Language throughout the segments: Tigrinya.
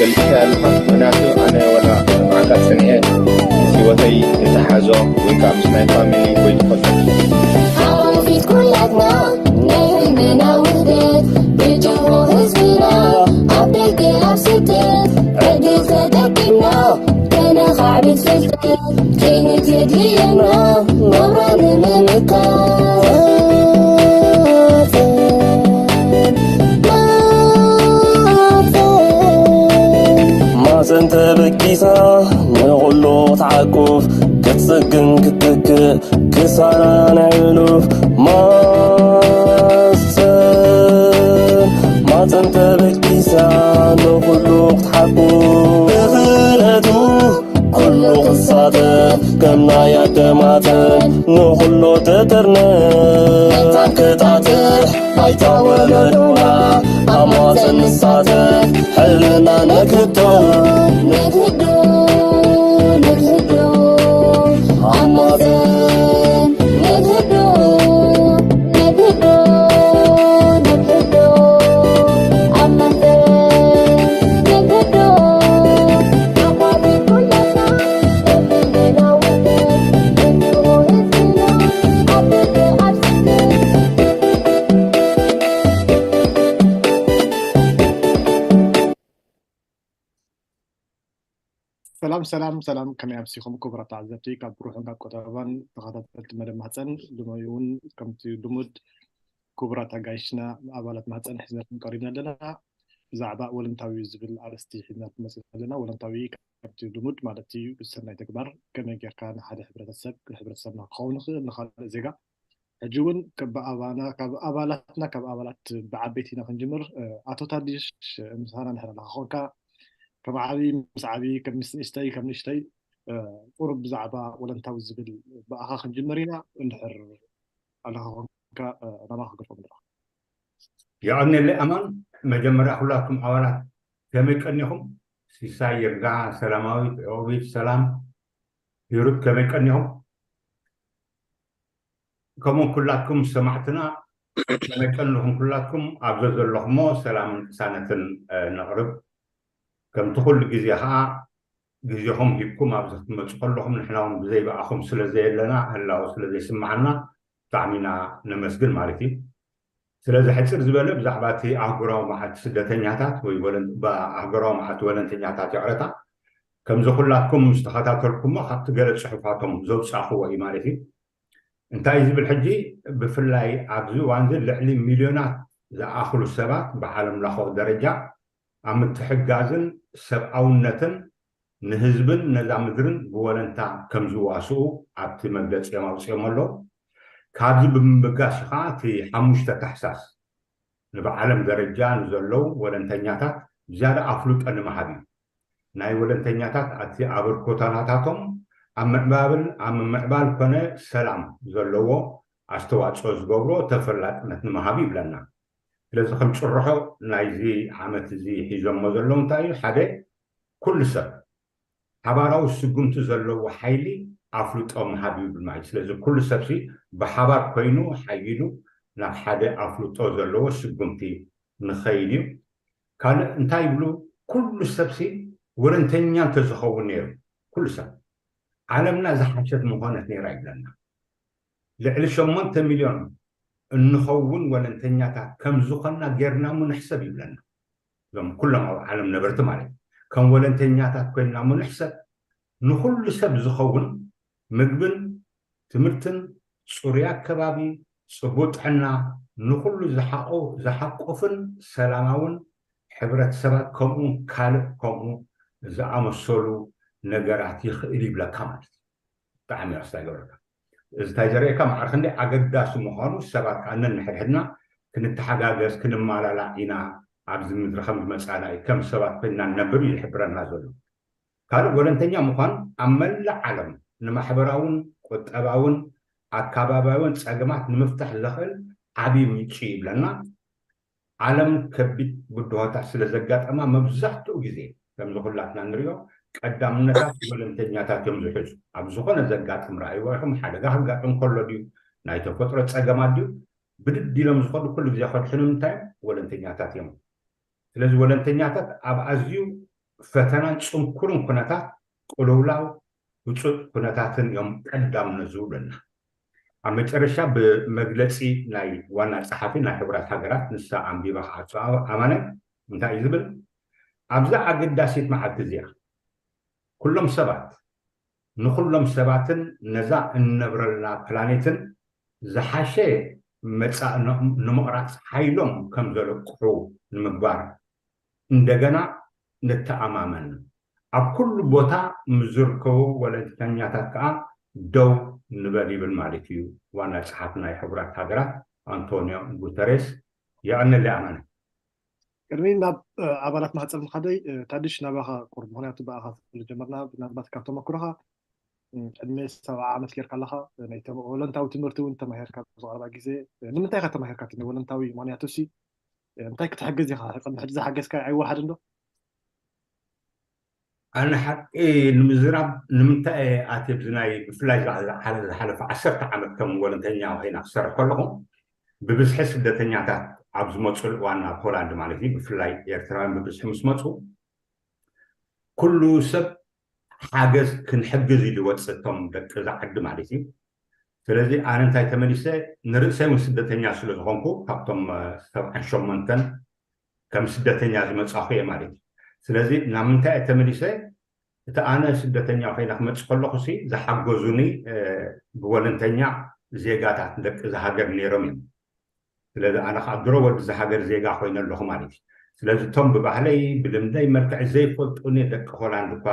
ገልጽካ ኣለኻ። ምኽንያቱ ኣነ ወላ መዓልታት ጸኒሐ ምስ ህይወተይ ዝተሓዞ ወይ ከዓ ምስ ናይ ፋሚሊ ወይ ተፈጥሮ ሓወፊት ኩላትና ናይ ህልምና ውህደት ብጅሆ ህዝብና ኣብ ደገ ኣብ ስደት ዕድል ተጠቂምና ከነኻዕብት ፍልጠት ከይንትድየና ናብራ ንምምካት ማዘን ተበጊሳ ንኹሉ ክትዓቁፍ ክትጽግን ክትተክእ ክሳራ ናይ ሕሉፍ ማዘን ማዘን ተበጊሳ ንኹሉ ክትሓቁፍ ብኽእለቱ ኩሉ ክሳተፍ ከም ናይ ኣደማተን ንኹሉ ትጥርነፍ መታን ክጣጥሕ ባይታ ወለዶና ኣብ ማዘን ንሳተፍ ሕልና ነግህዶ ነግህዶ ነግህዶ ኣብ ማዘን ነግህዶ ነግህዶ ነግህዶ ኣብ ማዘን ነግህዶ ኣቋሪጥ ኩላትና ሰላም ሰላም ሰላም፣ ከመይ ኣምሲኹም ክቡራት ተዓዘብቲ? ካብ ብሩሕን ካብ ቆጠባን ተኸታተልቲ መደብ ማህፀን፣ ሎሚ እውን ከምቲ ልሙድ ክቡራት ኣጋይሽና ኣባላት ማህፀን ሒዝናልኩም ቀሪብና ኣለና። ብዛዕባ ወለንታዊ ዝብል ኣርእስቲ ሒዝናልኩም መፂና ኣለና። ወለንታዊ ከምቲ ልሙድ ማለት እዩ፣ ብሰናይ ተግባር ከመይ ጌርካ ንሓደ ሕብረተሰብ፣ ንሕብረተሰብና ክኸውን ይኽእል፣ ንኻልእ ዜጋ ሕጂ እውን ብኣባና ካብ ኣባላትና ካብ ኣባላት ብዓበይቲ ኢና ክንጅምር። ኣቶ ታዲሽ ምሳና እንድሕር ኣለኻ ኮንካ ከም ዓቢ ምስ ዓቢ ከም ምስ ንእሽተይ ከም ንእሽተይ ቁሩብ ብዛዕባ ወለንታዊ ዝብል ብኣኻ ክንጅምር ኢና። እንድሕር ኣለኻ ኮንካ ናባኻ ክገድፎም ኣለኹ። የቐንየለይ ኣማን። መጀመርያ ኩላትኩም ኣባላት ከመይ ቀኒኹም? ሲሳይ ይርጋ፣ ሰላማዊት፣ ዑቕቢት፣ ሰላም ሂሩት ከመይ ቀኒኹም? ከምኡ ኩላትኩም ሰማዕትና ከመይ ቀኒኹም? ኩላትኩም ኣብ ዘዘለኹሞ ሰላምን ቅሳነትን ነቕርብ። ከምቲ ኩሉ ግዜ ከዓ ግዜኹም ሂብኩም ኣብዚ ክትመፁ ከለኹም ንሕና እውን ብዘይ ብኣኹም ስለ ዘየለና ህላወ ስለ ዘይስምዓና ብጣዕሚ ኢና ነመስግን ማለት እዩ። ስለዚ ሕፅር ዝበለ ብዛዕባ እቲ ኣህጉራዊ መዓልቲ ስደተኛታት ወይ ኣህጉራዊ መዓልቲ ወለንተኛታት ይቕረታ። ከምዚ ኩላትኩም ዝተኸታተልኩሞ ካብቲ ገለ ፅሑፋቶም ዘውፃእኽዎ እዩ ማለት እዩ። እንታይ ዝብል ሕጂ ብፍላይ ኣብዚ እዋን እዚ ልዕሊ ሚልዮናት ዝኣኽሉ ሰባት ብዓለም ለኸ ደረጃ ኣብ ምትሕጋዝን ሰብኣውነትን ንህዝብን ነዛ ምድርን ብወለንታ ከም ዝዋስኡ ኣብቲ መግለፂኦም ኣውፂኦም ኣለዉ። ካብዚ ብምብጋስ ከዓ እቲ ሓሙሽተ ታሕሳስ ንብዓለም ደረጃ ንዘለዉ ወለንተኛታት ዝያዳ ኣፍልጦ ንምሃብ እዩ። ናይ ወለንተኛታት ኣቲ ኣበርኮታናታቶም ኣብ ምዕባብን ኣብ ምምዕባል ኮነ ሰላም ዘለዎ ኣስተዋፅኦ ዝገብሮ ተፈላጥነት ንምሃብ ይብለና። ስለዚ ከም ጭርሖ ናይዚ ዓመት እዚ ሒዞሞ ዘለዉ እንታይ እዩ? ሓደ ኩሉ ሰብ ሓባራዊ ስጉምቲ ዘለዎ ሓይሊ ኣፍልጦ ምሃብ ይብል ማለት እዩ። ስለዚ ኩሉ ሰብሲ ብሓባር ኮይኑ ሓይሉ ናብ ሓደ ኣፍልጦ ዘለዎ ስጉምቲ ንኸይድ እዩ። ካልእ እንታይ ይብሉ? ኩሉ ሰብሲ ወለንተኛ እንተዝኸውን ነይሩ ኩሉ ሰብ ዓለምና ዝሓሸት ምኾነት ነይራ ይብለና። ልዕሊ ሸሞንተ ሚልዮን እንኸውን ወለንተኛታት ከም ዝኾንና ጌርና እሞ ንሕሰብ ይብለና። እዞም ኩሎም ኣብ ዓለም ነበርቲ ማለት እዩ። ከም ወለንተኛታት ኮይንና እሞ ንሕሰብ። ንኹሉ ሰብ ዝኸውን ምግብን ትምህርትን፣ ፅሩይ ኣከባቢ፣ ፅቡቅ ጥዕና፣ ንኹሉ ዝሓቆፍን ሰላማውን ሕብረተሰባት ከምኡ ካልእ ከምኡ ዝኣመሰሉ ነገራት ይኽእል ይብለካ ማለት እዩ። ብጣዕሚ ኣስታ ይገብረካ። እዚ እንታይ ዘርእየካ ማዕረ ክንደይ ኣገዳሲ ምዃኑ ሰባት ከዓ ነንሕድሕድና ክንተሓጋገዝ ክንመላላእ ኢና ኣብዚ ምድሪ ከም ዝመፃና እዩ ከም ሰባት ኮይንና ንነብር እዩ ዝሕብረና ዘሎ። ካልእ ወለንተኛ ምዃን ኣብ መላእ ዓለም ንማሕበራውን ቁጠባውን ኣካባቢያውን ፀገማት ንምፍታሕ ዘኽእል ዓብዪ ምንጪ ይብለና። ዓለም ከቢድ ብድሆታት ስለ ዘጋጠማ መብዛሕትኡ ግዜ ከምዚ ኩላትና ንሪኦ ቀዳምነታት ወለንተኛታት እዮም ዝሕዙ። ኣብ ዝኾነ ዘጋጥም ረኣይዎ ኢኹም፣ ሓደጋ ክጋጥም ከሎ ድዩ ናይ ተፈጥሮ ፀገማት ድዩ ብድድ ኢሎም ዝኸዱ ኩሉ ግዜ ከድሕኑ እንታይ እዮም? ወለንተኛታት እዮም። ስለዚ ወለንተኛታት ኣብ ኣዝዩ ፈተናን ጽንኩርን ኩነታት ቅልውላው ህጹጽ ኩነታትን እዮም ቀዳምነት ዝብሉና። ኣብ መጨረሻ ብመግለጺ ናይ ዋና ጸሓፊ ናይ ሕቡራት ሃገራት ንሳ ኣንቢባ ክዓጹ ኣማነ እንታይ እዩ ዝብል? ኣብዛ ኣገዳሲት መዓልቲ እዚኣ ኩሎም ሰባት ንኩሎም ሰባትን ነዛ እንነብረላ ፕላኔትን ዝሓሸ መጻእ ንምቕራጽ ሓይሎም ከም ዘለቅሑ ንምግባር እንደገና ንተኣማመን። ኣብ ኩሉ ቦታ ምስ ዝርከቡ ወለንተኛታት ከዓ ደው ንበል ይብል ማለት እዩ ዋና ጸሓፊ ናይ ሕቡራት ሃገራት ኣንቶኒዮ ጉተሬስ። የቐነለ ኣማነ። ቅድሚ ናብ ኣባላት ማህፀር ምኻደይ ታድሽ ናባኻ ቁርብ ምክንያቱ ብኣኻ ስለጀመርና ምናልባት ካብ ተመክሮኻ ቅድሚ ሰብዓ ዓመት ጌርካ ኣለኻ ናይ ወለንታዊ ትምህርቲ እውን ተማሂርካ ብዝቐረባ ግዜ ንምንታይ ኢኻ ተማሂርካ እቲ ወለንታዊ ምክንያቱ ሲ እንታይ ክትሕግዝ ኢኻ ቅድሚ ሕጂ ዝሓገዝካ ኣይወሓድን ዶ ኣነ ሓቂ ንምዝራብ ንምንታይ ኣትየ ብዚ ናይ ብፍላይ ዝሓለፈ ዓሰርተ ዓመት ከም ወለንተኛ ኮይና ክሰርሕ ከለኹ ብብዝሒ ስደተኛታት ኣብ ዝመፁ እዋን ናብ ፖላንድ ማለት እዩ ብፍላይ ኤርትራውያን ብብዝሒ ምስ መፁ ኩሉ ሰብ ሓገዝ ክንሕግዝ ኢሉ ይወፅእ እቶም ደቂ እዛ ዓዲ ማለት እዩ ስለዚ ኣነ እንታይ ተመሊሰ ንርእሰይ እውን ስደተኛ ስለ ዝኾንኩ ካብቶም ሰብዓን ሸሞንተን ከም ስደተኛ ዝመፃኹ እየ ማለት እዩ ስለዚ ናብ ምንታይ እየ ተመሊሰ እቲ ኣነ ስደተኛ ኮይነ ክመፅእ ከለኹ ሲ ዝሓገዙኒ ብወለንተኛ ዜጋታት ደቂ እዛ ሃገር ነይሮም እዮም ስለዚ ኣነ ከዓ ድሮ ወዲ እዛ ሃገር ዜጋ ኮይነ ኣለኹ ማለት እዩ ስለዚ እቶም ብባህለይ ብልምደይ መልክዕ ዘይፈልጡኒ ደቂ ሆላንድ እኳ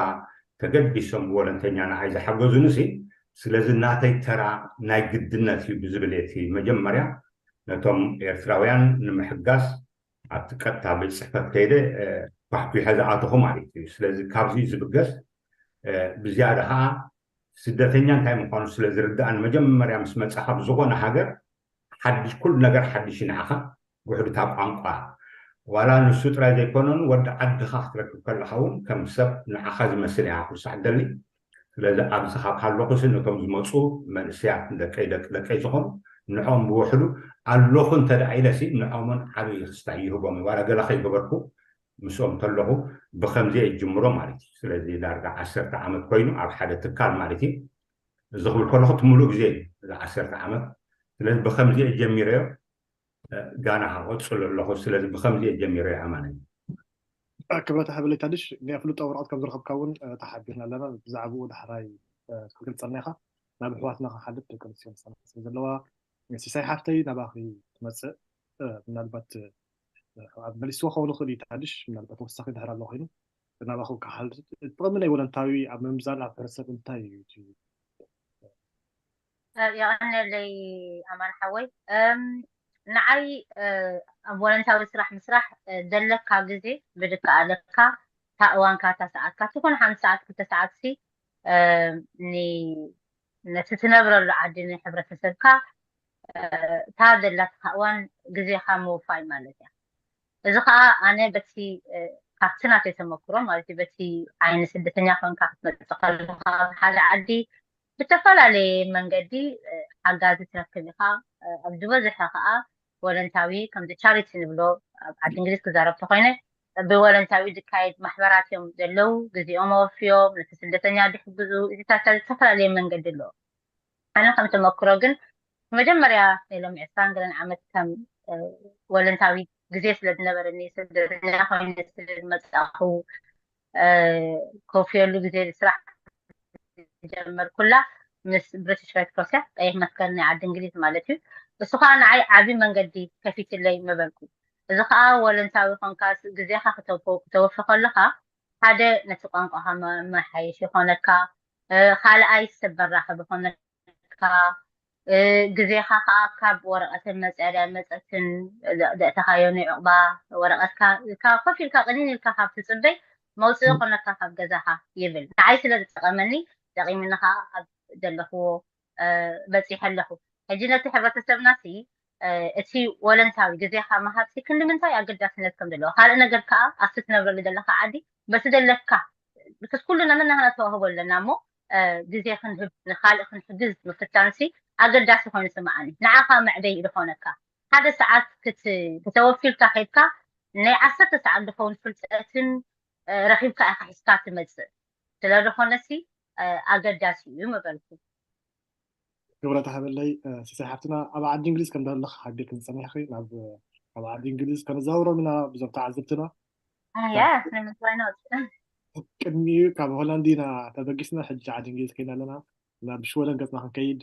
ተገዲሶም ብወለንተኛ ንዓይ ዝሓገዙኒ ሲ ስለዚ ናተይ ተራ ናይ ግድነት እዩ ብዝብል እቲ መጀመርያ ነቶም ኤርትራውያን ንምሕጋዝ ኣብቲ ቀጥታ ቤት ፅሕፈት ከይደ ኳሕኲሐ ዝኣተኹ ማለት እዩ ስለዚ ካብዚ ዝብገስ ብዝያዳ ከዓ ስደተኛ እንታይ ምዃኑ ስለ ዝርዳእን መጀመርያ ምስ መፃኻ ብዝኾነ ሃገር ሓድሽ ኩሉ ነገር ሓድሽ ንዓኻ ውሕድታ ቋንቋ ዋላ ንሱ ጥራይ ዘይኮነን ወዲ ዓድኻ ክትረክብ ከለኻ እውን ከም ሰብ ንዓኻ ዝመስል ኢኻ ክርሳዕ ደሊ ስለዚ ኣብዚ ካብ ሃለኹ ሲ ነቶም ዝመፁ መንእሰያት ደቀይ ደቂ ደቀይ ዝኾኑ ንዕኦም ብውሕዱ ኣለኹ እንተ ደኣ ኢለ ሲ ንዕኦምን ዓብዪ ክስታይ ይህቦም እዩ ዋላ ገለ ከይገበርኩ ምስኦም ተለኹ ብኸምዚ እየ ጅምሮ ማለት እዩ ስለዚ ዳርጋ ዓሰርተ ዓመት ኮይኑ ኣብ ሓደ ትካል ማለት እዩ እዚ ክብል ከለኹ እቲ ሙሉእ ግዜ እዩ እዚ ዓሰርተ ዓመት ስለዚ ብኸምዚ እየ ጀሚረዮ ጋና ከቐፅሎ ኣለኹ ስለዚ ብኸምዚ እየ ጀሚረዮ ኣማነ ክብረት ሃበለይ ታድሽ ናይ ኣፍልጦ ወረቐት ከም ዝረኸብካ እውን ተሓቢርና ኣለና ብዛዕባኡ ዳሕራይ ክትገልፀልና ኢኻ ናብ ኣሕዋትና ክሓልፍ ደቂ ኣንስትዮ መሳና ስለ ዘለዋ ሲሳይ ሓፍተይ ናባኺ ትመፅእ ምናልባት ኣብ መሊስዎ ክኸውን ይኽእል እዩ ታድሽ ምናልባት ወሳኺ ድሕር ኣሎ ኮይኑ ናባኹ ክሓል ጥቕሚ ናይ ወለንታዊ ኣብ ምምዛን ኣብ ሕብረተሰብ እንታይ እዩ እቲ የቐነለይ ኣማን ሓወይ ንዓይ ኣብ ወለንታዊ ስራሕ ምስራሕ ዘለካ ግዜ ብድካ ኣለካ እታ እዋንካ እታ ሰዓትካ ትኹን ሓንቲ ሰዓት ክልተ ሰዓት ሲ ነቲ ትነብረሉ ዓዲ ንሕብረተሰብካ እታ ዘላትካ እዋን ግዜኻ ምውፋይ ማለት እያ እዚ ከዓ ኣነ በቲ ካብቲ ናተይ ተመክሮ ማለት በቲ ዓይኒ ስደተኛ ኮንካ ክትመፅእ ከለካ ሓደ ዓዲ ብተፈላለየ መንገዲ ሓጋዚ ትረክብ ኢኻ ኣብ ዝበዝሐ ከዓ ወለንታዊ ከምዚ ቻሪቲ ንብሎ ኣብ ዓዲ እንግሊዝ ክዛረብ ተኮይነ ብወለንታዊ ዝካየድ ማሕበራት እዮም ዘለዉ ግዜኦም ኣወፍዮም ነቲ ስደተኛ ድሕግዙ እዚታት ዝተፈላለየ መንገዲ ኣለዎ ኣነ ከም ተመክሮ ግን መጀመርያ ናይ ሎሚ ዕስራን ገለን ዓመት ከም ወለንታዊ ግዜ ስለ ዝነበረኒ ስደተኛ ኮይነ ስለ ዝመፃኹ ኮፍየሉ ግዜ ስራሕ ጀመርኩላ ምስ ብሪቲሽ ሬድ ክሮስ እያ ቀይሕ መስቀል ናይ ዓዲ እንግሊዝ ማለት እዩ እሱ ከዓ ንዓይ ዓብዪ መንገዲ ከፊትለይ ምበልኩ እዚ ከዓ ወለንታዊ ኮንካ ግዜካ ክተወፊ ከለካ ሓደ ነቲ ቋንቋካ መሓየሽ ይኮነካ ካልኣይ ሰብ መራኸቢ ይኮነካ ግዜኻ ከዓ ካብ ወረቐትን መፅያ ድያ መፀትን ዘእተኻዮ ናይ ዕቑባ ወረቐትካ ካብ ኮፍ ኢልካ ቅንይን ኢልካ ካብ ትፅበይ መውፅኢ ኮነካ ካብ ገዛኻ ይብል ንዓይ ስለ ዝጠቐመኒ ጠቒምኒ ከዓ ኣብ ዘለኽዎ በፂሐ ኣለኹ ሕጂ ነቲ ሕብረተሰብና ሲ እቲ ወለንታዊ ግዜኻ ምሃብ ሲ ክንዲ ምንታይ ኣገዳስነት ከም ዘለዎ ካልእ ነገር ከዓ ኣብቲ ትነብረሉ ዘለካ ዓዲ በቲ ዘለካ because ኩሉ ነመናህና ተዋህቦ ኣለና እሞ ግዜ ክንህብ ንካልእ ክንሕግዝ ምፍታንሲ ኣገዳሲ ኮይኑ ስምዓኒ ንዓኻ መዕበይ ዝኾነካ ሓደ ሰዓት ክተወፊልካ ከድካ ናይ ዓሰርተ ሰዓት ዝኸውን ፍልጠትን ረኺብካ ኢኻ ሒዝካ ትመፅእ። ስለ ዝኾነሲ ኣገዳሲ እዩ ምበልኩ። ክብረት ሃበለይ። ሲሳይ ሓፍትና፣ ኣብ ዓዲ እንግሊዝ ከም ዘለኽ ሓቢርኪ ዝፀኒሕኺ፣ ናብ ኣብ ዓዲ እንግሊዝ ከነዛውሮም ኢና ብዞም ተዓዘብትና። Yes, why not? ቅድሚኡ ካብ ሆላንድ ኢና ተበጊስና፣ ሕጂ ዓዲ እንግሊዝ ኮይና ኣለና። ናብ ሽወደን ገፅና ክንከይድ።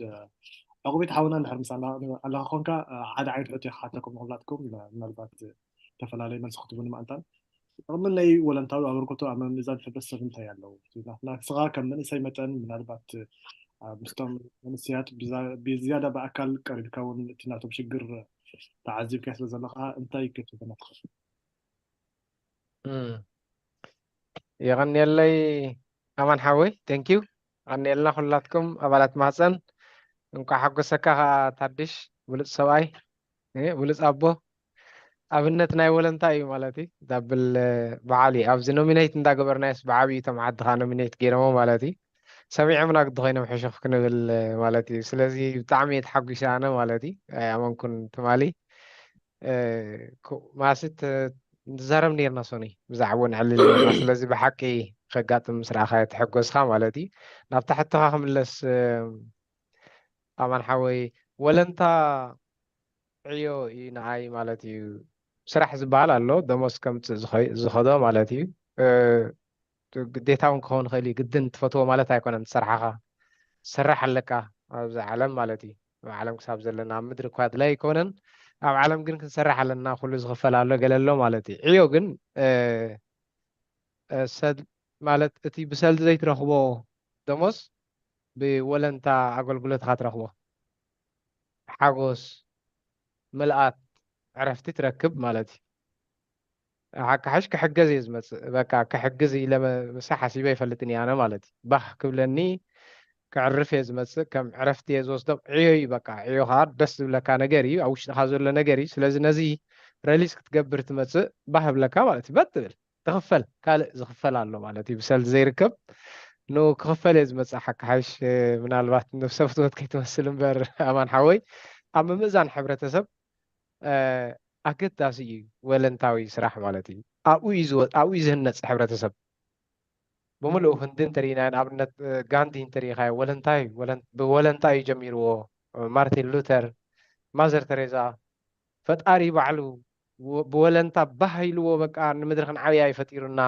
ዕቑቢት ሓውና፣ እንድሕር ምሳና ኣለኻ ኮንካ፣ ሓደ ዓይነት ሕቶ ክሓተኩም ንኹላትኩም፣ ምናልባት ዝተፈላለየ መልሲ ክትቡኒ ማእንታን። ጥቕሚ ናይ ወለንታዊ ኣበርክቶ ኣብ ምምእዛን ሕብረተሰብ እንታይ ኣለዎ? ናትና ንስኻ ከም መንእሰይ መጠን፣ ምናልባት ምስቶም መንእሰያት ብዝያዳ ብኣካል ቀሪብካ እውን እቲ ናቶም ሽግር ተዓዚብካ ስለ ዘለኻ እንታይ ክትብለና ትኽእል? የቐንየለይ ኣማን ሓወይ፣ thank you። የቐንየልና ኩላትኩም ኣባላት ማህፀን። እንኳዕ ሓጎሰካ ከዓ ታድሽ፣ ብሉፅ ሰብኣይ፣ ብሉፅ ኣቦ። ኣብነት ናይ ወለንታ እዩ ማለት እዩ። ዳብል በዓል እዩ። ኣብዚ ኖሚኔት እንዳገበርናዮስ ብዓብዩ እቶም ዓድኻ ኖሚኔት ገይሮሞ ማለት እዩ። ሰሚዖምና ግዲ ኮይኖም ሕሹኽ ክንብል ማለት እዩ። ስለዚ ብጣዕሚ እየ ተሓጒሰ ኣነ ማለት እዩ። ኣይኣመንኩን ትማሊ ማስት ንዛረብ ነርና ሶኒ ብዛዕባኡ ንዕልል ነርና። ስለዚ ብሓቂ ከጋጥም ምስ ረኣኻ ተሐጎስካ ማለት እዩ። ናብታ ሕቶኻ ክምለስ ኣማን ሓወይ፣ ወለንታ ዕዮ እዩ ንዓይ ማለት እዩ። ስራሕ ዝበሃል ኣሎ፣ ደሞዝ ከምፅእ ዝኸዶ ማለት እዩ። ግዴታ እውን ክኸውን ይኽእል እዩ። ግድን ትፈትዎ ማለት ኣይኮነን። ዝሰርሓኻ ትሰርሕ ኣለካ ኣብዚ ዓለም ማለት እዩ። ኣብ ዓለም ክሳብ ዘለና ኣብ ምድሪ እኳ ድላይ ኣይኮነን፣ ኣብ ዓለም ግን ክንሰርሕ ኣለና። ኩሉ ዝኽፈል ኣሎ ገለ ኣሎ ማለት እዩ። ዕዮ ግን ማለት እቲ ብሰልዲ ዘይትረኽቦ ደሞዝ ብወለንታ ኣገልግሎትካ ትረኽቦ ሓጎስ፣ ምልኣት፣ ዕረፍቲ ትረክብ ማለት እዩ። ሓካሕሽ ክሕገዝ እየ ዝመፅእ። በቃ ክሕግዝ ኢለ ምሳ ሓሲበ ይፈልጥን እየ ኣነ ማለት እዩ። ባህ ክብለኒ ክዕርፍ እየ ዝመፅእ። ከም ዕረፍቲ እየ ዝወስዶ። ዕዮ እዩ በቃ። ዕዮ ከዓ ደስ ዝብለካ ነገር እዩ። ኣብ ውሽጥኻ ዘሎ ነገር እዩ። ስለዚ ነዚ ረሊስ ክትገብር ትመፅእ ባህ ብለካ ማለት እዩ። በት ትብል ትኽፈል። ካልእ ዝኽፈል ኣሎ ማለት እዩ። ብሰልዲ ዘይርከብ ን ክኽፈል እየ ዝመፅእ። ሓካሓይሽ ምናልባት ነብሰ ፍትወት ከይትመስል እምበር ኣማን ሓወይ ኣብ ምምእዛን ሕብረተሰብ ኣገዳሲ እዩ ወለንታዊ ስራሕ ማለት እዩ። ኣብኡ እዩ ዝወ- ኣብኡ እዩ ዝህነፅ ሕብረተሰብ ብምልኡ። ህንዲ እንተሪኢና ንኣብነት ጋንዲ እንተሪኢኻዮ ወለንታ እዩ። ወለን- ብወለንታ እዩ ጀሚርዎ። ማርቲን ሉተር፣ ማዘር ተሬዛ፣ ፈጣሪ ባዕሉ ብወለንታ ባህ ኢልዎ በቃ ንምድሪ ክንዓብያ እዩ ፈጢሩና።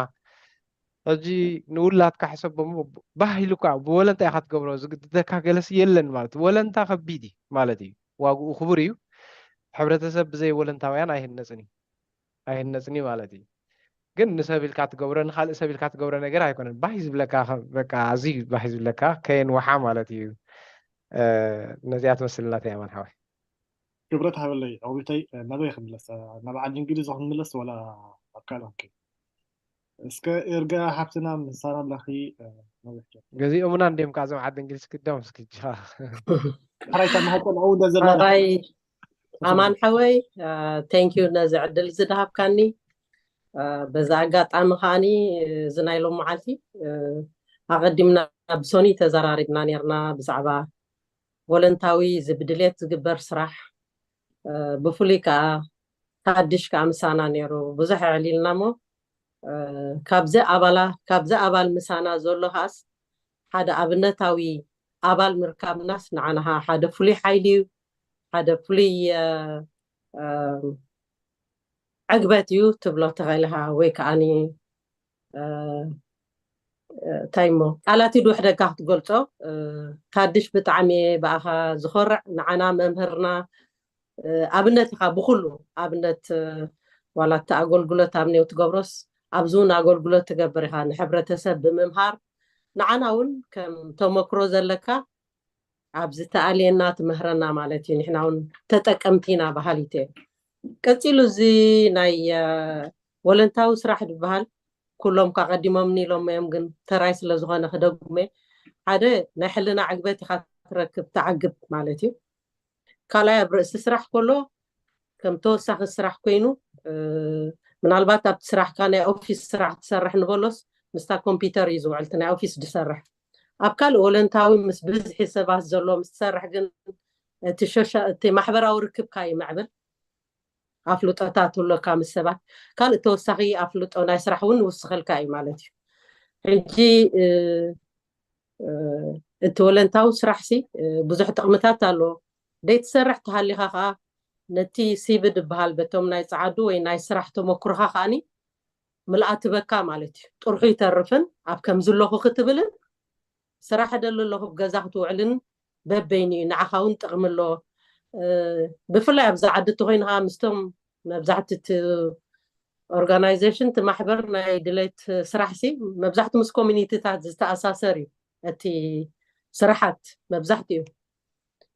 ሕጂ ንውላድካ ሕሰቦ እሞ ባህ ኢሉካ ብወለንታ ኢኻ ትገብሮ። ዝግድደካ ገለሲ የለን ማለት እዩ። ወለንታ ከቢድ እዩ ማለት እዩ። ዋግኡ ክቡር እዩ። ሕብረተሰብ ብዘይ ወለንታውያን ኣይህነፅን እዩ ኣይህነፅን እዩ ማለት እዩ። ግን ንሰብ ኢልካ ትገብሮ ንካልእ ሰብ ኢልካ ትገብሮ ነገር ኣይኮነን። ባህ እዩ ዝብለካ በቃ ኣዝዩ ባህ እዩ ዝብለካ ከየንውሓ ማለት እዩ። ነዚኣ ትመስል ናተይ ኣማን ሓወይ። ክብረት ሃበለይ ዕቑቢተይ። ናበይ ክንምለስ? ናብ ዓዲ እንግሊዝ ክንምለስ ወላ ኣብ ካልእ ክንከይድ? እስከ ኤርጋ ሓፍትና ምሳና ኣለኺ። ነዊሕ ጀ- ገዚኦምና እንዲም ካብ ዞም ዓዲ እንግሊዝ ክደም እስኪ ጃ ሕራይ ተማሃፀን ኣብኡ እንደ ዘለና ሕራይ ኣማን ሓወይ፣ ቴንኪዩ ነዚ ዕድል ዝድሃብካኒ። በዛ ኣጋጣሚ ከዓኒ እዚ ናይ ሎም መዓልቲ ኣቐዲምና ብሶኒ ተዘራሪብና ነርና ብዛዕባ ቮለንታዊ እዚ ብድሌት ዝግበር ስራሕ፣ ብፍሉይ ከዓ ሓድሽ ከዓ ምሳና ነይሩ። ብዙሕ ኣዕሊልና እሞ ካብዚ ኣባላ ካብዚ ኣባል ምሳና ዘሎ ከዓስ ሓደ ኣብነታዊ ኣባል ምርካብናስ ንዓና ሓደ ፍሉይ ሓይሊ እዩ። ሓደ ፍሉይ ዕግበት እዩ ትብሎ ተኸኢልካ ወይ ከዓኒ እንታይ እሞ ቃላት ይድውሕደካ ክትገልፆ። ታድሽ ብጣዕሚ እየ ብኣኻ ዝኾርዕ። ንዓና መምህርና ኣብነት ኢኻ ብኩሉ ኣብነት ዋላ እቲ ኣገልግሎት ኣብ ኔው ትገብሮስ ኣብዚ እውን ኣገልግሎት ትገብር ኢኻ ንሕብረተሰብ ብምምሃር ንዓና እውን ከም ተመክሮ ዘለካ ኣብ ዝተኣልየና ትምህረና ማለት እዩ። ንሕና እውን ተጠቀምቲ ኢና በሃሊት እየ። ቀፂሉ እዚ ናይ ወለንታዊ ስራሕ ዝበሃል ኩሎም ካቀዲሞምኒ ኢሎም እዮም፣ ግን ተራይ ስለዝኾነ ክደግሜ ሓደ ናይ ሕልና ዕግበት ኢኻ ትረክብ ተዓግብ ማለት እዩ። ካልኣይ ኣብ ርእሲ ስራሕ ከሎ ከም ተወሳኺ ስራሕ ኮይኑ ምናልባት ኣብቲ ስራሕካ ናይ ኦፊስ ስራሕ ትሰርሕ ንበሎስ ምስታ ኮምፒውተር እዩ ዝውዕልቲ ናይ ኦፊስ ዝሰርሕ ኣብ ካልእ ወለንታዊ ምስ ብዝሒ ሰባት ዘሎ ምስ ትሰርሕ ግን እቲ ማሕበራዊ ርክብካ ይምዕብል። ኣፍልጦታት ኣለካ ምስ ሰባት። ካልእ ተወሳኺ ኣፍልጦ ናይ ስራሕ እውን ይውስኸልካ እዩ ማለት እዩ። ሕጂ እቲ ወለንታዊ ስራሕሲ ብዙሕ ጥቕምታት ኣለዎ። ደይትሰርሕ ተሃሊኻ ከዓ ነቲ ሲቪ ዝበሃል በቶም ናይ ፀዓዱ ወይ ናይ ስራሕ ተመክሮኻ ከዓኒ ምልኣት በካ ማለት እዩ። ጥርሑ ይተርፍን ኣብ ከም ዝለኹ ክትብልን ስራሕ ደሊ ኣለኹ ገዛ ክትውዕልን በበይኑ እዩ። ንዓኻ እውን ጥቕሚ ኣለዎ። ብፍላይ ኣብዚ ዓዲ እንተኮይንካ ምስቶም መብዛሕቲ እቲ ኦርጋናይዜሽን እቲ ማሕበር ናይ ድሌት ስራሕ ሲ መብዛሕቲ ምስ ኮሚኒቲታት ዝተኣሳሰር እዩ። እቲ ስራሓት መብዛሕቲ እዩ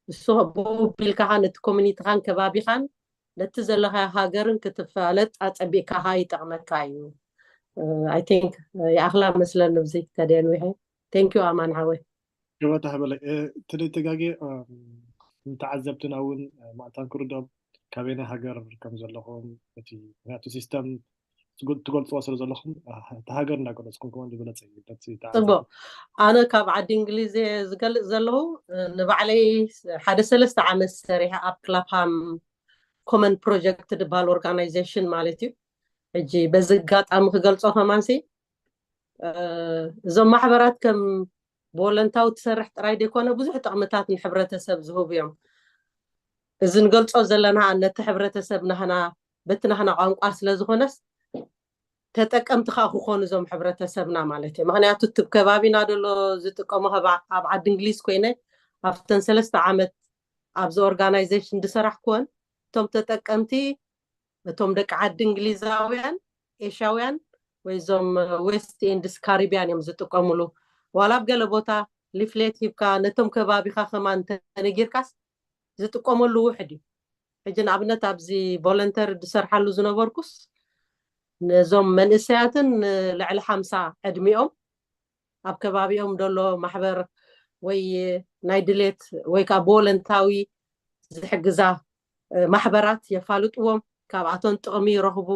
እሱ ብኡ ቢልካኻ ነቲ ኮሚኒቲኻን ከባቢኻን ነቲ ዘለካ ሃገርን ክትፋለጥ ኣጸቢእካኻ ይጠቕመካ እዩ። I think ይኣኽላ መስለኒ ብዚ ተደንዊሐ። Thank you ኣማን ሓወይ። ገበታ ህበለይ ትደይ ተጋጌ ንተዓዘብትና እውን ማእታን ክርዶም ካበይና ሃገር ከም ዘለኹም እቲ ምክንያቱ ሲስተም ትገልፅዎ ስለ ዘለኹም እቲ ሃገር እንዳገለፅኩም ከውን ዝበለፀ እዩ። ፅቡቅ ኣነ ካብ ዓዲ እንግሊዝ ዝገልፅ ዘለኹ ንባዕለይ ሓደ ሰለስተ ዓመት ሰሪሐ ኣብ ክላፓም ኮመን ፕሮጀክት ዝበሃል ኦርጋናይዜሽን ማለት እዩ። ሕጂ በዚ ኣጋጣሚ ክገልፆ ከማንሲ እዞም ማሕበራት ከም ብወለንታዊ ትሰርሕ ጥራይ ዘይኮነ ብዙሕ ጥቕምታት ንሕብረተሰብ ዝህቡ እዮም። እዚ ንገልፆ ዘለና ነቲ ሕብረተሰብ ናህና በቲ ናህና ቋንቋ ስለ ዝኾነስ ተጠቀምቲ ከዓ ክኾኑ እዞም ሕብረተሰብና ማለት እዩ። ምክንያቱ እቲ ከባቢና ደሎ ዝጥቀሞ ኣብ ዓዲ እንግሊዝ ኮይነ ኣብተን ሰለስተ ዓመት ኣብዚ ኦርጋናይዜሽን ዝሰራሕኩወን እቶም ተጠቀምቲ እቶም ደቂ ዓዲ እንግሊዛውያን ኤሽያውያን ወይ እዞም ዌስት ኢንድስ ካሪቢያን እዮም ዝጥቀምሉ። ዋላ ኣብ ገለ ቦታ ሊፍሌት ሂብካ ነቶም ከባቢካ ከማን ተነጊርካስ ዝጥቀመሉ ውሕድ እዩ። ሕጂ ንኣብነት ኣብዚ ቮለንተር ዝሰርሓሉ ዝነበርኩስ ነዞም መንእሰያትን ልዕሊ ሓምሳ ዕድሚኦም ኣብ ከባቢኦም ደሎ ማሕበር ወይ ናይ ድሌት ወይ ከዓ ብወለንታዊ ዝሕግዛ ማሕበራት የፋልጥዎም፣ ካብኣቶም ጥቕሚ ይረኽቡ።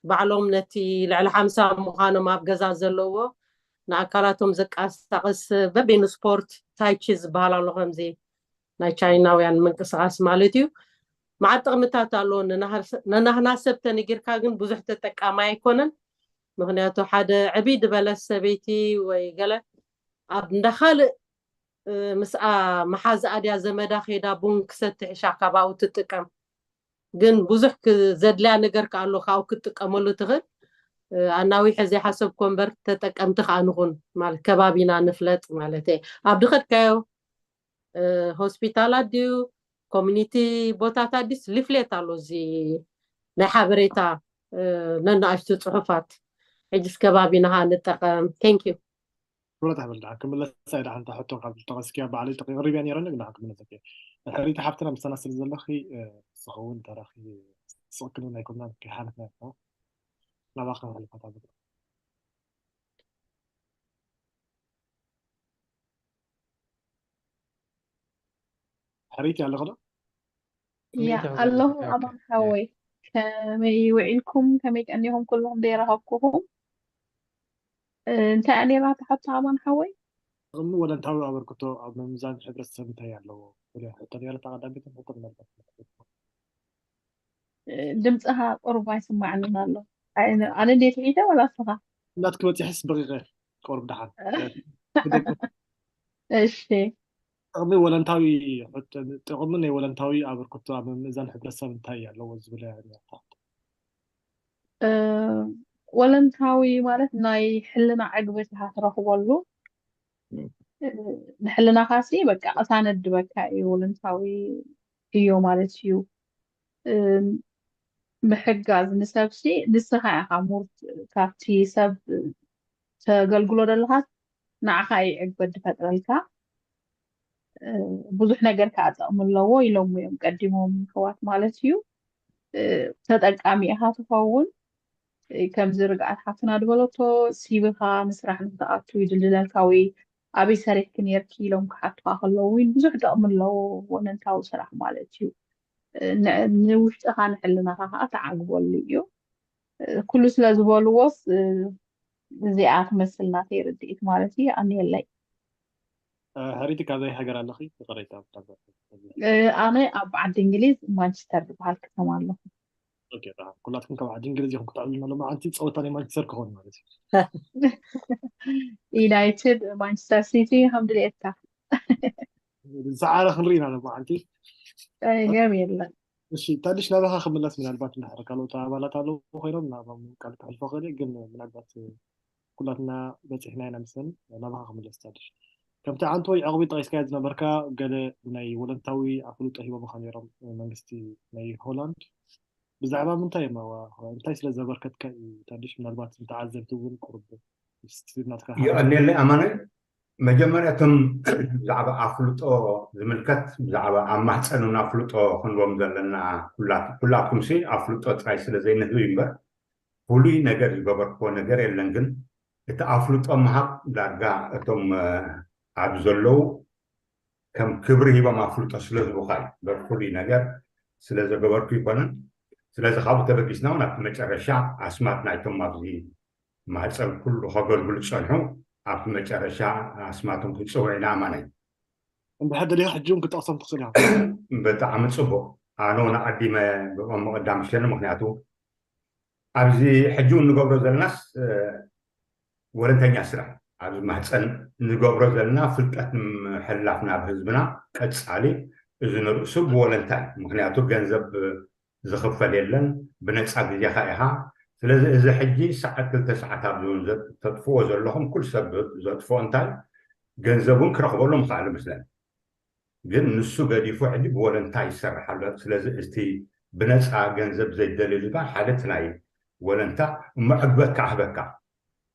ባዕሎም ነቲ ልዕሊ ሓምሳ ምዃኖም ኣብ ገዛ ዘለዎ ንኣካላቶም ዘቃሳቅስ በበይኑ ስፖርት ታይቺ ዝበሃል ኣሎ ከምዚ ናይ ቻይናውያን ምንቅስቃስ ማለት እዩ። መዓት ጥቕምታት ኣለዎ ነናህና ሰብ ተነጊርካ ግን ብዙሕ ተጠቃማይ ኣይኮነን። ምክንያቱ ሓደ ዕብይ ዝበለ ሰበይቲ ወይ ገለ ኣብ እንዳ ካልእ ምስኣ መሓዝኣ ድያ ዘመዳ ከይዳ ቡን ክሰቲ ሕሻ ካባኡ ትጥቀም ግን ብዙሕ ዘድልያ ነገር ከኣሎ ካብኡ ክትጥቀመሉ ትኽእል ኣናዊሐ ዘይሓሰብኮ እምበር ተጠቀምቲ ከዓ ንኹን ማለት ከባቢና ንፍለጥ ማለት ኣብ ድኸድካዮ ሆስፒታላት ድዩ ኮሚኒቲ ቦታታት ድስ ሊፍሌት ኣሎ እዚ ናይ ሓበሬታ ነናእሽቱ ፅሑፋት ሕጅስ ከባቢና ከዓ ንጠቀም thank you ብረታ በል ደሓን ክምለሳ እየ ደሓን እታ ሕቶ ካብ ተቐስኪያ ባዕለይ ተቕሪብያ ነይረኒ ግን ደሓን ክምለሰኪ እየ ሕሪቲ ሓፍትና ምሳና ስለ ዘለኺ ዝኸውን ተራኺ ስቕክልን ኣይኮናን ከይሓለፍና ናባኻ ክሕልፋታ ሕሪት ኣለኹ ዶ? ያ ኣለኹ ኣማን ሓወይ ከመይ ውዒልኩም ከመይ ቀኒኹም ኩልኹም ደይረኸብኩኹም እንታይ እያ ነይራ እታ ሕቶ ኣማን ሓወይ ጥቕሚ ወለንታዊ ኣበርክቶ ኣብ ምምዛን ሕብረተሰብ እንታይ ኣለዎ? ፍሉያ ሕቶ ነይራ እታ ቀዳመይቲ ሕቶ ምናልባት ድምፅኻ ቁሩብ ኣይስማዕንን ኣሎ ኣነ እንዴት ሒደ ወላ ስኻ እናትኪ በፂሐስ በቂቐ ቁሩብ ደሓን እሺ ጥቕሚ ወለንታዊ ጥቕሚ ናይ ወለንታዊ ኣበርክቶ ኣብ ምምእዛን ሕብረተሰብ እንታይ ኣለዎ ዝብል ወለንታዊ ማለት ናይ ሕልና ዕግበትኻ ትረኽበሉ ንሕልናኻሲ በቃ ቅሳነት ድበካ እዩ ወለንታዊ እዮ ማለት እዩ ምሕጋዝ ንሰብሲ ንስኻ ኢኻ ሙር ካብቲ ሰብ ተገልግሎ ዘለኻስ ንዓኻ እዩ ዕግበት ዝፈጥረልካ ብዙሕ ነገር ከዓ ጥቕሚ ኣለዎ ኢሎም እዮም ቀዲሞም ይህዋት ማለት እዩ ተጠቃሚ ኢኻ ትኸውን ከምዚ ርግኣት ሓፍትና ዝበለቶ ሲቪኻ ንስራሕ ንክትኣቱ ይድልለልካ ወይ ኣበይ ሰሪሕኪ ነርኪ ኢሎም ክሓቱካ ከለዉ እውን ብዙሕ ጥቕሚ ኣለዎ ወነንታዊ ስራሕ ማለት እዩ ንውሽጥኻ ንሕልናኻ ከዓ ተዓግበሉ እዩ ኩሉ ስለ ዝበልዎስ እዚኣ ትመስል ናተይ ርድኢት ማለት እዩ ኣንየለይ ሕሪቲ ካበይ ሃገር ኣለኺ ይቕሬታ ኣነ ኣብ ዓዲ እንግሊዝ ማንቸስተር ዝበሃል ከተማ ኣለኹ ኦኬ፣ ጣ-፣ ኩላትኩም ካብ ዓዲ እንግሊዝ ኢኹም ክትዕልሉና ሎማዓንቲ። ጸወታ ናይ ማንቸስተር ክኸውን ማለት እዩ። ዩናይትድ ማንቸስተር ሲቲ ከም ድልየትካ። ዝሰዓረ ክንርኢ ኢና ሎማዓንቲ። ጸገም የለን። እሺ፣ ታዲሽ ናባኻ ክምለስ፣ ምናልባት እንድሕር ካልኦት ኣባላት ኣለዉ ኮይኖም ናባም ቃል ክሕልፎ ክእል እየ፣ ግን ምናልባት ኩላትና በፂሕና ኢና መስለኒ። ናባኻ ክምለስ ታዲሽ። ከምቲ ዓንቶይ ዕቕቢ ጠቒስካዮ ዝነበርካ፣ ገለ ናይ ወለንታዊ ኣፍልጦ ሂቦምኻ ነይሮም መንግስቲ ናይ ሆላንድ። ብዛዕባ ምንታይ እዮም ኣዋ-፣ እንታይ ስለ ዘበርከትካ እዩ ታዲሽ? ምናልባት ንተዓዘብቲ እውን ቁሩብ ምስቲ ናትካ ሃባ። ይቐንየለይ ኣማነ። መጀመርያ እቶም ብዛዕባ ኣፍልጦ ዝምልከት፣ ብዛዕባ ኣብ ማህፀን እውን ኣፍልጦ ክንዎም ዘለና ኩላት-፣ ኩላትኩም ሲ ኣፍልጦ ጥራይ ስለ ዘይንህብ እዩ እምበር፣ ፍሉይ ነገር ዝገበርክዎ ነገር የለን። ግን እቲ ኣፍልጦ ምሃብ ዳርጋ እቶም፣ እ፣ ኣብ ዘለዉ ከም ክብሪ ሂቦም ኣፍልጦ ስለ ዝህቡኻ እዩ እምበር፣ ፍሉይ ነገር ስለ ዘገበርኩ ይኮነን። ስለዚ ካብኡ ተበጊስና እውን ኣብቲ መጨረሻ ኣስማት ናይቶም ኣብዚ ማህፀን ኩሉ ከገልግሉ ዝፀንሑ ኣብቲ መጨረሻ ኣስማቶም ክንፅውዕ ኢና ኣማነይ። እንድሕር ደሊኻ ሕጂ እውን ክጠቕሶም ትኽእል ኢኻ። ብጣዕሚ ፅቡቅ። ኣነ እውን ኣቐዲመ ብኦም ምቕዳም ይሸኒ፣ ምክንያቱ ኣብዚ ሕጂ እውን ንገብሮ ዘለናስ፣ እ፣ ወለንተኛ ስራሕ፣ ኣብዚ ማህፀን ንገብሮ ዘለና ፍልጠት ንምሕላፍ ናብ ህዝብና ቀፃሊ፣ እዚ ንርእሱ ብወለንታይ፣ ምክንያቱ ገንዘብ ዝኽፈል የለን፣ ብነፃ ግዜኻ ኢኻ። ስለዚ እዚ ሕጂ ሰዓት ክልተ ሰዓት ኣብዚ እውን ዘ-፣ ተጥፍዎ ዘለኹም ኩሉ ሰብ ዘጥፍኦ እንታይ ገንዘብ እውን ክረኽበሉ ምኽኣል ይመስለኒ። ግን ንሱ ገዲፉ ሕጂ ብወለንታ ይሰርሕ ኣሎ። ስለዚ እቲ ብነፃ ገንዘብ ዘይደልዩ ዝበሃል ሓደ እቲ ናይ ወለንታ እሞ ዕግበት ክዓህበካ።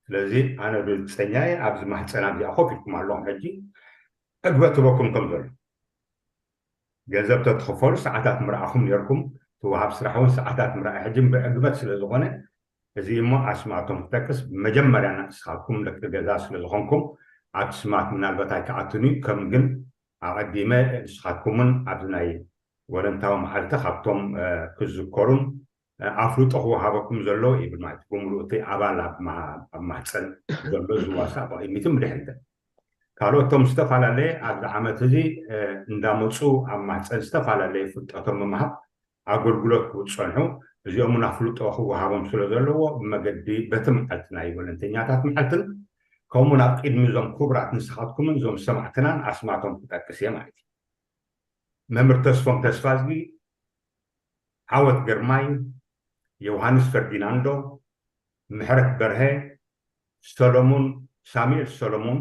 ስለዚ ኣነ ርግፀኛ እየ ኣብዚ ማህፀን ኣብዚኣ ኮፍ ኢልኩም ኣለኹም ሕጂ ዕግበት ህበኩም ከም ዘሎ። ገንዘብ ተትኽፈሉ ሰዓታት ምርኣኹም ነይርኩም፣ ትወሃብ ስራሕ እውን ሰዓታት ምርኣይ ሕጂ ብዕግበት ስለ ዝኾነ፣ እዚ እሞ ኣስማቶም ክጠቅስ መጀመርያ ንስኻትኩም ደቂ ገዛ ስለ ዝኾንኩም ኣብቲ ስማት ምናልባት ኣይከኣቱን እዩ። ከም ግን ኣቐዲመ ንስኻትኩምን ኣብዚ ናይ ወለንታዊ መዓልቲ ካብቶም፣ እ፣ ክዝከሩን፣ እ፣ ኣፍልጦ ክወሃበኩም ዘሎ ይብል ማለት እዩ። ብምሉእ እቲ ኣባል ኣብ ማ-፣ ኣብ ማህፀን ዘሎ ዝዋሳእ ብቕድሚትን ብድሕሪትን። ካልኦቶም ዝተፈላለየ ኣብዚ ዓመት እዚ፣ እ፣ እንዳመፁ ኣብ ማህፀን ዝተፈላለየ ፍልጠቶም ብምሃብ ኣገልግሎት ክህቡ ዝፀንሑ፣ እዚኦም እውን ኣፍልጦ ክወሃቦም ስለ ዘለዎ ብመገዲ በቲ መዓልቲ ናይ ወለንተኛታት መዓልትን ከምኡውን ኣብ ቅድሚ እዞም ክቡራት ንስኻትኩምን እዞም ሰማዕትናን ኣስማቶም ክጠቅስ እየ ማለት እዩ። መምህር ተስፎም ተስፋዝጊ፣ ዓወት ግርማይ፣ ዮሃንስ ፈርዲናንዶ፣ ምሕረት በርሀ፣ ሰሎሙን፣ ሳሙኤል ሰሎሙን፣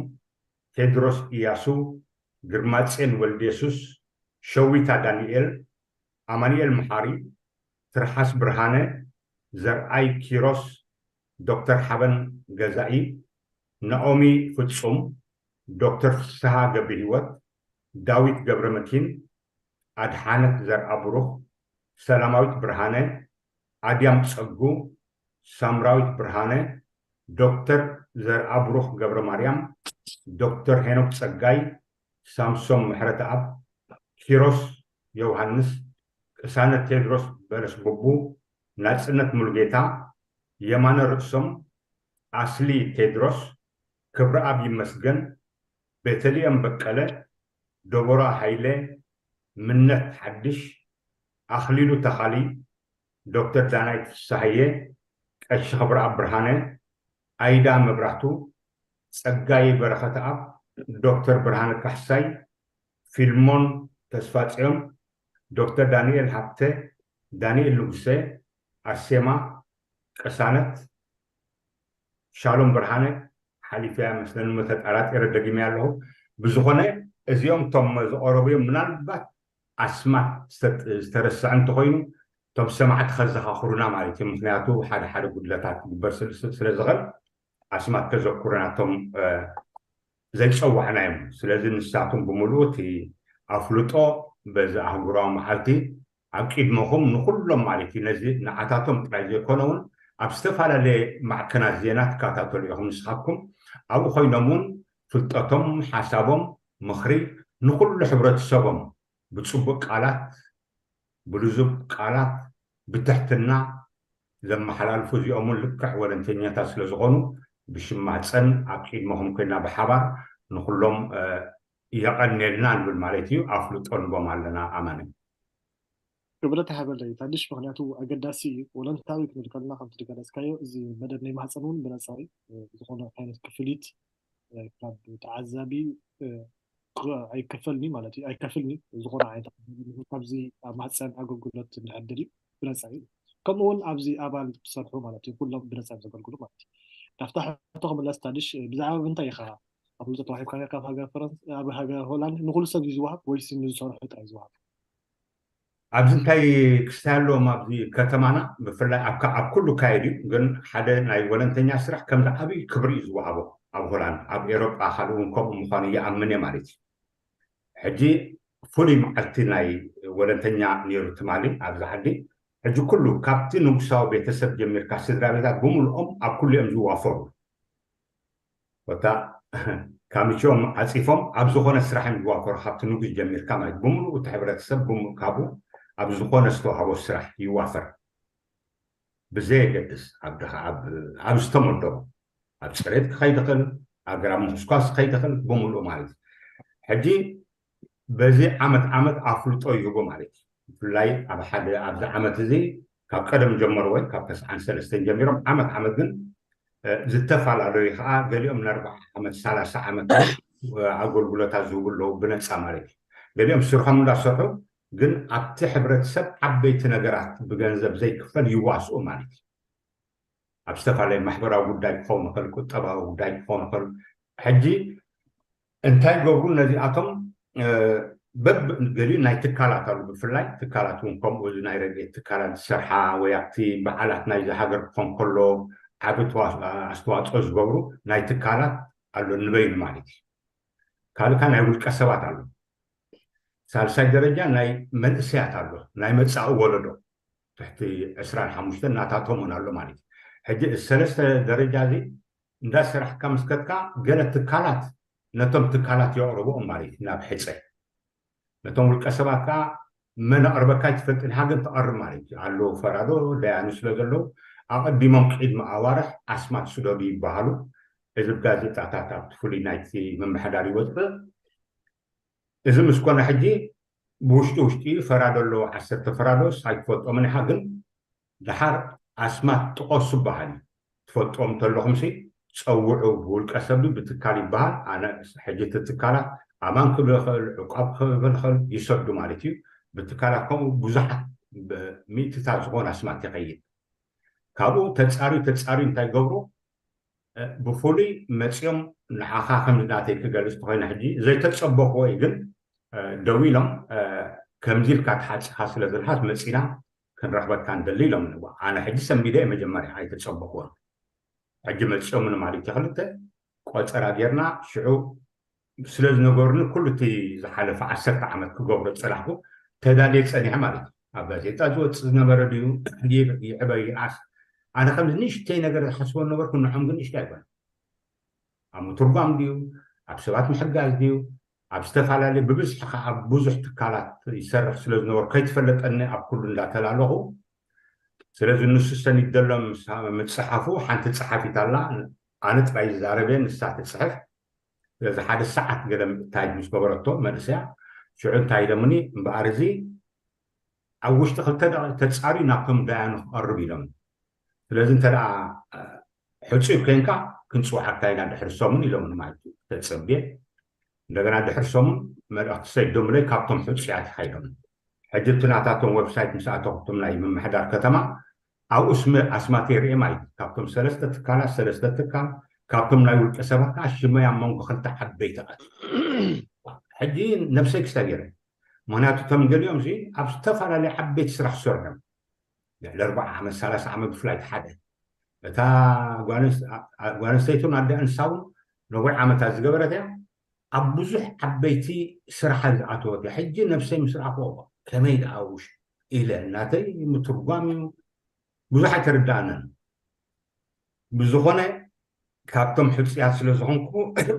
ቴድሮስ ኢያሱ፣ ግርማጼን ወልደየሱስ፣ ሸዊታ ዳንኤል፣ ኣማኑኤል መሓሪ፣ ትርሓስ ብርሃነ፣ ዘርኣይ ኪሮስ፣ ዶክተር ሓበን ገዛኢ፣ ናኦሚ ፍጹም፣ ዶክተር ፍስሃ ገብረሂወት፣ ዳዊት ገብረመኪን፣ ኣድሓነት ዘርኣብሩኽ፣ ሰላማዊት ብርሃነ፣ ኣድያም ጸጉ፣ ሳምራዊት ብርሃነ፣ ዶክተር ዘርኣብሩኽ ገብረማርያም፣ ዶክተር ሄኖክ ጸጋይ፣ ሳምሶም ምሕረተኣብ፣ ኪሮስ ዮውሃንስ፣ ቅሳነት ቴድሮስ በለስ ቡቡ፣ ናጽነት ሙሉጌታ፣ የማነ ርእሶም፣ ኣስሊ ቴድሮስ፣ ክብረኣብ ይመስገን፣ ቤተልሔም በቀለ፣ ደቦራ ሃይለ፣ ምነት ሓድሽ፣ ኣኽሊሉ ተኻሊ፣ ዶክተር ዳናይት ፍስሃየ፣ ቀሺ ክብረኣብ ብርሃነ፣ ኣይዳ መብራህቱ፣ ጸጋይ በረኸተኣብ፣ ዶክተር ብርሃነ ካሕሳይ፣ ፊልሞን ተስፋጽዮን፣ ዶክተር ዳንኤል ሃብተ፣ ዳንኤል ንጉሰ፣ ኣርሴማ፣ ቅሳነት፣ ሻሎም ብርሃነ፣ ሓሊፈያ መስለኒ፣ እሞ ተጠራጢረ ደጊመያ ኣለኹ። ብዝኾነ እዚኦም እቶም ዝቐረቡ እዮም። ምናልባት ኣስማት ዝተ-፣ ዝተረስዐ እንተኾይኑ እቶም ሰማዕቲ ከዘኻኽሩና ማለት እዩ። ምክንያቱ ሓደ ሓደ ጉድለታት ክግበር ስለ፣ ስለ ዝኽእል ኣስማት ከዘኩሩና እቶም፣ እ፣ ዘይጸዋዕናዮም። ስለዚ ንሳቶም ብምሉኡ እቲ ኣፍልጦ በዚ ኣህጉራዊ መዓልቲ ኣብ ቅድመኹም ንኹሎም ማለት እዩ። ነዚ ንዓታቶም ጥራይ ዘይኮነ እውን ኣብ ዝተፈላለየ ማዕከናት ዜና ትከታተሉ ኢኹም ንስኻትኩም። ኣብኡ ኮይኖም እውን ፍልጠቶም፣ ሓሳቦም፣ ምኽሪ ንኹሉ ሕብረተሰቦም ብጽቡቕ ቃላት፣ ብልዙብ ቃላት፣ ብትሕትና ዘመሓላልፉ እዚኦም እውን ልክዕ ወለንተኛታት ስለ ዝኾኑ ብሽም ማህፀን ኣብ ቅድመኹም ኮይና ብሓባር ንኹሎም፣ እ፣ የቐንየልና ንብል ማለት እዩ። ኣፍልጦ ንቦም ኣለና ኣማነ። ክብረት ይሃበለይ ታድሽ። ምክንያቱ ኣገዳሲ እዩ፣ ወለንታዊ ክንብል ከለና ከምቲ ዝገለፅካዮ፣ እዚ መደብ ናይ ማህፀን እውን ብነፃ እዩ። ዝኾነ ዓይነት ክፍሊት ካብ ተዓዛቢ ኣይከፈልኒ ማለት እዩ። ኣይከፍልኒ። ዝኾነ ዓይነት ኣገልግሎት ካብዚ ኣብ ማህፀን ኣገልግሎት ንዕድል እዩ፣ ብነፃ እዩ። ከምኡ እውን ኣብዚ ኣባል ትሰርሑ ማለት እዩ፣ ኩሎም ብነፃ ዘገልግሉ ማለት እዩ። ናብታ ሕቶ ክምለስ ታድሽ፣ ብዛዕባ ምንታይ ኢኻ ኣፍልጦ ተዋሂብካ ካብ ሃገር ፈረንስ ኣብ ሃገር ሆላንድ ንኩሉ ሰብ ዝወሃብ ወይስ ንዝሰርሑ ጥራይ ዝወሃብ? ኣብዚ እንታይ ክስታይ ኣለዎም ኣብዚ ከተማና ብፍላይ ኣብ ኩሉ ካየድ እዩ። ግን ሓደ ናይ ወለንተኛ ስራሕ ከምዚ ዓብይ ክብሪ እዩ ዝወሃቦ ኣብ ሆላንድ። ኣብ ኤሮጳ ካልእ እውን ከምኡ ምዃኑ ይኣምን እየ ማለት እዩ። ሕጂ ፍሉይ መዓልቲ ናይ ወለንተኛ ነይሩ ትማሊ ኣብዚ ዓዲ። ሕጂ ኩሉ ካብቲ ንጉሳዊ ቤተሰብ ጀሚርካ ስድራ ቤታት ብምልኦም ኣብ ኩሉ እዮም ዝዋፈሩ። ወታ ካምችኦም ዓፂፎም ኣብ ዝኾነ ስራሕ እዮም ዝዋፈሩ። ካብቲ ንጉስ ጀሚርካ ማለት ብምሉእ እቲ ሕብረተሰብ ብምሉእ ካብኡ ኣብ ዝኾነ ዝተዋህቦ ስራሕ ይዋፈር ብዘየገድስ ኣብ ድኻ ኣብ ዝተመደቡ ኣብ ፅሬት ክኸይድ ይኽእል፣ ኣግራብ ምኹስኳስ ክኸይድ ይኽእል ብምሉእ ማለት እዩ። ሕጂ በዚ ዓመት ዓመት ኣፍልጦ ይህቦ ማለት እዩ። ብፍላይ ኣብ ሓደ ኣብዚ ዓመት እዚ ካብ ቀደም ጀመሩ ወይ ካብ ተስዓን ሰለስተን ጀሚሮም ዓመት ዓመት ግን ዝተፈላለዩ ከዓ ገሊኦም ንኣርባዓ ዓመት ሰላሳ ዓመት ኣገልግሎታት ዝህቡ ኣለዉ ብነፃ ማለት እዩ። ገሊኦም ስርሖም እንዳሰርሑ ግን ኣብቲ ሕብረተሰብ ዓበይቲ ነገራት ብገንዘብ ዘይክፈል ይዋስኡ ማለት እዩ። ኣብ ዝተፈላለዩ ማሕበራዊ ጉዳይ ክኸውን ይኽእል፣ ቁጠባዊ ጉዳይ ክኸውን ይኽእል። ሕጂ እንታይ ገብሩ ነዚኣቶም በብ ገሊኡ ናይ ትካላት ኣሉ። ብፍላይ ትካላት እውን ከምኡ እዚ ናይ ረድኤት ትካላት ዝሰርሓ ወይ ኣብቲ በዓላት ናይዚ ሃገር ክኾን ከሎ ዓቢ ኣስተዋፅኦ ዝገብሩ ናይ ትካላት ኣሎ ንበይኑ ማለት እዩ። ካልካ ናይ ውልቀ ሰባት ኣሎ። ሳልሳይ ደረጃ ናይ መንእሰያት ኣሎ፣ ናይ መፃኢ ወለዶ ትሕቲ ዕስራን ሓሙሽተን ናታቶም እውን ኣሎ ማለት እዩ። ሕጂ እዚ ሰለስተ ደረጃ እዚ እንዳሰራሕካ ምስከትካ ገለ ትካላት ነቶም ትካላት የቕርብኦም ማለት እዩ ናብ ሕፀ። ነቶም ውልቀ ሰባት ከዓ መን ኣቕርበካ ይትፈልጥን ሃገን ትቐርብ ማለት እዩ። ኣለዉ ፈራዶ ደያኑ ስለ ዘለዉ ኣቐዲሞም ቅድሚ ኣዋርሕ ኣስማት ስደዱ ይበሃሉ። እዚ ብጋዜጣታት ኣብቲ ፍሉይ ናይቲ ምምሕዳር ይወፅእ። እዚ ምስ ኮነ ሕጂ ብውሽጢ ውሽጢ ፈራዶ ኣለዎ፣ ዓሰርተ ፈራዶስ ኣይትፈልጦምን ኢኻ፣ ግን ደሓር ኣስማት ጥቐሱ በሃል እዩ። ትፈልጦም እንተለኹምሲ ፀውዑ፣ ብውልቀ ሰብ ድዩ ብትካል ይበሃል። ኣነ ሕጂ እቲ ትካላት ኣማን ክብል ይኽእል፣ ዕቋብ ክብል ይኽእል፣ ይሰዱ ማለት እዩ። ብትካላት ከምኡ ብዙሓት ሚእትታት ዝኾነ ኣስማት ይኸይድ። ካብኡ ተፃርዩ ተፃርዩ እንታይ ገብሩ ብፍሉይ መፂኦም ንዓኻ ከም ናተይ ክገልፅ ተኮይነ ሕጂ ዘይተፀበኽዎ እዩ ግን ደው ኢሎም ከምዚ ኢልካ ተሓፂኻ ስለ ዘለኻስ መፂና ክንረኽበካ ንደሊ ኢሎም። ኣነ ሕጂ ሰንቢደ እየ መጀመርያ ኣይተፀበኽዎን። ሕጂ መፂኦም ንማለት ክልተ ቆፀራ ጌርና ሽዑ ስለ ዝነገሩኒ ኩሉ እቲ ዝሓለፈ ዓሰርተ ዓመት ክገብሮ ዝፀላሕኩ ተዳልየ ፀኒሐ ማለት እዩ። ኣብ ጋዜጣ ዝወፅእ ዝነበረ ድዩ ይዕበ ይንኣስ ኣነ ከምዚ ንእሽተይ ነገር ዝሓስቦ ነበርኩ፣ ንዖም ግን ንእሽተይ ኣይኮነ። ኣብ ምትርጓም ድዩ ኣብ ሰባት ምሕጋዝ ድዩ ኣብ ዝተፈላለዩ ብብዝሒ ከዓ ኣብ ብዙሕ ትካላት ይሰርሕ ስለ ዝነበሩ ከይትፈለጠኒ ኣብ ኩሉ እንዳተላለኹ ስለዚ ንሱ ሰኒድ ዘሎ ምፅሓፉ ሓንቲ ፀሓፊት ኣላ ኣነ ጥራይ ዝዛረበ ንሳ ትፅሕፍ ስለዚ ሓደ ሰዓት ገለ ምእታይ ምስ ገበረቶ መንእሰያ ሽዑ እንታይ ኢሎምኒ እምበኣር እዚ ኣብ ውሽጢ ክልተ ደቂ ተፃሪ ናብቶም ዳያኑ ክቐርብ ኢሎም ስለዚ እንተ ሕፁይ ኮይንካ ክንፅውዓካ ኢና ድሕሪ ሰሙን ኢሎምኒ ማለት እዩ ተፀብየ እንደገና ድሕሪ ሰሙን መልእክቲ ሰዲዶምለይ ካብቶም ሕፁያት ኢኻ ኢሎም ሕጂ እቲ ናታቶም ዌብሳይት ምስ ኣተኹ እቶም ናይ ምምሕዳር ከተማ ኣብኡ ስመ ኣስማት የርእየ ማለት እዩ ካብቶም ሰለስተ ትካላት ሰለስተ ትካል ካብቶም ናይ ውልቀ ሰባት ከዓ ሽመይ ኣብ መንጎ ክልተ ዓበይቲ ሕጂ ነብሰይ ክስታ ገይረ ምክንያቱ እቶም ገሊኦም ዚ ኣብ ዝተፈላለዩ ዓበይቲ ስራሕ ዝሰርሑ እዮም ልዕሊ ኣርባዓ ዓመት ሰላሳ ዓመት ብፍላይ ሓደ እታ ጓል ኣንስተይቱን ኣደ ኣንስታውን ነዊሕ ዓመታት ዝገበረት እያ ኣብ ብዙሕ ዓበይቲ ስራሓት ዝኣተወት እያ ሕጂ ነብሰይ ምስ ረኣኽዎ ከመይ ደኣ ውሽ ኢለ እናተይ ምትርጓም እዩ ብዙሕ ኣይተረዳኣንን ብዝኾነ ካብቶም ሕፅያት ስለ ዝኾንኩ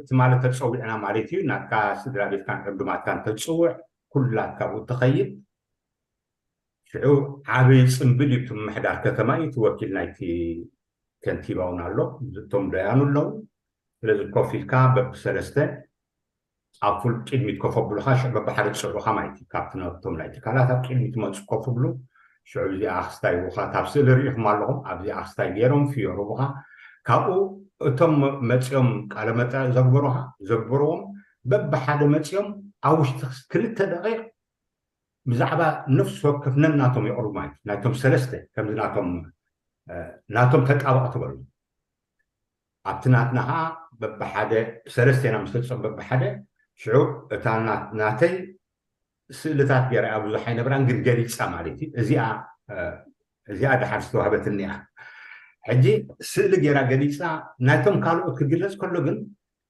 ትማሊ ተፀዊዕና ማለት እዩ ናትካ ስድራ ቤትካን ዕዱማትካን ተፅውዕ ኩላት ካብኡ ትኸይድ ሽዑ ዓብዪ ፅምብል እዩ እቲ ምምሕዳር ከተማ እዩ እቲ ወኪል ናይቲ ከንቲባ እውን ኣሎ እቶም ደያኑ ኣለዉ ስለዚ ኮፍ ኢልካ በብሰለስተ ኣብ ፉል ቅድሚት ኮፍ ኣብሉኻ፣ ሽዑ በብሓደ ጽዕሩኻ ማለት እዩ። ካብቲ ናብቶም ናይ ትካላት ኣብ ቅድሚት መጹ ኮፍ ብሉ። ሽዑ እዚኣ ክስታይ ይብሉኻ፣ ካብ ስእሊ ርኢኹም ኣለኹም። ኣብዚኣ ክስታይ ገይሮም ፍዮርቡኻ። ካብኡ እቶም መጺኦም ቃለ መጠ ዘግበሩኻ ዘግበርዎም በብሓደ መጺኦም ኣብ ውሽጢ ክልተ ደቂቕ ብዛዕባ ነፍሲ ወከፍ ነናቶም የቕርቡ ማለት እዩ። ናይቶም ሰለስተ ከምዚ ናቶም ናቶም ተጣበቕ ትበሉ። ኣብቲ ናትና ከዓ በብሓደ ሰለስቴና ምስ ተፀም በብሓደ ሽዑ እታ ናተይ ስእልታት ገይራ እያ ብዙሕ ኣይነብራን ግን ገሊፃ ማለት እዩ። እዚኣ እዚኣ ድሓር ዝተዋህበትኒ እያ። ሕጂ ስእሊ ገይራ ገሊፃ ናይቶም ካልኦት ክግለፅ ከሎ ግን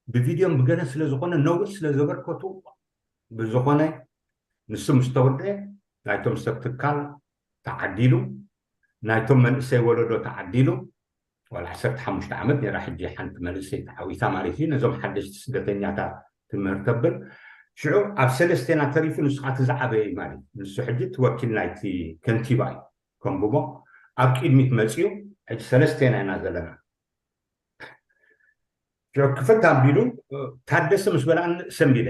ብቪድዮን ብገለን ስለዝኾነ ነዊሕ ስለዘበርከቱ ብዝኾነ ንሱ ምስ ተወደአ ናይቶም ሰብ ትካል ተዓዲሉ ናይቶም መንእሰይ ወለዶ ተዓዲሉ ዋላ ዓሰርተ ሓሙሽተ ዓመት ነራ ሕጂ ሓንቲ መንእሰይ ተዓዊታ ማለት እዩ ነዞም ሓደሽቲ ስደተኛታት ትምህር ተብል ሽዑ ኣብ ሰለስቴና ተሪፉ ንስኻ እቲ ዝዓበየ ማለት ንሱ ሕጂ እቲ ወኪል ናይቲ ከንቲባ እዩ ከምብሞ ኣብ ቅድሚት መፅኡ ሕጂ ሰለስቴና ኢና ዘለና ሽዑ ክፍት ኣቢሉ ታደሰ ምስ በልኣኒ ሰንቢለ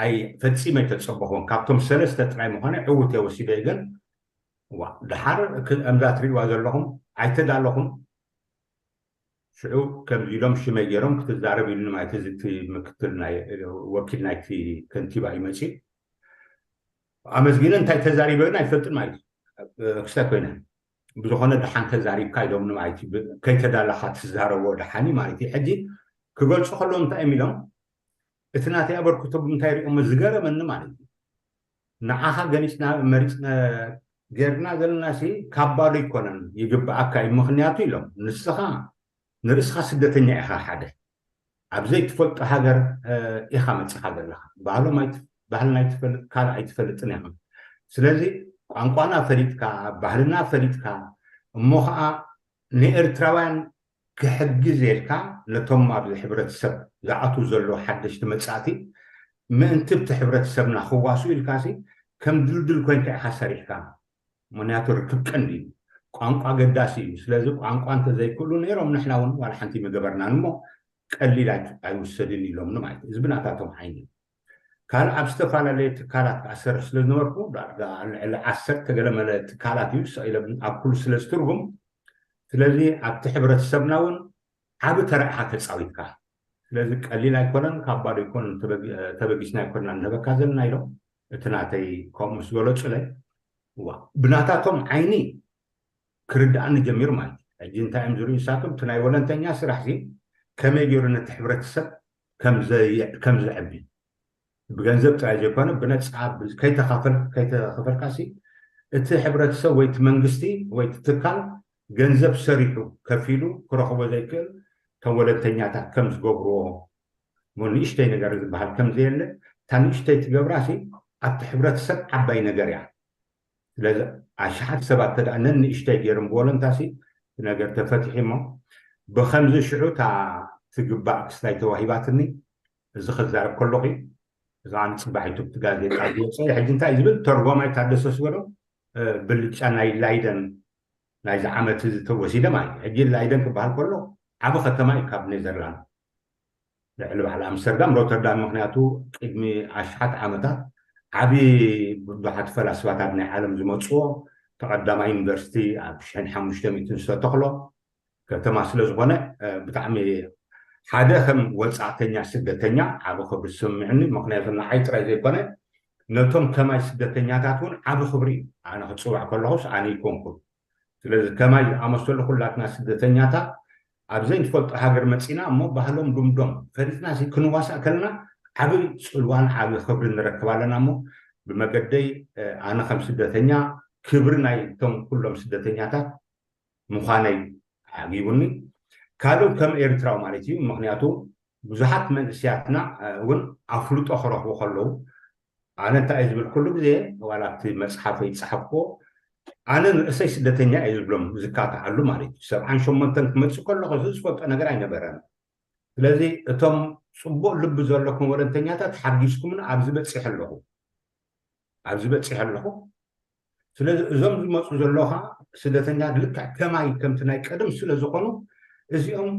ኣይ ፈፂመ ኣይተፀበኹን ካብቶም ሰለስተ ጥራይ ምኾነ ዕውት እየ ወሲደ ግን ዋ ድሓር ከምዛ ትሪእዋ ዘለኹም ኣይተዳለኹም ሽዑ ከምዚ ኢሎም ሽመይ ገይሮም ክትዛረብ ኢሉኒ ማለት እዚ እቲ ምክትል ናይ ወኪል ናይቲ ከንቲባ እዩ መፂኡ ኣመስጊነ እንታይ ተዛሪበ ግን ኣይፈልጥን ማለት እዩ ክስታይ ኮይነ ብዝኾነ ደሓን ተዛሪብካ ኢሎምኒ ማለት እዩ ከይተዳላኻ ትዛረቦ ደሓን ማለት እዩ ሕጂ ክገልፁ ከለዉ እንታይ እዮም ኢሎም እቲ ናተይ ኣበርክቶ ብምንታይ ሪኦሞ ዝገረመኒ ማለት እዩ ንዓኻ ገሊፅና መሪፅና ገርና ዘለና ሲ ካብ ባዶ ኣይኮነን ይግብኣካ እዩ ምኽንያቱ ኢሎም ንስኻ ንርእስኻ ስደተኛ ኢኻ ሓደ ኣብ ዘይትፈልጦ ሃገር ኢኻ መፂኻ ዘለኻ ባህሎም ባህልና ኣይትፈልጥ ካልእ ኣይትፈልጥን ኢኻ ስለዚ ቋንቋና ፈሊጥካ ባህልና ፈሊጥካ እሞ ከዓ ንኤርትራውያን ክሕግዝ ኢልካ ነቶም ኣብዚ ሕብረተሰብ ዝኣትዉ ዘለዉ ሓደሽቲ መጻእቲ ምእንቲ እቲ ሕብረተሰብና ክዋስኡ ኢልካ ሲ ከም ድልድል ኮይንካ ኢኻ ሰሪሕካ ምክንያቱ ርክብ ቀንዲ እዩ ቋንቋ ገዳሲ እዩ ስለዚ ቋንቋ እንተዘይክእሉ ነይሮም ንሕና እውን ዋላ ሓንቲ ምገበርናን እሞ ቀሊል ኣይውሰድን ኢሎምኒ ማለት እዩ እዚ ብናታቶም ዓይኒ ካልእ ኣብ ዝተፈላለየ ትካላት ክኣሰርሕ ስለ ዝነበርኩ ዳርጋ ልዕሊ ዓሰርተ ገለ መለ ትካላት እዩ ስቕ ኢለ ኣብ ኩሉ ስለ ዝትርጉም ስለዚ ኣብቲ ሕብረተሰብና እውን ዓቢ ተራ ኢኻ ተጻዊትካ ስለዚ ቀሊል ኣይኮነን ካብ ባዶ ኣይኮነን ተበጊስና ኣይኮንና ንህበካ ዘለና ኢሎም እቲ ናተይ ከምኡ ምስ ገለጹለይ ብናታቶም ዓይኒ ክርድኣኒ ጀሚሩ ማለት እዩ ሕጂ እንታይ እዮም ዝርእዩ ንሳቶም እቲ ናይ ወለንተኛ ስራሕ ሲ ከመይ ገይሩ ነቲ ሕብረተሰብ ከም ዘዕቢ ብገንዘብ ጥራይ ዘይኮነ ብነፃ ከይተኸፈልካ ሲ እቲ ሕብረተሰብ ወይ እቲ መንግስቲ ወይ እቲ ትካል ገንዘብ ሰሪሑ ከፊሉ ክረኽቦ ዘይክእል ተወለንተኛታት ከም ዝገብርዎ ንእሽተይ ነገር ዝበሃል ከም ዘየለ እታ ንእሽተይ ትገብራ ሲ ኣብቲ ሕብረተሰብ ዓባይ ነገር እያ ስለዚ ኣሽሓት ሰባት ተዳ ነንእሽተይ ገይሮም ብወለንታሲ እቲ ነገር ተፈቲሑ እሞ ብከምዚ ሽዑ እታ ትግባእ ክስታይ ተዋሂባትኒ እዚ ክዛረብ ከለኹ እዚ ከዓ ንፅባሒቱ እቲ ጋዜጣ ዝወፀ ሕጂ እንታይ ዝብል ተርጓማይ ታደሰ ስገዶ ብልጫ ናይ ላይደን ናይዚ ዓመት እዚ ተወሲደ ማለት ሕጂ ላይደን ክበሃል ከሎ ዓብ ከተማ እዩ ካብ ኔዘርላንድ ልዕሊ በዓል ኣምስተርዳም ሮተርዳም ምክንያቱ ቅድሚ ኣሽሓት ዓመታት ዓብዪ ብዙሓት ፈላስፋታት ናይ ዓለም ዝመፅዎ ተቐዳማይ ዩኒቨርሲቲ ኣብ ሽሕን ሓሙሽተ ሚእትን ዝተተኽሎ ከተማ ስለ ዝኾነ ብጣዕሚ ሓደ ከም ወፃእተኛ ስደተኛ ዓብ ክብሪ ዝስምዕኒ ምክንያቱ ንዓይ ጥራይ ዘይኮነ ነቶም ከማይ ስደተኛታት እውን ዓብ ክብሪ እዩ ኣነ ክፅዋዕ ከለኹስ ኣነ ይኮንኩን ስለዚ ከማይ ዝኣመሰሉ ኩላትና ስደተኛታት ኣብ ዘይንፈልጦ ሃገር መፂና እሞ ባህሎም ልምዶም ፈሊጥና ክንዋሳእ ከለና ዓብይ ፅልዋን ዓብይ ክብሪ ንረክብ ኣለና እሞ ብመገደይ ኣነ ከም ስደተኛ ክብሪ ናይቶም ኩሎም ስደተኛታት ምዃነይ ዓጊቡኒ ካልእ ከም ኤርትራዊ ማለት እዩ ምክንያቱ ብዙሓት መንእስያትና እውን ኣፍልጦ ክረኽቡ ከለዉ ኣነ እንታይ እየ ዝብል ኩሉ ግዜ ዋላ ኣብቲ መፅሓፈይ ዝፀሓፍክዎ ኣነ ንርእሰይ ስደተኛ እየ ዝብሎም ዝካትዓሉ ማለት እዩ ሰብዓን ሸሞንተን ክመፅእ ከለኹ እዚ ዝፈልጦ ነገር ኣይነበረን ስለዚ እቶም ፅቡቅ ልቢ ዘለኩም ወለንተኛታት ሓጊዝኩምን ኣብዚ በፂሐ ኣለኹ ኣብዚ በፂሐ ኣለኹ ስለዚ እዞም ዝመፁ ዘለዉ ከዓ ስደተኛ ልክዕ ከማይ ከምቲ ናይ ቀደም ስለ ዝኾኑ እዚኦም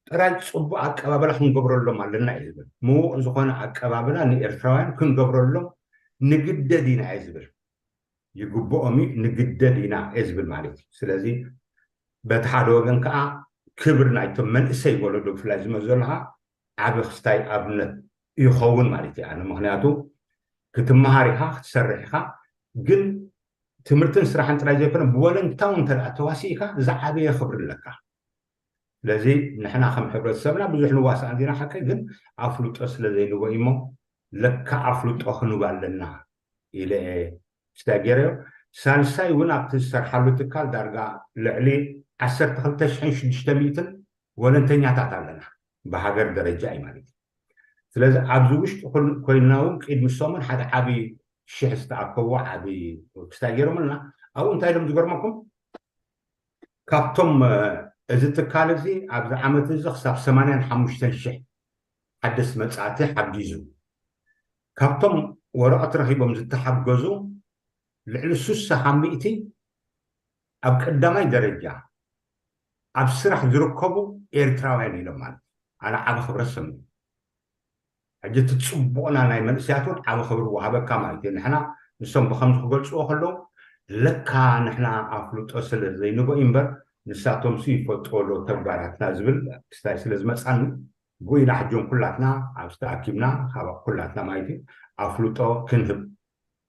ጥራይ ፅቡቅ ኣቀባበላ ክንገብረሎም ኣለና እዩ ዝብል። ምዉቅ ዝኾነ ኣቀባበላ ንኤርትራውያን ክንገብረሎም ንግደድ ኢና እዩ ዝብል። ይግብኦም እዩ፣ ንግደድ ኢና እየ ዝብል ማለት እዩ። ስለዚ በቲ ሓደ ወገን ከዓ ክብሪ ናይቶም መንእሰይ ወለዶ ብፍላይ ዝመፅእ ዘሎ ከዓ ዓቢ ክስታይ ኣብነት ይኸውን ማለት እዩ። ኣነ ምክንያቱ ክትመሃር ኢኻ፣ ክትሰርሕ ኢኻ፣ ግን ትምህርትን ስራሕን ጥራይ ዘይኮነ ብወለንታው እንተ ተዋሲእካ ዝዓበየ ክብሪ ኣለካ። ስለዚ ንሕና ከም ሕብረተሰብና ብዙሕ ንዋሳእ እንዲና ሓቂ፣ ግን ኣፍልጦ ስለ ዘይንቦ እሞ ለካ ኣፍልጦ ክንብ ኣለና ኢለ እየ ክስታይ ገይረዮ። ሳልሳይ እውን ኣብቲ ዝሰርሓሉ ትካል ዳርጋ ልዕሊ ዓሰርተ ክልተ ሽሕን ሽዱሽተ ሚእትን ወለንተኛታት ኣለና፣ ብሃገር ደረጃ እዩ ማለት እዩ። ስለዚ ኣብዚ ውሽጢ ኮይንና እውን ቅድሚ ሰሙን ሓደ ዓብዪ ሽሕ ዝተኣከብዎ ዓብዪ ክስታይ ገይሮምልና። ኣብኡ እንታይ ኢሎም ዝገርመኩም፣ ካብቶም እዚ ትካል እዚ ኣብዚ ዓመት እዚ ክሳብ ሰማንያን ሓሙሽተን ሽሕ ሓደስቲ መጻእቲ ሓጊዙ። ካብቶም ወረቐት ረኺቦም ዝተሓገዙ ልዕሊ ሱሳ ካብ ሚእቲ ኣብ ቀዳማይ ደረጃ ኣብ ስራሕ ዝርከቡ ኤርትራውያን ኢሎም ማለት እዩ። ኣነ ዓቢ ክብረት ሰምዩ። ሕጂ እቲ ጽቡቕና ናይ መንእሰያት እውን ዓቢ ክብሪ ወሃበካ ማለት እዩ። ንሕና ንሶም ብኸምዚ ክገልጽዎ ከለዉ ለካ ንሕና ኣፍልጦ ስለ ዘይንቦ እዩ እምበር ንሳቶም ሱ ይፈልጥዎ ኣለዉ ተግባራትና ዝብል ክስታይ ስለ ዝመጻኒ ብኡ ኢና ሕጆም ኩላትና ኣብዚ ተኣኪብና ካብ ኩላትና ማለት እዩ ኣፍልጦ ክንህብ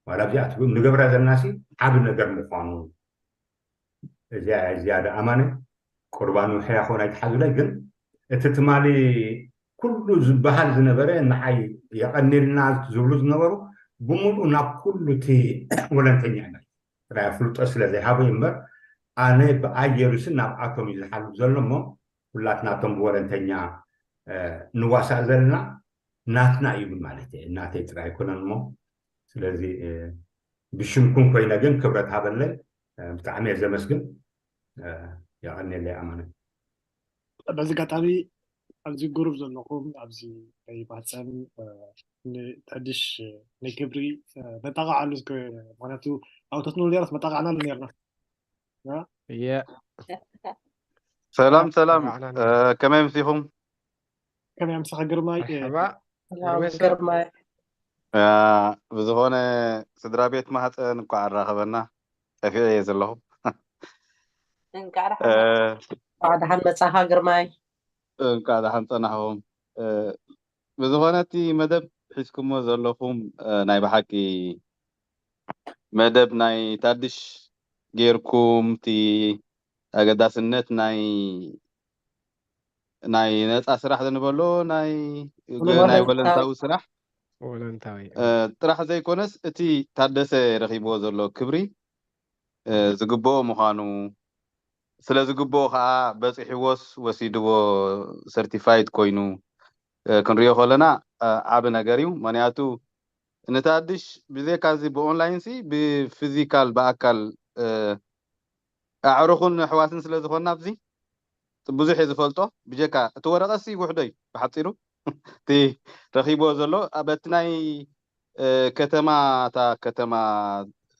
ዋላ ኣብዚኣ ንገብራ ዘለና ሲ ዓቢ ነገር ምዃኑ እዚኣ እያ ዝያዳ ኣማነ ቁርባኑ ሕያ ክኾን ኣይትሓዙለይ ግን እቲ ትማሊ ኩሉ ዝበሃል ዝነበረ ንዓይ የቐኒልና ዝብሉ ዝነበሩ ብምሉኡ ናብ ኩሉ እቲ ወለንተኛ ኢና ጥራይ ኣፍልጦ ስለ ዘይሃቡ እዩ እምበር ኣነ ብኣየሩስን ናብኣቶም እዩ ዝሓልፍ ዘሎ እሞ ኩላትናቶም ብወለንተኛ ንዋሳእ ዘለና ናትና እዩ ብል ማለት እየ እናተይ ጥራይ ኣይኮነን እሞ ስለዚ ብሽምኩም ኮይነ ግን ክብረት ሃበለይ ብጣዕሚ እየ ዘመስግን የቐንየለይ ኣማነ በዚ ኣጋጣሚ ኣብዚ ጉሩብ ዘለኹም ኣብዚ ናይ ማህፀን ንተድሽ ንክብሪ ነጣቃዓሉ ምክንያቱ ኣብ ተትኖ ኔራት መጣቃዕናሉ ኔርና ሰላም ሰላም ከመይ ምሲኹም ከመይ ምሳኻ ግርማይ ግርማይ ብዝኾነ ስድራ ቤት ማህፀን እኳ ኣራኸበና ጠፊዐ እየ ዘለኹም እንኳዕ ደሓን መፃኻ ግርማይ እንኳዕ ደሓን ፀናሕኹም ብዝኾነ እቲ መደብ ሒዝኩሞ ዘለኹም ናይ ብሓቂ መደብ ናይ ታድሽ ጌርኩም እቲ ኣገዳስነት ናይ ናይ ነፃ ስራሕ ዝንበሎ ናይ ናይ ወለንታዊ ስራሕ ወለንታዊ ጥራሕ ዘይኮነስ እቲ ታደሰ ረኪብዎ ዘሎ ክብሪ ዝግብኦ ምዃኑ ስለ ዝግብኦ ከዓ በፂሕዎስ ወሲድዎ ሰርቲፋይድ ኮይኑ ክንሪኦ ከለና ዓቢ ነገር እዩ ምክንያቱ ነቲ ኣድሽ ብዘይካ እዚ ብኦንላይን ሲ ብፊዚካል ብኣካል ኣዕሩኽን ኣሕዋትን ስለ ዝኾንና ኣብዚ ብዙሕ እየ ዝፈልጦ ብጀካ እቲ ወረቐት ሲ ውሕዶ እዩ ብሓፂሩ እቲ ረኺብዎ ዘሎ በቲ ናይ ከተማ እታ ከተማ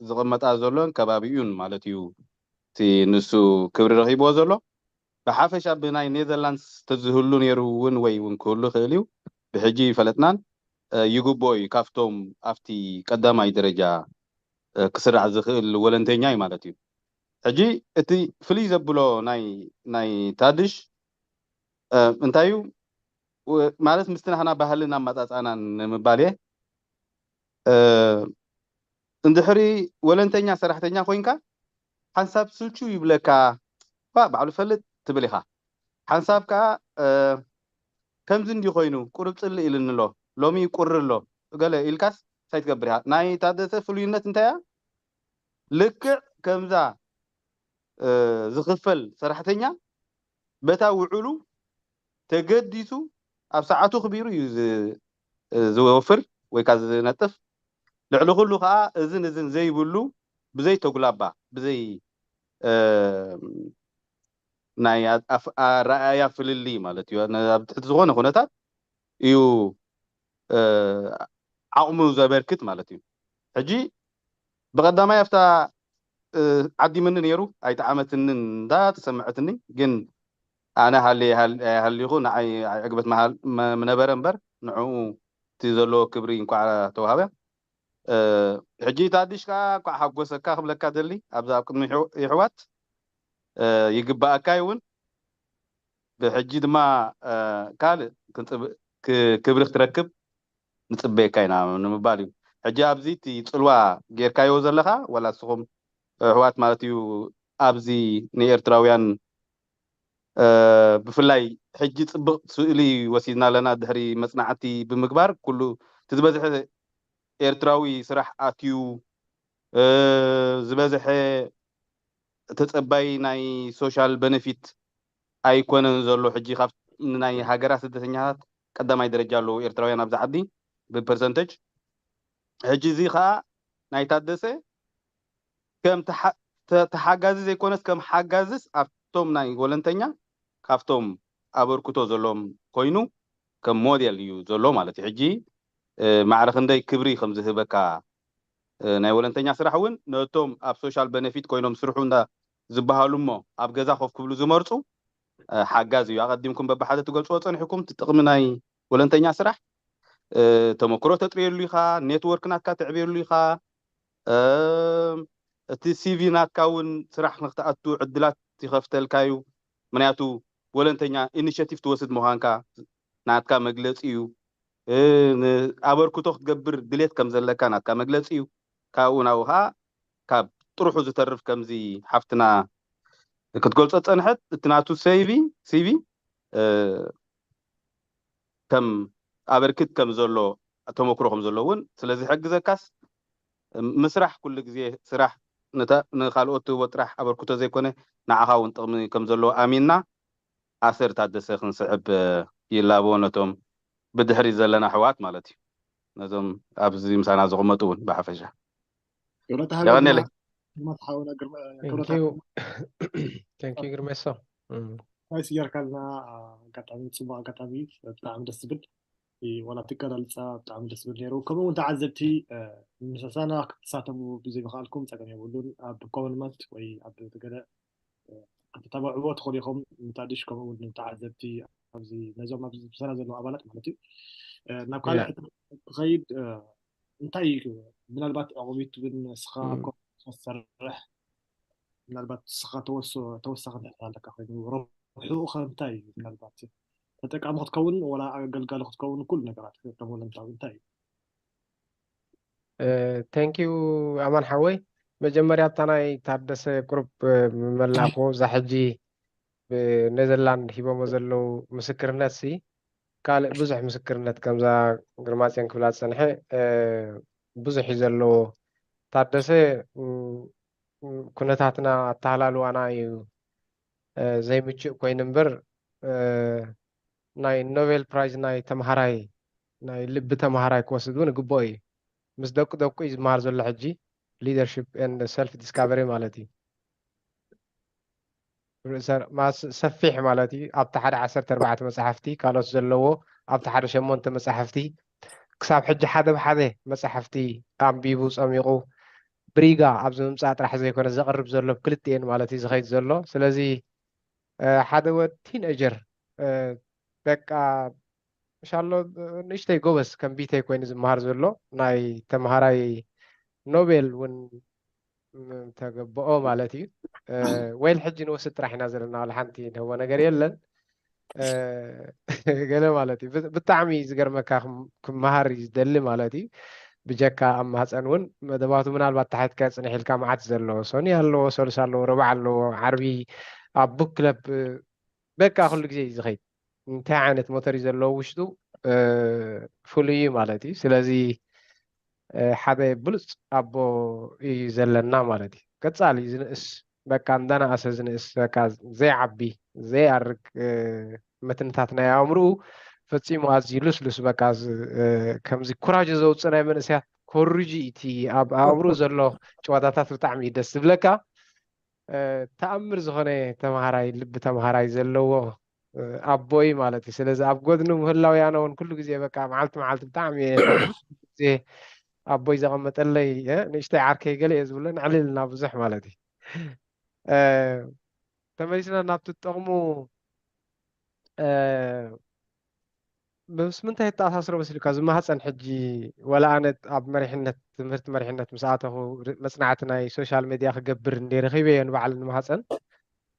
ዝቕመጣ ዘሎን ከባቢኡን ማለት እዩ እቲ ንሱ ክብሪ ረኺብዎ ዘሎ ብሓፈሻ ብናይ ኔዘርላንድስ ተዝህሉ ነይሩ እውን ወይ እውን ክህሉ ይኽእል እዩ ብሕጂ ይፈለጥናን ይግብኦ እዩ ካብቶም ኣብቲ ቀዳማይ ደረጃ ክስራሕ ዝኽእል ወለንተኛ እዩ ማለት እዩ ሕጂ እቲ ፍልይ ዘብሎ ናይ ናይ ታድሽ እንታይ እዩ ማለት ምስቲ ናህና ባህልን ኣመፃፃናን ንምባል እየ እንድሕሪ ወለንተኛ ሰራሕተኛ ኮይንካ ሓንሳብ ስልቹ ይብለካ ባዕሉ ፈልጥ ትብል ኢኻ ሓንሳብ ከዓ ከምዚ እንዲ ኮይኑ ቁሩብ ፅልእ ኢልኒ ኣሎ ሎሚ ቁሪ ኣሎ ገለ ኢልካስ እንታይ ትገብር ኢኻ ናይ ታደሰ ፍሉይነት እንታይ እያ ልክዕ ከምዛ ዝኽፈል ሰራሕተኛ በታ ውዕሉ ተገዲሱ ኣብ ሰዓቱ ክቢሩ እዩ ዝወፍር ወይ ከዓ ዝነጥፍ ልዕሊ ኩሉ ከዓ እዝን እዝን ዘይብሉ ብዘይ ተጉላባ ብዘይ ናይ ኣረኣያ ፍልልይ ማለት እዩ ኣብ ትሕቲ ዝኾነ ኩነታት እዩ ዓቕሙ ዘበርክት ማለት እዩ ሕጂ ብቐዳማይ ኣብታ ዓዲምኒ ነይሩ ኣይጠዓመትንን እንዳ ተሰምዐትኒ ግን ኣነ ሃልየ ኣይሃልኹ ንዓይ ዕግበት ምነበረ እምበር ንዕኡ እቲ ዘለዎ ክብሪ እንኳዕ ተዋህበ። ሕጂ ታዲሽ ከዓ እንኳዕ ሓጎሰካ ክብለካ ደሊ ኣብዚ ኣብ ቅድሚ ይሕዋት ይግባኣካ እውን ብሕጂ ድማ ካልእ ክብሪ ክትረክብ ንፅበየካ ኢና ንምባል እዩ። ሕጂ ኣብዚ እቲ ፅልዋ ጌርካዮ ዘለካ ዋላ ንስኹም ኣሕዋት ማለት እዩ ኣብዚ ንኤርትራውያን ብፍላይ ሕጂ ፅብቅ ስእሊ ወሲድና ኣለና ድሕሪ መፅናዕቲ ብምግባር ኩሉ እቲ ዝበዝሐ ኤርትራዊ ስራሕ ኣትዩ ዝበዝሐ ተፀባይ ናይ social benefit ኣይኮነን ዘሎ ሕጂ ካብ ናይ ሃገራት ስደተኛታት ቀዳማይ ደረጃ ኣለዉ ኤርትራውያን ኣብዚ ዓዲ ብ percentage። ሕጂ እዚ ከዓ ናይ ታደሰ ከም ተሓጋዚ ዘይኮነስ ከም ሓጋዝስ ኣብቶም ናይ ወለንተኛ ካብቶም ኣበርክቶ ዘሎም ኮይኑ ከም ሞዴል እዩ ዘሎ ማለት እዩ። ሕጂ ማዕረ ክንደይ ክብሪ ከም ዝህበካ ናይ ወለንተኛ ስራሕ እውን ነቶም ኣብ social benefit ኮይኖም ስርሑ እንዳ ዝበሃሉ እሞ ኣብ ገዛ ኮፍ ክብሉ ዝመርፁ ሓጋዝ እዩ። ኣቐዲምኩም በብሓደ ትገልፅዎ ፀኒሕኩም እቲ ጥቕሚ ናይ ወለንተኛ ስራሕ ተመክሮ ተጥርየሉ ኢኻ፣ network ናትካ ተዕብየሉ ኢኻ፣ እቲ CV ናትካ እውን ስራሕ ንክትኣቱ ዕድላት ይኸፍተልካ እዩ። ምክንያቱ ወለንተኛ initiative ትወስድ ምዃንካ ናትካ መግለፂ እዩ። ኣበርክቶ ክትገብር ድሌት ከም ዘለካ ናትካ መግለፂ እዩ። ካብኡ ናብኡ ከዓ ካብ ጥርሑ ዝተርፍ ከምዚ ሓፍትና ክትገልፆ ፀንሐት እቲ ናቱ CV CV ከም ኣበርክት ከም ዘሎ ተመክሮ ከም ዘሎ እውን ስለዝሕግዘካስ ምስራሕ ኩሉ ግዜ ስራሕ ንካልኦት ትህቦ ጥራሕ ኣበርክቶ ዘይኮነ ንዓኻ እውን ጥቕሚ ከም ዘለዎ ኣሚንና ኣሰር ታደሰ ክንስዕብ ይላቦ ነቶም ብድሕሪ ዘለና ኣሕዋት ማለት እዩ። ነዞም ኣብዚ ምሳና ዝቕመጡ እውን ብሓፈሻ የቐኔለይ። ግርመሶ ናይ ስየርካልና ኣጋጣሚ ፅቡቅ ኣጋጣሚ እዩ። ብጣዕሚ ደስ ዝብል ዋላ እቲ ኣገላልፃ ብጣዕሚ ደስ ዝብል ነይሩ። ከምኡ እውን ተዓዘብቲ ምሳና ክትሳተፉ ብዘይምኽኣልኩም ፀገም የብሉን። ኣብ ኮመንት ወይ ኣብ ገለ ክትተባብዕዎ ትኽእሉ ኢኹም። ንታዲሽ ከምኡ እውን ንተዓዘብቲ ኣብዚ ነዞም ኣብዚ ምሳና ዘለዉ ኣባላት ማለት እዩ። ናብ ካልእ ሕቶ ክኸይድ እንታይ እዩ ምናልባት ዕቑቢት እውን ንስኻ ክትሰርሕ ምናልባት ንስኻ ተወሳኺ እንድሕር ኣለካ ኮይኑ ረብሕኡ ከ እንታይ እዩ? ምናልባት ተጠቃሚ ክትከውን ወላ ኣገልጋሊ ክትከውን ኩሉ ነገራት ከም ወለንታዊ እንታይ እዩ? Thank you ኣማን ሓወይ። መጀመርያ ኣብታ ናይ ታደሰ ቁሩብ ምመላእክዎ እዛ ሕጂ ብኔዘርላንድ ሂቦሞ ዘለዉ ምስክርነት ሲ ካልእ ብዙሕ ምስክርነት ከምዛ ግርማፅዮን ክብላ ዝፀንሐ ብዙሕ እዩ ዘለዎ። ታደሰ ኩነታትና ኣተሃላልዋና እዩ ዘይምችእ ኮይኑ እምበር ናይ ኖቤል ፕራይዝ ናይ ተምሃራይ ናይ ልቢ ተምሃራይ ክወስድ እውን ግብኦ እዩ። ምስ ደቂ ደቁ እዩ ዝመሃር ዘሎ ሕጂ leadership and self discovery ማለት እዩ። ሰፊሕ ማለት እዩ። ኣብቲ ሓደ ዓሰርተ ኣርባዕተ መፅሓፍቲ ካልኦት ዘለዎ ኣብቲ ሓደ ሸሞንተ መፅሓፍቲ ክሳብ ሕጂ ሓደ ብሓደ መፅሓፍቲ ኣንቢቡ ፀሚቑ ብሪጋ ኣብዚ ምምፃእ ጥራሕ ዘይኮነ ዘቕርብ ዘሎ ክልቲኤን ማለት እዩ ዝኸይድ ዘሎ። ስለዚ ሓደ ወድ ቲነጀር በቃ ሻሎ ንእሽተይ ጎበዝ ከም ቢተይ ኮይኑ ዝመሃር ዘሎ ናይ ተምሃራይ ኖቤል እውን ተገብኦ ማለት እዩ። ወይል ሕጂ ንወስድ ጥራሕ ኢና ዘለና ዋላ ሓንቲ ንህቦ ነገር የለን ገለ ማለት እዩ። ብጣዕሚ ዝገርመካ ክመሃር እዩ ዝደሊ ማለት እዩ። ብጀካ ኣብ ማህፀን እውን መደባቱ ምናልባት ተሓትካ ፅንሕ ኢልካ መዓት ዘለዎ ሶኒ ኣለዎ፣ ሰሉስ ኣለዎ፣ ረባዕ ኣለዎ፣ ዓርቢ ኣብ ቡክ ክለብ በቃ ኩሉ ግዜ እዩ ዝኸይድ። እንታይ ዓይነት ሞተር እዩ ዘለዎ ውሽጡ ፍሉይ እዩ ማለት እዩ። ስለዚ ሓደ ብሉፅ ኣቦ እዩ ዘለና ማለት እዩ። ቀፃሊ ዝንእስ በቃ እንዳነኣሰ ዝንእስ በቃ ዘይዓቢ ዘይኣርግ መትንታት ናይ ኣእምርኡ ፈፂሙ ኣዝዩ ልስሉስ በቃ ከምዚ ኩራጆ ዘውፅእ ናይ መንእሰያት ኮርጂ እቲ ኣብ ኣእምርኡ ዘሎ ጨዋታታት ብጣዕሚ እዩ ደስ ዝብለካ። ተኣምር ዝኾነ ተምሃራይ ልቢ ተምሃራይ ዘለዎ ኣቦይ ማለት እዩ። ስለዚ ኣብ ጎድኑ ምህላው ያነ እውን ኩሉ ግዜ በቃ መዓልቲ መዓልቲ ብጣዕሚ እየ ግዜ ኣቦይ ዘቐመጠለይ ንእሽተይ ዓርከይ ገለ እየ ዝብሎ ንዕልልና ብዙሕ ማለት እዩ። ተመሊስና ናብቲ ጠቕሙ እ፣ ምስ ምንታይ የተኣሳስሮ መሲልካ? ዝማህፀን ሕጂ ወላ ኣነ ኣብ መሪሕነት፣ ትምህርቲ መሪሕነት ምስ ኣተኹ፣ ር-፣ መጽናዕቲ ናይ ሶሻል ሜድያ ክገብር እንደ ረኺበዮ ንባዕል ንማህፀን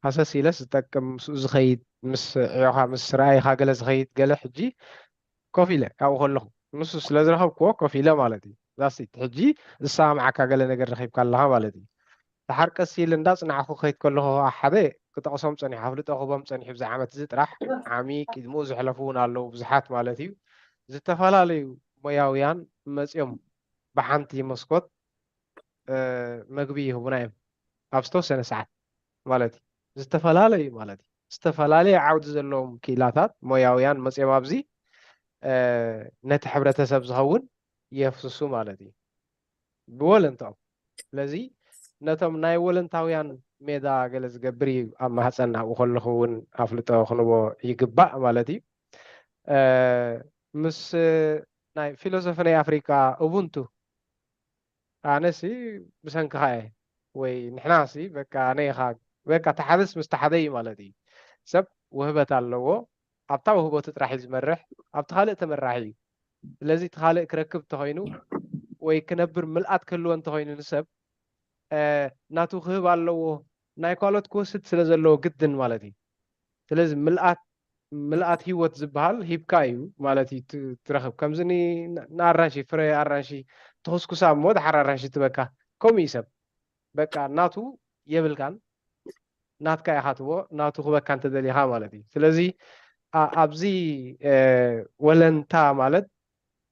ሃሰስ ኢለስ ዝጠቅም ምስኡ ዝኸይድ፣ ምስ ዕዮኻ ምስ ራእይኻ ገለ ዝኸይድ ገለ ሕጂ ኮፍ ኢለ ኣብኡ ከለኹ ንሱ ስለ ዝረኸብክዎ ኮፍ ኢለ ማለት እዩ። ዛስት ሕጂ ዝሰማምዓካ ገለ ነገር ረኺብካ ኣለኻ ማለት እዩ። ደሓር ቀስ ኢለ እንዳጽናዕኩ ከይድ ከለኹ ከዓ ሓደ ክጠቕሶም ጸኒሑ፣ ኣፍልጦ ክቦም ጸኒሑ፣ ብዚ ዓመት እዚ ጥራሕ ዓሚ፣ ቅድምኡ ዝሕለፉ እውን ኣለዉ ብዙሓት ማለት እዩ። ዝተፈላለዩ ሞያውያን መጺኦም ብሓንቲ መስኮት፣ እ፣ መግቢ ይህቡና እዮም። ኣብ ዝተወሰነ ሰዓት ማለት እዩ። ዝተፈላለዩ ማለት እዩ። ዝተፈላለየ ዓውዲ ዘለዎም ክኢላታት ሞያውያን መጺኦም ኣብዚ፣ እ፣ ነቲ ሕብረተሰብ ዝኸውን የፍስሱ ማለት እዩ። ብወለንታኦም። ስለዚ ነቶም ናይ ወለንታውያን ሜዳ ገለ ዝገብር እዩ ኣብ ማህፀን ኣብኡ ከለኹ እውን ኣፍልጦ ክንቦ ይግባእ ማለት እዩ። እ፣ ምስ ናይ ፊሎሶፊ ናይ ኣፍሪቃ ኡቡንቱ ኣነሲ ብሰንክኻ እየ ወይ ንሕናሲ በቃ ኣነ ኢኻ በቃ ተሓደስ ምስ ተሓደ እዩ ማለት እዩ። ሰብ ውህበት ኣለዎ። ኣብታ ውህበቱ ጥራሕ እዩ ዝመርሕ፣ ኣብቲ ካልእ ተመራሒ እዩ። ስለዚ እቲ ካልእ ክረክብ እንተኾይኑ ወይ ክነብር ምልኣት ክህልዎ እንተኾይኑ ንሰብ፣ እ፣ ናቱ ክህብ ኣለዎ። ናይ ካልኦት ክወስድ ስለ ዘለዎ ግድን ማለት እዩ። ስለዚ ምልኣት፣ ምልኣት ህይወት ዝበሃል ሂብካ እዩ ማለት እዩ ት-፣ ትረኽብ። ከምዚ ኒ-፣ ን-፣ ንኣራንሺ፣ ፍረ ኣራንሺ ትኹስኩሳ እሞ ደሓር ኣራንሺ ትበካ። ከምኡ እዩ ሰብ። በቃ ናቱ የብልካን፣ ናትካ ኢኻ ትቦ፣ ናቱ ክበካ እንተደሊኻ ማለት እዩ። ስለዚ ኣ-፣ ኣብዚ፣ እ፣ ወለንታ ማለት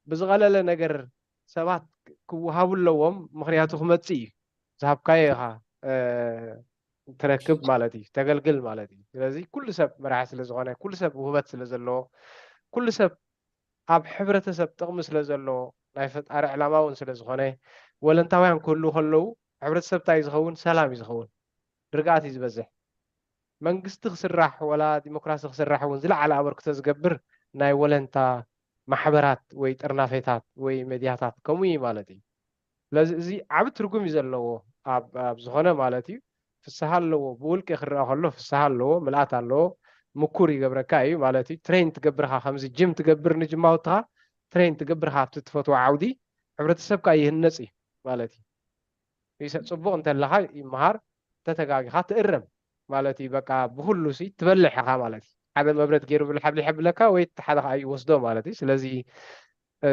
ብዝቐለለ ነገር ሰባት ክወሃቡ ኣለዎም፣ ምኽንያቱ ክመጽእ እዩ። ዝሃብካዮ ኢኻ፣ እ፣ ትረክብ ማለት እዩ፣ ተገልግል ማለት እዩ። ስለዚ ኩሉ ሰብ መራሒ ስለ ዝኾነ፣ ኩሉ ሰብ ውህበት ስለ ዘለዎ፣ ኩሉ ሰብ ኣብ ሕብረተሰብ ጥቕሚ ስለ ዘለዎ፣ ናይ ፈጣሪ ዕላማ እውን ስለ ዝኾነ፣ ወለንታውያን ክህልዉ ከለዉ፣ ሕብረተሰብ እንታይ እዩ ዝኸውን? ሰላም እዩ ዝኸውን። ርግኣት እዩ ዝበዝሕ። መንግስቲ ክስራሕ፣ ወላ ዲሞክራሲ ክስራሕ እውን ዝለዓለ ኣበርክቶ ዝገብር ናይ ወለንታ ማሕበራት ወይ ጥርናፌታት ወይ ሜድያታት ከምኡ እዩ ማለት እዩ። ስለዚ እዚ ዓቢ ትርጉም እዩ ዘለዎ ኣብ፣ ኣብ ዝኾነ ማለት እዩ። ፍስሃ ኣለዎ፣ ብውልቂ ክረኣ ከሎ ፍስሃ ኣለዎ፣ ምልኣት ኣለዎ፣ ምኩር ይገብረካ እዩ ማለት እዩ። ትሬን ትገብርካ፣ ከምዚ ጅም ትገብር ንጅማውትኻ ትሬን ትገብርካ ኣብቲ ትፈትዎ ዓውዲ፣ ሕብረተሰብካ ይህነጽ እዩ ማለት እዩ። ይሰ-፣ ጽቡቕ እንተለኻ ይመሃር፣ ተተጋጊኻ ትእረም ማለት እዩ። በቃ ብኹሉ ሲ ትበልሕ ኢኻ ማለት እዩ። ሓደ መብረት ገይሩ ብልሓ ብሊሓ ብለካ ወይ እቲ ሓደ ከኣ ይወስዶ ማለት እዩ። ስለዚ፣ እ፣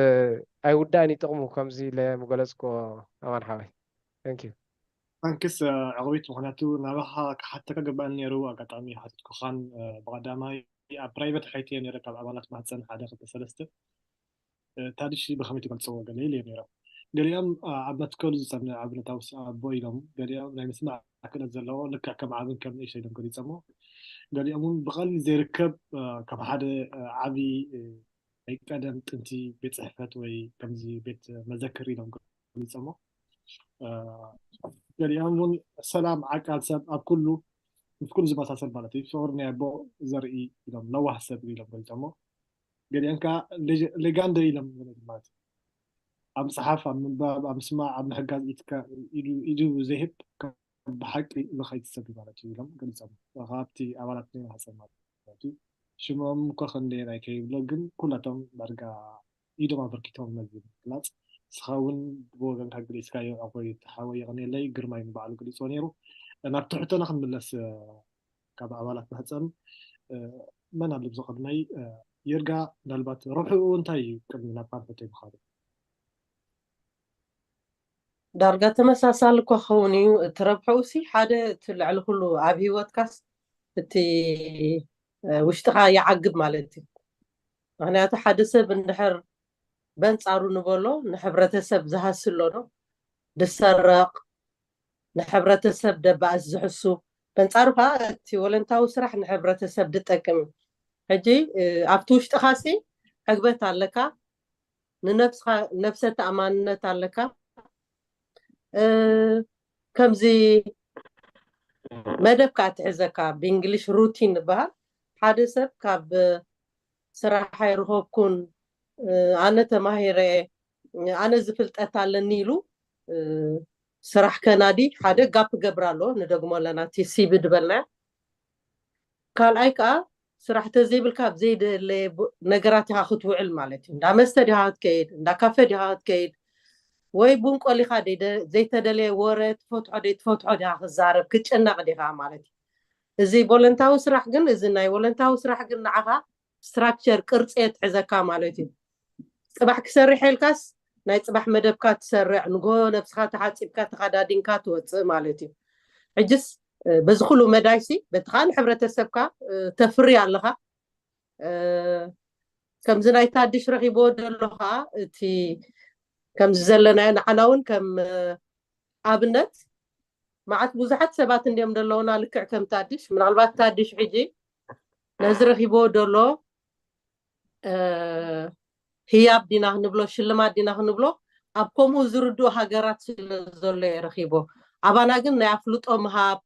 ኣይውዳእን እዩ ጥቕሙ ከምዚ ኢለ ምገለጽክዎ ኣማን ሓወይ። Thank you። ታንክስ፣ እ፣ ዕቕቢት፣ ምኽንያቱ ናባኻ ክሓተካ ገባእኒ ነይሩ፣ ኣጋጣሚ ሓቲትኩኻን፣ እ፣ ብቐዳማይ ኣብ ፕራይቨት ሓይትዮ ነይረ ካብ ኣባላት ማህፀን ሓደ ክልተ ሰለስተ። እ፣ ታዲሽ ብኸመይ ትገልጽዎ? ገለ ኢለ ነይሮም። ገሊኦም፣ እ፣ ኣብ መትከሉ ዝጸንዕ ኣብነታዊ ስ-፣ ኣቦ ኢሎም፣ ገሊኦም ናይ ምስማዕ ክእለት ዘለዎ ልክዕ ከም ዓብን ከም ንእሽቶ ኢሎም ገሊጸሞ። ገሊኦም እውን ብቐሊል ዘይርከብ፣ እ፣ ከም ሓደ፣ እ፣ ዓቢ፣ እ፣ ናይ ቀደም ጥንቲ ቤት ጽሕፈት ወይ ከምዚ ቤት መዘክር ኢሎም ገሊጸሞ። እ፣ ገሊኦም እውን ሰላም ዓቃል ሰብ ኣብ ኩሉ፣ ምስ ኩሉ ዝመሳሰል ማለት እዩ። ፍቕሪ ናይ ኣቦ ዘርኢ ኢሎም ለዋህ ሰብ ኢሎም ገሊጸሞ። ገሊኦም ከኣ ሌጀ-፣ ሌጋንደ ኢሎም ማለት እዩ። ኣብ ምጽሓፍ፣ ኣብ ምንባብ፣ ኣብ ምስማዕ፣ ኣብ ምሕጋዝ ኢድካ፣ ኢዱ፣ ኢዱ ዘይህብ ከም ብሓቂ ዝኸይድ ሰብ እዩ ማለት እዩ ኢሎም ገሊጾም። ካብቲ ኣባላት ናይ ማህጸን ማለት እዩ። ሽሞም እኮ ክንደየናይ ከይብሎ፣ ግን ኩላቶም ዳርጋ ኢዶም ኣበርኪቶም ነዚ ምግላጽ። ንስኻ እውን ብወገንካ ገሊጽካዮ፣ ዕቑይ እቲ ሓወይ የቐንየለይ፣ ግርማይ ንባዕሉ ገሊጽዎ ነይሩ። ናብቲ ሕቶና ክንምለስ፣ ካብ ኣባላት ማህጸን፣ እ፣ መን ኣሎ ኣብዚ ቅድመይ? እ፣ ይርጋ፣ ምናልባት ረብሕኡ እንታይ እዩ ቅድሚ ናብ ካልእ ሕቶይ ምኻድ? ዳርጋ ተመሳሳሊ እኳ ክኸውን እዩ። እቲ ረብሕኡ ሲ ሓደ እቲ ልዕሊ ኩሉ ኣብ ህይወትካስ እቲ፣ እ፣ ውሽጥኻ ይዓግብ ማለት እዩ። ምኽንያቱ ሓደ ሰብ እንድሕር በንጻሩ ንበሎ ንሕብረተሰብ ዝሃሲ ኣሎ ዶ? ዝሰረቕ፣ ንሕብረተሰብ ደባእስ ዝሕሱ፣ በንጻሩ ከኣ እቲ ወለንታዊ ስራሕ ንሕብረተሰብ ዝጠቅም እዩ። ሕጂ፣ እ፣ ኣብቲ ውሽጥኻሲ ዕግበት ኣለካ፣ ንነብስኻ፣ ነብሰ ተኣማንነት ኣለካ። እ፣ ከምዚ መደብ ከኣ ትሕዘካ፣ ብእንግሊሽ ሩቲን ዝበሃል። ሓደ ሰብ ካብ ስራሕ ኣይረኸብኩን፣ እ፣ ኣነ ተማሂረ፣ ኣነ እዚ ፍልጠት ኣለኒ ኢሉ፣ እ፣ ስራሕ ከናዲ ሓደ ጋፕ ገብር ኣሎ፣ ንደግሞ ኣለና፣ እቲ ሲቪ ዝበልናዮ። ካልኣይ ከኣ ስራሕ ተዘይብልካ ኣብ ዘይደለ ነገራት ኢኻ ክትውዕል ማለት እዩ። እንዳ መስተ ዲኻ ክትከይድ፣ እንዳ ካፈ ዲኻ ክትከይድ፣ ወይ ቡን ቆሊኻ ዘይተደለየ ወረ ትፈትሖ ደይ ትፈትሖ ዲኻ ክትዛረብ ክትጨነቕ ዲኻ ማለት እዩ። እዚ ቮለንታዊ ስራሕ ግን እዚ ናይ ቮለንታዊ ስራሕ ግን ንዓኻ ስትራክቸር ቅርፂ የትሕዘካ ማለት እዩ። ፅባሕ ክሰርሕ ኢልካስ ናይ ፅባሕ መደብካ ትሰርዕ፣ ንጎ ነብስኻ ተሓፂብካ ተኸዳዲንካ ትወፅእ ማለት እዩ። ሕጅስ በዚ ኩሉ መዳይሲ በቲ ከዓ ንሕብረተሰብካ ተፍሪ ኣለኻ። ከምዚ ናይ ታድሽ ረኪቦ ደሎ ከዓ እቲ ከምዚ ዘለናዮ ንዓና እውን ከም ኣብነት መዓት ብዙሓት ሰባት እንዲዮም ዘለውና ልክዕ ከም ታድሽ። ምናልባት ታድሽ ሕጂ ነዚ ረኪቦ ደሎ ህያብ ዲና ክንብሎ ሽልማት ዲና ክንብሎ ኣብ ከምኡ ዝርድኡ ሃገራት ስለ ዘሎ እየ ረኪቦ። ኣባና ግን ናይ ኣፍልጦ ምሃብ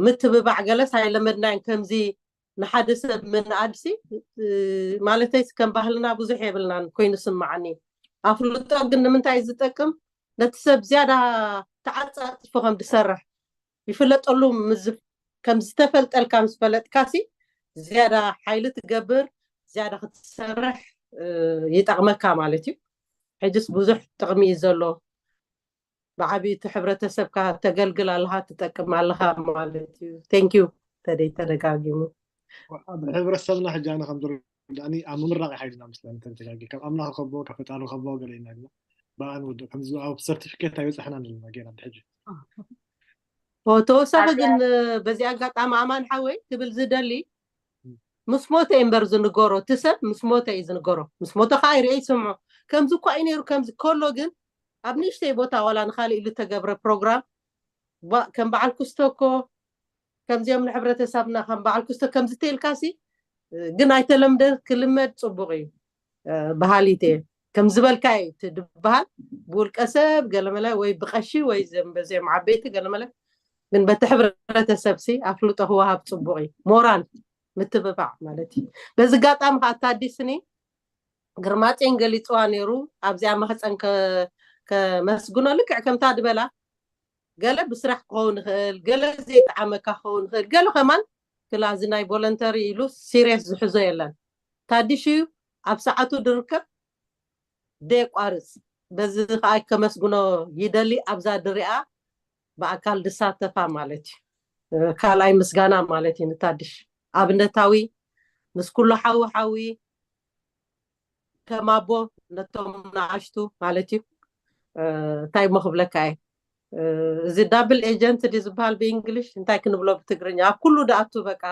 ምትብባዕ ገለስ ኣይለመድናዮን። ከምዚ ንሓደ ሰብ ምንኣድሲ ማለተይስ ከም ባህልና ብዙሕ የብልናን ኮይኑ ስምዓኒ። ኣፍልጦ ግን ንምንታይ ዝጠቅም? ነቲ ሰብ ዝያዳ ተዓፃፅፎ ከም ዝሰርሕ ይፍለጠሉ። ከም ዝተፈልጠልካ ምስ ፈለጥካሲ ዝያዳ ሓይሊ ትገብር፣ ዝያዳ ክትሰርሕ ይጠቕመካ ማለት እዩ። ሕጅስ ብዙሕ ጥቕሚ እዩ ዘሎ። ብዓብዩ እቲ ሕብረተሰብካ ተገልግል ኣለኻ፣ ትጠቅም ኣለኻ ማለት እዩ። ቴንኪዩ ተደይ ተደጋጊሙ ኣብ ሕብረተሰብና ሕጂ ኣነ ከም ዝርዳእኒ ኣብ ምምራቕ ሓይልና ምስለን ተተጋጊ ካብ ኣምላኽ ከቦ ካብ ፈጣሪ ከቦ ገለ ኢና ብኣ ንወድእ ከምዚ ኣብ ሰርቲፊኬት ኣይበፃሕናን ዘለና ጌና ሕጂ ተወሳኺ ግን በዚ ኣጋጣሚ ኣማን ሓወይ ክብል ዝደሊ ምስ ሞተ እምበር ዝንገሮ እቲ ሰብ ምስ ሞተ እዩ ዝንገሮ። ምስ ሞተ ከዓ ይርአ ይስምዖ። ከምዚ እኳ እዩ ነይሩ ከምዚ ከሎ ግን ኣብ ንእሽተይ ቦታ ዋላ ንካልእ ኢሉ ተገብረ ፕሮግራም ከም በዓል ክስቶ እኮ ከምዚኦም ንሕብረተሰብና ከም በዓል ክስቶ ከምዚ ተልካሲ ግን ኣይተለምደ ክልመድ ፅቡቅ እዩ። በሃሊት እየ ከም ዝበልካ እዩ እቲ ድበሃል ብውልቀ ሰብ ገለመለ ወይ ብቀሺ ወይ ዘንበዚኦም ዓበይቲ ገለመለ ግን በቲ ሕብረተሰብ ሲ ኣፍልጦ ክወሃብ ፅቡቅ እዩ። ሞራል ምትብባዕ ማለት እዩ። በዚ ጋጣሚ ከዓ ታዲስኒ ግርማፅን ገሊፅዋ ነይሩ ኣብዚኣ ማህፀን ከመስግኖ ልክዕ ከምታ ድበላ ገለ ብስራሕ ክኸውን ይኽእል፣ ገለ ዘይጠዓመካ ክኸውን ይኽእል፣ ገለ ከማን ክላ እዚ ናይ ቮለንተሪ ኢሉ ሲሪየስ ዝሕዞ የለን። ታዲሽ እዩ ኣብ ሰዓቱ ድርከብ ደየቋርፅ። በዚ ከዓ ከመስግኖ ይደሊ ኣብዛ ድሪኣ ብኣካል ድሳተፋ ማለት እዩ። ካልኣይ ምስጋና ማለት እዩ ንታድሽ ኣብነታዊ ምስ ኩሉ ሓዊ ሓዊ ከም ኣቦ ነቶም ንኣሽቱ ማለት እዩ። እንታይ ሞ ክብለካ እየ እዚ ዳብል ኤጀንት ድዩ ዝበሃል ብእንግሊሽ እንታይ ክንብሎ ብትግርኛ ኣብ ኩሉ ደኣቱ በቃ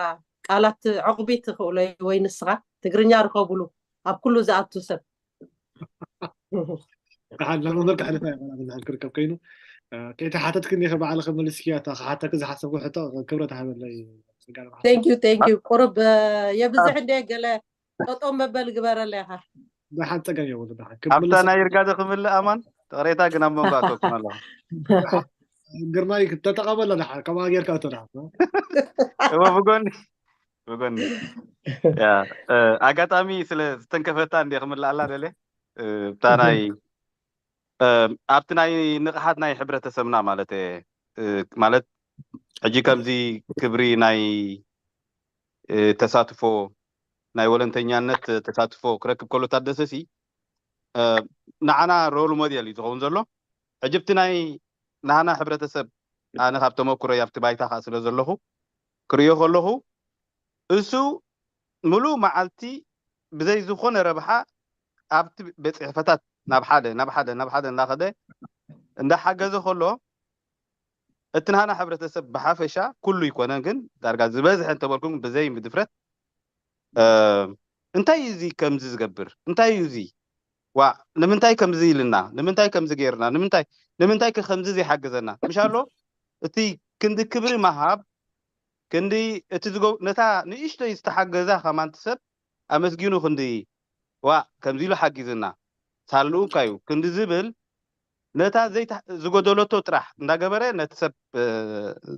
ቃላት ዕቑቢ ትኽእሎ ወይ ንስኻ ትግርኛ ርከብሉ ኣብ ኩሉ ዝኣቱ ሰብ ደሓን ለመምበር ክሕልፋ እየ ቆልዓ ብዝሕል ክርከብ ኮይኑ ከይተሓተትክኒ ኢኸ ባዕልኺ መሊስክያ እታ ክሓተኪ ዝሓሰብኩ ሕቶ ክብረት ሃበለይ ቴንኪዩ ቴንኪዩ ቁሩብ የብዝሕ እንደ ገለ ጠጠው መበል ግበረለይ ኢኻ ደሓን ፀገም የብሉ ደሓን ኣብታ ናይ ይርጋደ ክምልእ ኣማን ቅሬታ ግን ኣብ መንጎ ኣተኩም ኣለኹ ግርማይ ተጠቐመላ ደሓን ከማ ጌርካ እቶ ደሓን እወ ብጎኒ ብጎኒ ኣጋጣሚ ስለ ዝተንከፈታ እንደ ክምልኣላ ደለ እታ ናይ ኣብቲ ናይ ንቕሓት ናይ ሕብረተሰብና ማለት ማለት ሕጂ ከምዚ ክብሪ ናይ ተሳትፎ ናይ ወለንተኛነት ተሳትፎ ክረክብ ከሎ ታደሰሲ ንዓና ሮል ሞዴል እዩ ዝኸውን ዘሎ ሕጂ ብቲ ናይ ናህና ሕብረተሰብ ኣነ ካብ ተመክሮ ኣብቲ ባይታ ከዓ ስለ ዘለኹ ክርእዮ ከለኹ እሱ ምሉእ መዓልቲ ብዘይ ዝኾነ ረብሓ ኣብቲ ቤት ፅሕፈታት ናብ ሓደ ናብ ሓደ ናብ ሓደ እንዳኸደ እንዳሓገዘ ከሎ እቲ ናህና ሕብረተሰብ ብሓፈሻ ኩሉ ይኮነ ግን ዳርጋ ዝበዝሐ እንተበልኩም ብዘይ ምድፍረት እንታይ እዩ እዚ ከምዚ ዝገብር እንታይ እዩ እዚ ዋ ንምንታይ ከምዚ ኢልና ንምንታይ ከምዚ ገይርና ንምንታይ ንምንታይ ከ ከምዚ ዘይሓግዘና ምሻሎ እቲ ክንዲ ክብሪ መሃብ ክንዲ እቲ ዝገ ነታ ንእሽቶይ ዝተሓገዛ ከማንቲ ሰብ ኣመስጊኑ ክንዲ ዋ ከምዚ ኢሉ ሓጊዝና ሳልኡ እካ እዩ ክንዲ ዝብል ነታ ዝጎደለቶ ጥራሕ እንዳገበረ ነቲ ሰብ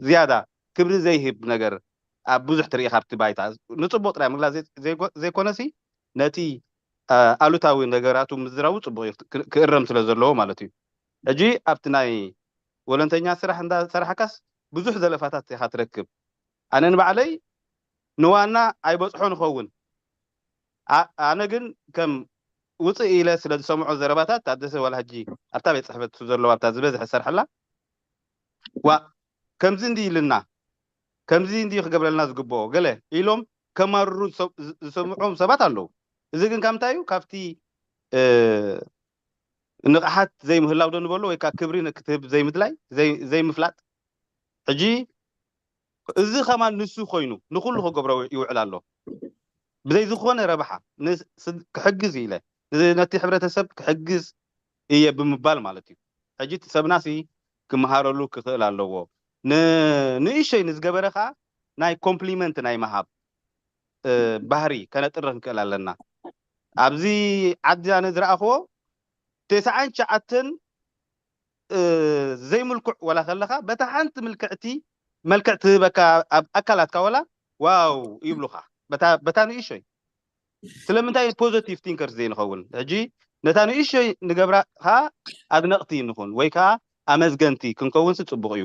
ዝያዳ ክብሪ ዘይህብ ነገር ኣብ ብዙሕ ትርኢ ካብቲ ባይታ ንፅቡቅ ጥራይ ምግላፅ ዘይኮነሲ ነቲ ኣሉታዊ ነገራቱ ምዝራቡ ፅቡቅ ክእረም ስለ ዘለዎ ማለት እዩ ሕጂ ኣብቲ ናይ ወለንተኛ ስራሕ እንዳሰራሕካስ ብዙሕ ዘለፋታት ኢካ ትረክብ ኣነ ንባዕለይ ንዋና ኣይበፅሖ ንኸውን። ኣነ ግን ከም ውፅእ ኢለ ስለ ዝሰምዖ ዘረባታት፣ ታደሰ ዋላ ሕጂ ኣብታ ቤት ፅሕፈት ዘለዋ ኣብታ ዝበዝሐ ዝሰርሐላ፣ ዋ፣ ከምዚ እንዲ ኢልና፣ ከምዚ እንዲ ክገብረልና ዝግብኦ ገለ ኢሎም ከማርሩ ዝሰምዖም ሰባት ኣለዉ። እዚ ግን ካብ ምንታይ እዩ? ካብቲ ንቕሓት ዘይምህላው ዶ ንበሎ፣ ወይ ከዓ ክብሪ ክትህብ ዘይምድላይ፣ ዘይምፍላጥ። ሕጂ እዚ ከማን ንሱ ኮይኑ ንኩሉ ክገብሮ ይውዕል ኣሎ። ብዘይ ዝኾነ ረብሓ ክሕግዝ ኢለ፣ ነቲ ሕብረተሰብ ክሕግዝ እየ ብምባል ማለት እዩ። ሕጂ እቲ ሰብናሲ ክመሃረሉ ክኽእል ኣለዎ። ንእሸይ ንዝገበረ ከዓ ናይ ኮምፕሊመንት ናይ መሃብ ባህሪ ከነጥርር ክንክእል ኣለና። ኣብዚ ዓዲ ኣነ ዝረኣኽዎ ተስዓን ትሽዓተን ዘይምልኩዕ ወላ ከለኻ በታ ሓንቲ ምልክዕቲ መልክዕ ትህበካ ኣብ ኣካላትካ ወላ ዋው ይብሉኻ። በታ ንእሸይ ስለምንታይ ፖዘቲቭ ቲንከርስ ዘይንኸውን? ሕጂ ነታ ንእሸይ ንገብራ ከዓ ኣድነቕቲ ንኹን ወይ ከዓ ኣመዝገንቲ ክንከውንሲ ፅቡቕ እዩ።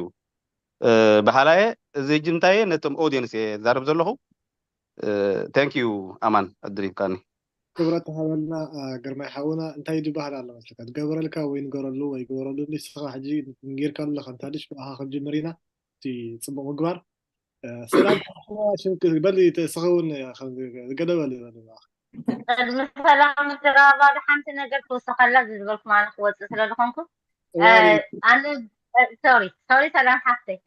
በሃላየ እዚ ሕጂ እንታይ ነቶም ኦዲየንስ እየ ዛረብ ዘለኹ። Thank you ኣማን ዕድል ሂብካኒ። ክብረት ተሃበልና ግርማይ ሓውና። እንታይ ዝበሃል ኣሎ መስለካ? ትገበረልካ ወይ ንገረሉ ወይ ግበረሉ። ንስኻ ሕጂ ንጌርካ ኣለኻ እንታልሽ ብኣኻ ክንጅምር ኢና። እቲ ፅቡቕ ምግባር። ሰላም ሽምክ በሊ ተስኸውን ገለ በሊ በሊ። ቅድሚ ሰላም ምዝራባ ሓንቲ ነገር ክውስኸላ ዝበልኩ ማነ ክወፅእ ስለ ዝኾንኩ ኣነ ሶሪ ሶሪ ሰላም ሓፍተይ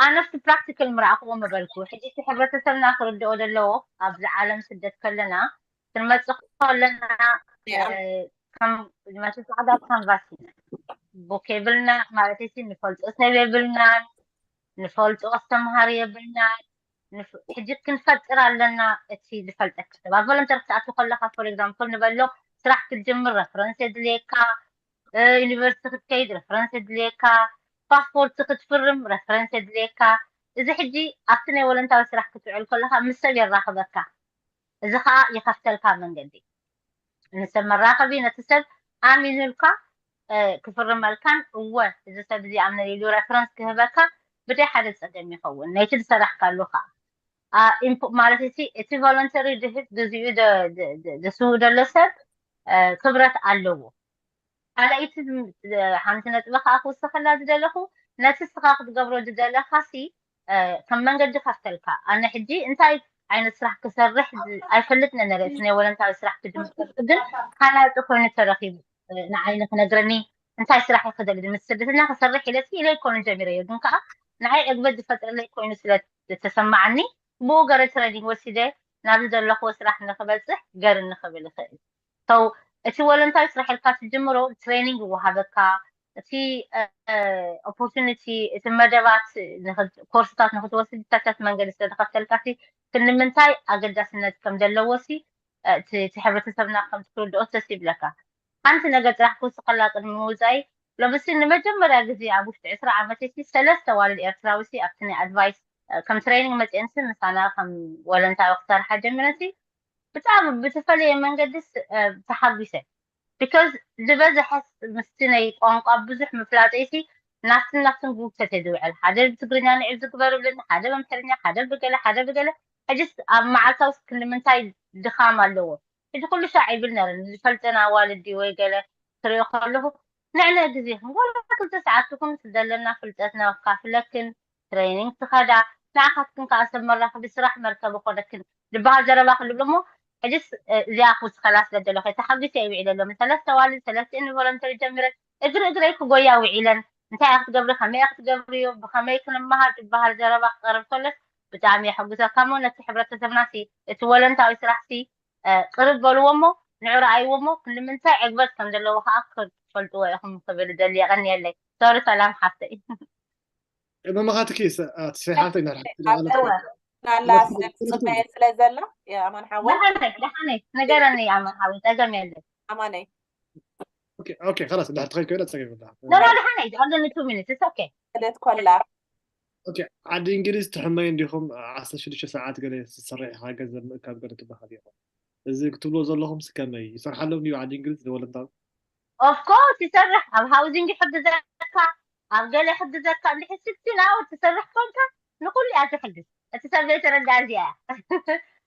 ኣነፍቲ ፕራክቲካል ምረኣኽዎ ምበልኩ። ሕጂ እቲ ሕብረተሰብና ክርድኦ ዘለዎ ኣብዚ ዓለም ስደት ከለና ክንመፅእ ከለና ከም መቶ ፃዕዳ ካንቫስ ኢና። ቡክ የብልና ማለት ሲ ንፈልጦ ሰብ የብልናን ንፈልጦ ኣስተምሃሪ የብልናን። ሕጂ ክንፈጥር ኣለና። እቲ ዝፈልጠካ ሰብ ኣብ ቮለንተር ክትኣቱ ከለካ ፎር ኤግዛምፕል ንበሎ ስራሕ ክትጅምር ረፈረንስ የድልየካ። ዩኒቨርሲቲ ክትከይድ ረፈረንስ የድልየካ። ፓስፖርት ክትፍርም ረፈረንስ የድልየካ። እዚ ሕጂ ኣብቲ ናይ ቮለንታሪ ስራሕ ክትውዕል ከለካ ምስ ሰብ የራኽበካ። እዚ ከዓ ይኸፍተልካ መንገዲ። ንሰብ መራኸቢ ነቲ ሰብ ኣሚኑልካ ክፍርመልካን እወ እዚ ሰብ እዚ ኣምነል ኢሉ ረፈረንስ ክህበካ ብደይ ሓደ ፀገም ይኸውን። ነይቲ ዝሰራሕካሉ ከዓ ማለት እቲ እቲ ቮለንተሪ ድህብ ግዚኡ ደስው ደሎ ሰብ ክብረት ኣለዎ። ካልኣይቲ ሓንቲ ነጥቢ ከዓ ክውስኸላ ዝደለኹ ነቲ ስኻ ክትገብሮ ዝደለካ ሲ ከም መንገዲ ከፍተልካ። ኣነ ሕጂ እንታይ ዓይነት ስራሕ ክሰርሕ ኣይፈልጥ ነነረ እቲ ናይ ወለንታዊ ስራሕ ክጅምር ግን ሃናፂ ኮይኑ ተረኪቡ ንዓይ ንክነግረኒ እንታይ ስራሕ ክደሊ ምስ ስደተኛ ክሰርሕ ኢለ ኢለ ይኮኑ ጀሚረዮ ግን ከዓ ንዓይ ዕግበት ዝፈጥረለይ ኮይኑ ስለ ዝተሰማዓኒ ብኡ ገረ ትሬኒንግ ወሲደ ናብ ዝደለኽዎ ስራሕ ንክበፅሕ ገር ንክብል ይኽእል። ሰው እቲ ወለንታዊ ስራሕ ኢልካ ትጅምሮ ትሬኒንግ ይወሃበካ። እቲ ኦፖርቹኒቲ እቲ መደባት ኮርስታት ንክትወስድ ታታት መንገዲ ስለዝከፍተልካ ክንምንታይ ኣገዳስነት ከም ዘለዎ ሲ እቲ ሕብረተሰብና ከም ትክርድኦ ተስ ይብለካ። ሓንቲ ነገር ጥራሕ ክውስኸላ ቅድሚ ምውፃይ ሎምሲ ንመጀመርያ ግዜ ኣብ ውሽጢ ዕስራ ዓመት ሲ ሰለስተ ዋልድ ኤርትራዊ ሲ ኣብቲ ናይ ኣድቫይስ ከም ትሬኒንግ መፅአንሲ ምሳና ከም ወለንታዊ ክሰርሓ ጀሚረን ሲ ብጣዕሚ ብዝፈለየ መንገዲ ተሓጒሰ። ቢካዝ ዝበዝሐ ምስቲ ናይ ቋንቋ ብዙሕ ምፍላጠይሲ ናፍትን ናፍትን ጉብተት እየ ዝውዕል። ሓደ ብትግርኛ ንዕብ ዝግበር ይብለኒ፣ ሓደ በምሕርኛ፣ ሓደ ብገለ ሓደ ብገለ። ሕጅስ ኣብ መዓልታዊ ክንዲ ምንታይ ድኻም ኣለዎ። ሕጂ ኩሉ ሻዕ ይብል ነረ ዝፈልጠን ኣዋልዲ ወይ ገለ ክሪኦ ከለኹ ንዕነ ግዜኽን ዋላ ክልተ ሰዓት ትኹን ዘለና ፍልጠትና ካፍለክን ትሬኒንግ ትኸዳ ንዓኻትክን ከዓ ሰብ መራኽቢ ስራሕ መርከቢ ኮነክን ዝበሃል ዘረባ ክልብሎ እሞ ሕጅስ እዚኣ ክውስኸላ ስለ ዘለኹ ተሓጒሰ እየ ውዒለ ሎሚ ሰለስተ ዋልድ ሰለስቲኤን ቮለንተሪ ጀሚረ እግሪ እግረይ ክጎያ ውዒለን እንታይ እያ ክትገብሪ ከመይ እያ ክትገብርዮ ብኸመይ ክንመሃር ዝበሃል ዘረባ ክቀርብ ከሎስ ብጣዕሚ የሐጉሰካ እሞ ነቲ ሕብረተሰብና ሲ እቲ ወለንታዊ ስራሕ ሲ ቅርብ በልዎ እሞ ንዑ ረኣይዎ እሞ ክንዲ ምንታይ ዕግበት ከም ዘለዎ ከዓ ክፈልጥዎ ኢኹም ክብል ደሊ የቐንየለይ ሶሪ ሰላም ሓፍተይ መመኻትኪ ተስፋይ ሓፍተይ ናላ ጽበየ ስለ ዘላ ኣማን ሓወይ ደሓነይ ደሓነይ ነገረኒ ኣማን ሓወይ ጸገም የለን ኣማነይ ኦኬ ኦኬ خلاص ድሕር ትኸይድ ኮይና ጸገም የብላ ደራ ደሓነይ ኣለኒ two minutes it's okay ስደት ኮላ ኦኬ ዓዲ እንግሊዝ ትሕመይ እንዲኹም ዓሰርተ ሽዱሽተ ሰዓት ገለ ትሰርሕ ኢኻ ገንዘብ ምእካብ ገለ ትበሃል ኢኹም እዚ ክትብሎ ዘለኹም ስከመይ ይሰርሓሎም ድዩ ዓዲ እንግሊዝ ንወለንታዊ of course ይሰርሕ ኣብ housing ይሕግዘካ ኣብ ገለ ይሕግዘካ እንድሕር sixteen hour ትሰርሕ ኮንካ ንኹሉ እያ ትሕግዝ። እቲ ሰብ ዘይተረዳ እዚኣ እያ።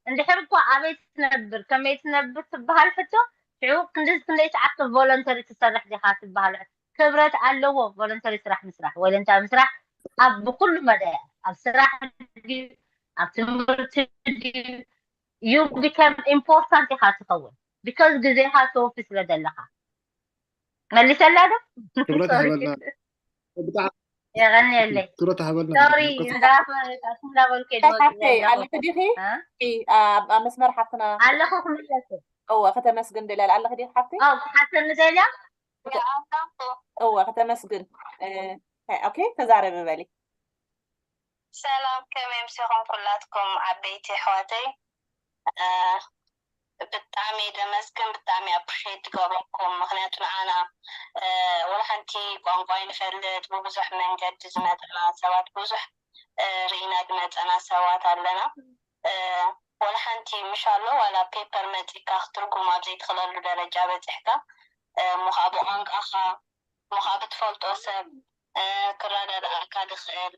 እንድሕር እኳ ኣበይ ትነብር፣ ከመይ ትነብር ትበሃል ሕቶ፣ ሽዑ ክንዲ ክንደይ ሰዓት ከም ቮለንተሪ ትሰርሕ ዲኻ ትበሃል ሕቶ። ክብረት ኣለዎ ቮለንተሪ ስራሕ ምስራሕ፣ ወለንታ ምስራሕ ኣብ ብኩሉ መዳይ፣ ኣብ ስራሕ ድዩ፣ ኣብ ትምህርቲ ድዩ፣ you become important ኢኻ ትኸውን። Because ግዜኻ ተወፊ ስለ ዘለኻ። መሊሰላ ዶ? ክብረት Sorry። ይሃበልና። ብጣዕሚ የቐንየለይ። ክብረት ይሃበልና። Sorry፣ እንዳፈ-፣ እንዳበልኩ እየ ዝወጽእ ሓፍተይ ዘለኹ። ኣለኺ ዲኺ? እ? እ፣ ኣብ ኣብ መስመር ሓፍትና ኣለኹ ክምለስ። እወ ከተመስግን ደልያ ኣለኺ ዲኺ ሓፍተይ? ኣው፣ ክትሓተኒ ደልያ? እወ ከተመስግን። እ፣ ኦኬ ተዛረቢ በሊ። ሰላም፣ ከመይ ኣምሲኹም ኩላትኩም ዓበይቲ ኣሕዋተይ? እ፣ ብጣዕሚ ደመስግን፣ ብጣዕሚ ኣፕሪሼት ትገብረኩም። ምኽንያቱ ንዓና፣ እ፣ ወላ ሓንቲ ቋንቋ ይንፈልጥ፣ ብብዙሕ መንገዲ ዝመፅና ሰባት፣ ብዙሕ፣ እ፣ ርኢና ዝመፀና ሰባት ኣለና። እ፣ ወላ ሓንቲ ምሽ ኣሎ፣ ዋላ ፔፐር መፂካ ክትርጉም ኣብ ዘይትኽለሉ ደረጃ በፂሕካ፣ እ፣ እሞ ከዓ ብቋንቋኻ፣ እሞ ከዓ ብትፈልጦ ሰብ፣ እ፣ ክረዳድኣካ ዝኽእል፣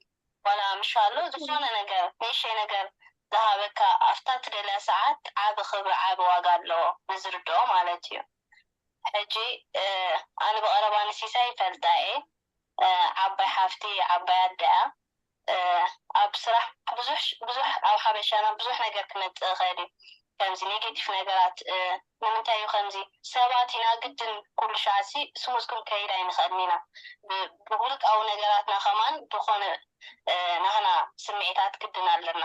ዋላ ምሽ ኣሎ፣ ዝኾነ ነገር፣ ንእሽተይ ነገር ዝሃበካ፣ ኣብታ ትደልያ ሰዓት ዓቢ ክብሪ፣ ዓቢ ዋጋ ኣለዎ፣ ንዝርድኦ ማለት እዩ። ሕጂ፣ እ፣ ኣነ ብቐረባ ንሲሳይ ይፈልጣ እየ። እ፣ ዓባይ ሓፍቲ፣ ዓባይ ኣደ እያ። እ፣ ኣብ ስራሕ ብዙሕ፣ ብዙሕ፣ ኣብ ሓበሻና ብዙሕ ነገር ክመጽእ ይኽእል እዩ። ከምዚ ኔጌቲቭ ነገራት፣ እ፣ ንምንታይ እዩ ከምዚ? ሰባት ኢና ግድን ኩሉ ሻዕሲ ስሙዝ ክንከይድ ኣይንኽእልን ኢና። ብ-፣ ብውልቃዊ ነገራትና ከማን ዝኾነ፣ እ፣ ናህና ስምዒታት ግድን ኣለና።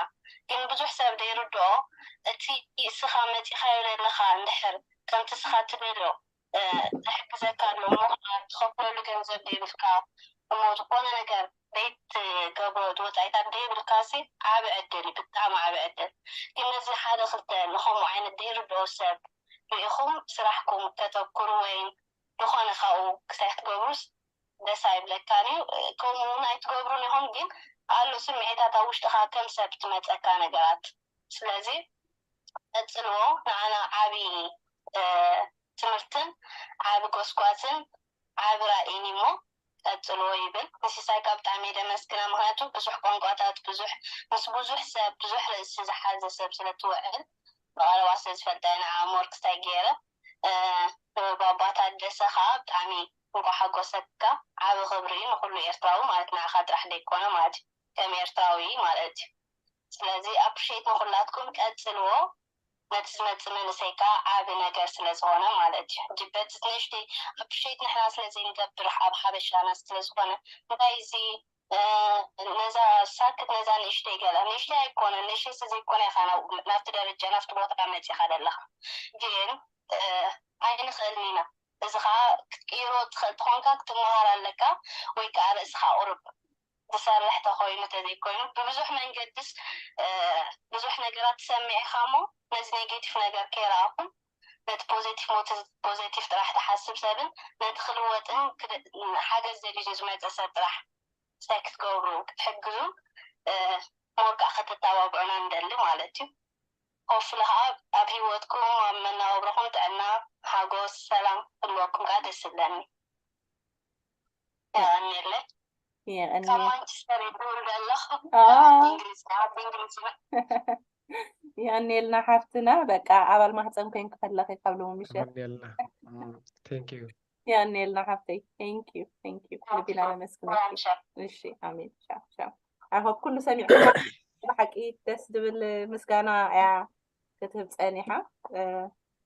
ግን ብዙሕ ሰብ ዘይርድኦ፣ እቲ እስኻ መጺኻዮ ዘለኻ እንድሕር ከምቲ እስኻ ትደልዮ፣ እ፣ ዝሕግዘካ ኣሎ እሞ ኸዓ ትኸፍለሉ ገንዘብ ዘይብልካ፣ እሞ ዝኾነ ነገር ዘይትገብሮ ወጻኢታት ዘይብልካሲ ዓቢ ዕድል እዩ፣ ብጣዕሚ ዓቢ ዕድል። ግን ነዚ ሓደ ክልተ ንኸምኡ ዓይነት ዘይርድኦ ሰብ ርኢኹም ስራሕኩም ከተኩሩ ወይ ዝኾነ ካብኡ ክሳይ ክትገብሩስ ደስ ኣይብለካን እዩ። ከምኡ እውን ኣይትገብሩን ኢኹም፣ ግን ኣሎ ስምዒታት ኣብ ውሽጥኻ ከም ሰብ ትመጸካ ነገራት። ስለዚ ቀጽልዎ፣ ንዓና ዓቢ፣ እ፣ ትምህርትን ዓቢ ጎስጓስን ዓቢ ራእይን እዩ እሞ ቀጽልዎ ይብል። ንሲሳይ ካብ ብጣዕሚ እየ ደመስግና፣ ምኽንያቱ ብዙሕ ቋንቋታት፣ ብዙሕ፣ ምስ ብዙሕ ሰብ፣ ብዙሕ ርእሲ ዝሓዘ ሰብ ስለ ትውዕል፣ ብቐረባ ስለ ዝፈልጣ እየ ንዓ ሞር ክስታይ ገይረ። እ፣ ባባ ታደሰ ኸዓ ብጣዕሚ እንኳዕ ሓጎሰካ፣ ዓቢ ክብሪ እዩ ንኹሉ ኤርትራዊ ማለት ንዓኻ ጥራሕ ዘይኮነ ማለት እዩ፣ ከም ኤርትራዊ ማለት እዩ። ስለዚ ኣፕሪሼት ንኹላትኩም፣ ቀጽልዎ። ነቲ ዝመጽእ መንእሰይ ከኣ ዓቢ ነገር ስለ ዝኾነ ማለት እዩ። ሕጂ በቲ ንእሽተይ ኣፕሪሼት ንሕና ስለ ዘይንገብር ኣብ ሓበሻና ስለ ዝኾነ፣ እንታይ እዚ፣ እ፣ ነዛ ሳክት ነዛ ንእሽተይ ገለ፣ ንእሽተይ ኣይኮነን፣ ንእሽተይ ስለ ዘይኮነ ኢኻ ናብ-፣ ናብቲ ደረጃ፣ ናብቲ ቦታ መጺኻ ዘለኻ። ግን፣ እ፣ ኣይንኽእልን ኢና። እዚ ኸኣ ክትቅይሮ ትኽእል ተኾንካ ክትመሃር ኣለካ፣ ወይ ከኣ ርእስኻ ቁሩብ ዝሰርሕ ተኾይኑ ተዘይኮይኑ፣ ብብዙሕ መንገድስ፣ እ፣ ብዙሕ ነገራት ትሰምዕ ኢኻ እሞ፣ ነዚ ኔጌቲቭ ነገር ከይረኣኹም፣ ነቲ ፖዘቲቭ ሞት-፣ ፖዘቲቭ ጥራሕ ትሓስብ ሰብን ነቲ ክልወጥን ክድ-፣ ሓገዝ ደልዩ ዝመጸ ሰብ ጥራሕ እንታይ ክትገብሩ ክትሕግዙ፣ እ፣ ሞር ከኣ ከተተባብዑና ንደሊ ማለት እዩ። ሆፍሊ ኸዓ ኣብ ህይወትኩም፣ ኣብ መነባብሮኹም ጥዕና፣ ሓጎስ፣ ሰላም ክህልወኩም ከኣ ደስ ይብለኒ። የቐንየለይ። ካብ የቐንየ-፣ ማንቸስተር ይደውል ዘለኹ። ኦ። ዓዲ እንግሊዝ፣ ዓዲ እንግሊዝ። የቐንየልና ሓፍትና። በቃ ኣባል ማህፀን ኮይንኪ ከለኺ ካብ ሎሚ ምሸት። የቐንየልና። እም፣ thank you። የቐንየልና ሓፍተይ። Thank you፣ thank you። ልቢና ነመስግነኪ። ሰላም፣ ሻ። እሺ፣ ኣሜን። ቻው፣ ቻው። I hope ኩሉ ሰሚዑ። ብሓቂ ደስ ዝብል ምስጋና እያ ክትህብ ጸኒሓ። እ፣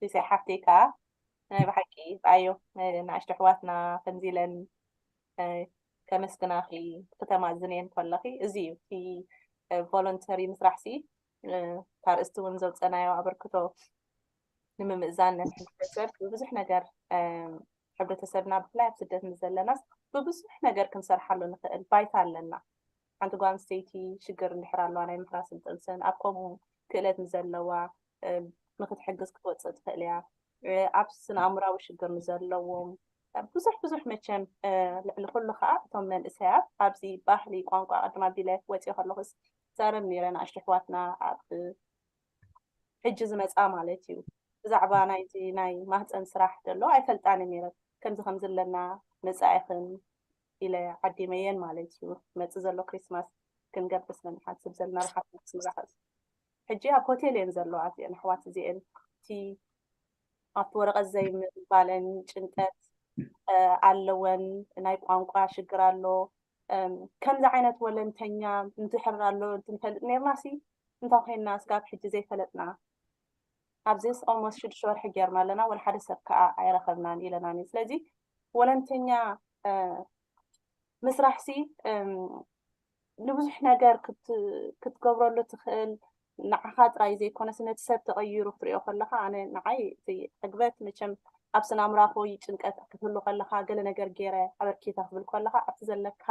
ሲሳይ ሓፍተይ ከኣ ናይ ብሓቂ ርኣዮ፣ እ፣ ንኣሽቱ ኣሕዋትና ከምዚ ኢለን፣ እ፣ ከመስግናኺ ክተማዝንየን ከለኺ፣ እዚ እዩ እቲ፣ እ፣ ቮለንተሪ ምስራሕሲ፣ እ፣ እታ ኣርእስቲ እውን ዘውጸናዮ ኣበርክቶ ንምምእዛን ነቲ ሕብረተሰብ ብብዙሕ ነገር፣ እ፣ ሕብረተሰብና ብፍላይ ኣብ ስደት ምስ ዘለናስ ብብዙሕ ነገር ክንሰርሓሉ ንኽእል ባይታ ኣለና። ሓንቲ ጓል ኣንስተይቲ ሽግር እንድሕር ኣለዋ ናይ ምሕራስን ጥንስን ኣብ ከምኡ ክእለት ንዘለዋ፣ እ፣ ንክትሕግዝ ክትወፅእ ትኽእል እያ። እ፣ ኣብ ስነ ኣእምራዊ ሽግር ንዘለዎም፣ እ፣ ብዙሕ ብዙሕ መቸም፣ እ፣ ልዕሊ ኩሉ ከዓ እቶም መንእሰያት ኣብዚ ባህሊ ቋንቋ ቅድም ኣቢለ ወፅየ ከለኹስ ዛረብ ነይረ ንኣሽቱ ኣሕዋትና ኣብ ሕጂ ዝመፃ ማለት እዩ። ብዛዕባ ናይዚ ናይ ማህፀን ስራሕ ዘሎ ኣይፈልጣን ነይረ። ከምዚ ከምዚ ኣለና መፃኢኽን ኢለ ዓዲመየን ማለት እዩ። መፂ ዘሎ ክሪስማስ ክንገብር ስለ ንሓስብ ዘለና ረሓት ስምራኸዝ ሕጂ ኣብ ሆቴል እየን ዘለዋ እዚአን ኣሕዋት እዚአን እቲ ኣብቲ ወረቐት ዘይምባለን ጭንቀት ኣለወን። ናይ ቋንቋ ሽግር ኣሎ። ከምዚ ዓይነት ወለንተኛ እንድሕር ኣሎ እንትንፈልጥ ነርና ሲ እንታይ ኮይንና ስጋብ ሕጂ ዘይፈለጥና። ኣብዚስ ኦልሞስት ሽዱሽተ ወርሒ ጌርና ኣለና ወላ ሓደ ሰብ ከዓ ኣይረኸብናን ኢለናኒ። ስለዚ ወለንተኛ ምስራሕ ሲ ንብዙሕ ነገር ክትገብረሉ ትኽእል ንዓኻ ጥራይ ዘይኮነስ ነቲ ሰብ ተቐይሩ ክትሪኦ ከለኻ ኣነ ንዓይ እቲ ዕግበት መቸም ኣብ ስናምራኾ ጭንቀት ክትህሉ ከለኻ ገለ ነገር ገይረ ኣበርኪታ ክትብል ከለኻ ኣብቲ ዘለካ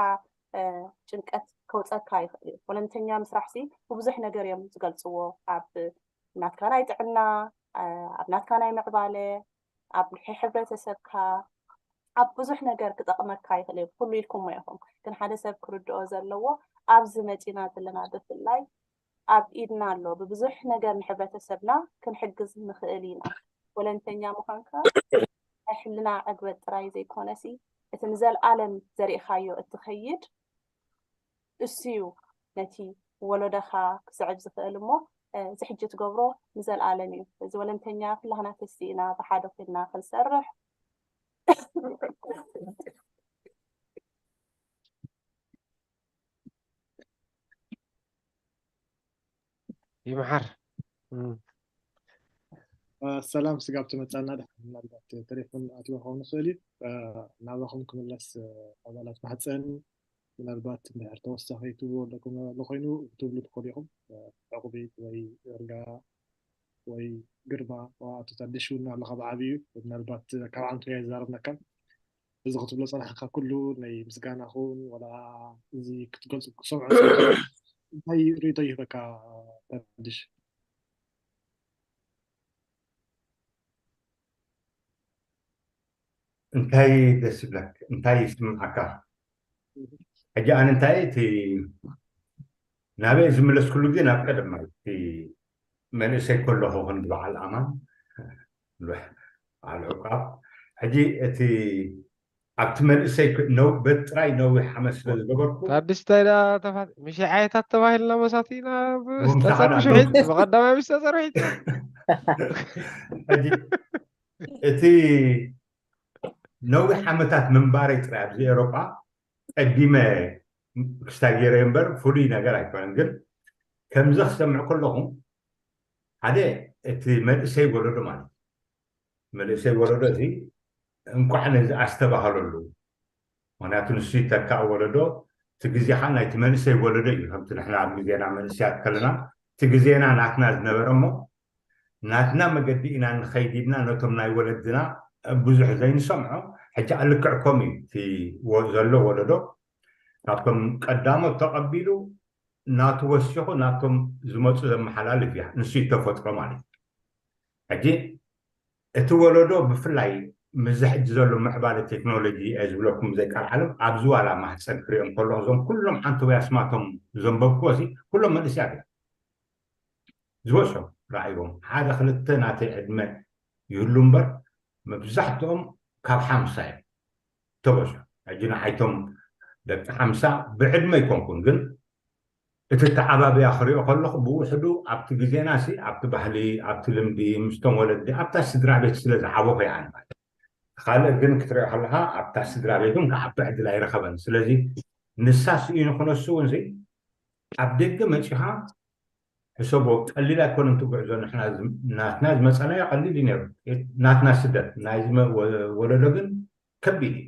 ጭንቀት ከውፀካ ይኽእል እዩ። ወለንተኛ ምስራሕ ሲ ብብዙሕ ነገር እዮም ዝገልፅዎ ኣብ ናትካ ናይ ጥዕና ኣብ ናትካ ናይ ምዕባለ ኣብ ሕብረተሰብካ ኣብ ብዙሕ ነገር ክጠቕመካ ይኽእል እዩ። ኩሉ ኢልኩሞ ኢኹም ግን ሓደ ሰብ ክርድኦ ዘለዎ ኣብዚ መፂና ዘለና ብፍላይ ኣብ ኢድና ኣሎ ብብዙሕ ነገር ንሕብረተሰብና ክንሕግዝ ንኽእል ኢና። ወለንተኛ ምዃንካ ናይ ሕልና ዕግበት ጥራይ ዘይኮነሲ እቲ ንዘልኣለም ዘሪእኻዮ እትኸይድ እሱ እዩ ነቲ ወለዶኻ ክስዕብ ዝኽእል እሞ እዚ ሕጂ ትገብሮ ንዘልኣለም እዩ። እዚ ወለንተኛ ኩላህና ተሲእና ብሓደ ኮይንና ክንሰርሕ ይምሓር። ሰላም ስጋብ ትመፃና ድሓን ምናልባት ቴሌፎን ኣትዎ ክኸውን ይኽእል እዩ። ናባኹም ክምለስ ኣባላት ማህፀን ምናልባት እንድሕር ተወሳኺ ትብሉ ኣለኩም ኣሎ ኮይኑ ክትብሉ ትኽእሉ ኢኹም። ዕቑቢት ወይ እርጋ ወይ ግርማ ኣቶ ታደሽ እውን ኣሎ ካብ ዓብዩ ምናልባት ካብ ዓንቱ እያ ይዛረብነካ እዚ ክትብሎ ፀናሕካ ኩሉ ናይ ምስጋና ኹን ወላ እዚ ክትገልፁ ክሰምዖ እንታይ ርእቶ ይህበካ ታድሽ? እንታይ ደስ ይብለክ እንታይ ይስምዓካ? ሕጂ ኣነ እንታይ እቲ ናበይ ዝምለስኩሉ ግዜ ናብ ቀደማይ እቲ መንእሰይ ከለኹ ክንዲ በዓል ኣማን በዓል ዕቋብ ሕጂ እቲ ኣብቲ መንእሰይ በጥራይ ነዊሕ ዓመት ስለ ዝገበርኩ ታድሽ እንታይ ደኣ ተፋት ምሽ ዓይታት ተባሂልና መሳቲና ብዝተሰርሑ ሽሒት ብቐዳማይ ምስ ተሰርሒት ሕጂ እቲ ነዊሕ ዓመታት ምንባረይ ጥራይ ኣብዚ ኤሮጳ ቀዲመ ክስታይ ገይረ እምበር ፍሉይ ነገር ኣይኮነን ግን ከምዚ ክሰምዕ ከለኹ ሓደ እቲ መንእሰይ ወለዶ ማለት እዩ መንእሰይ ወለዶ እዚ እንኳዕ ነዚ ኣስተባህለሉ ምክንያቱ ንሱ ይተካእ ወለዶ እቲ ግዜ ከዓ ናይቲ መንእሰይ ወለዶ እዩ ከምቲ ንሕና ኣብ ግዜና መንእሰያት ከለና እቲ ግዜና ናትና ዝነበረ እሞ ናትና መገዲ ኢና ንኸይድ ኢልና ነቶም ናይ ወለድና ብዙሕ ዘይንሰምዖ ሕጂ ኣልክዕ ከምኡ እዩ እቲ ዘሎ ወለዶ ካብቶም ቀዳሞት ተቐቢሉ ናቱ ወሲኹ ናቶም ዝመፁ ዘመሓላልፍ እያ ንሱ ተፈጥሮ ማለት እዩ ሕጂ እቲ ወለዶ ብፍላይ ምዚ ሕጂ ዘሎ ምዕባለ ቴክኖሎጂ እየ ዝብለኩም ዘይቃል ዓለም ኣብዚ ዋላ ማህፀን ክሪኦም ከለኹ እዞም ኩሎም ዓንተቦይ ኣስማቶም ዘንበብክዎ ሲ ኩሎም መንእስያት እዮም ዝበዝሖም ረኣይዎም ሓደ ክልተ ናተይ ዕድመ ይህሉ እምበር መብዛሕትኦም ካብ ሓምሳ እዮም ተበዝሑ ሕጂ ንዓይቶም ደቂ ሓምሳ ብዕድመ ኣይኮንኩን ግን እቲ ተዓባብያ ክሪኦ ከለኹ ብውሕዱ ኣብቲ ግዜና ሲ ኣብቲ ባህሊ ኣብቲ ልምዲ ምስቶም ወለዲ ኣብታ ስድራ ቤት ስለ ዝዓበኹ ይኣን ማለት ካልእ ግን ክትሪኦ ከለካ ኣብታ ስድራ ቤት እውን ክዓቢ ዕድል ኣይረኸበን ስለዚ ንሳ ስኢኑ ክነሱ እውን ኣብ ደገ መፂኻ ሕሰቦ ቀሊል ኣይኮነን እቲ ጉዕዞ ንሕና ናትና ዝመፀናዮ ቀሊል እዩ ነይሩ ናትና ስደት ናይዚ ወለዶ ግን ከቢድ እዩ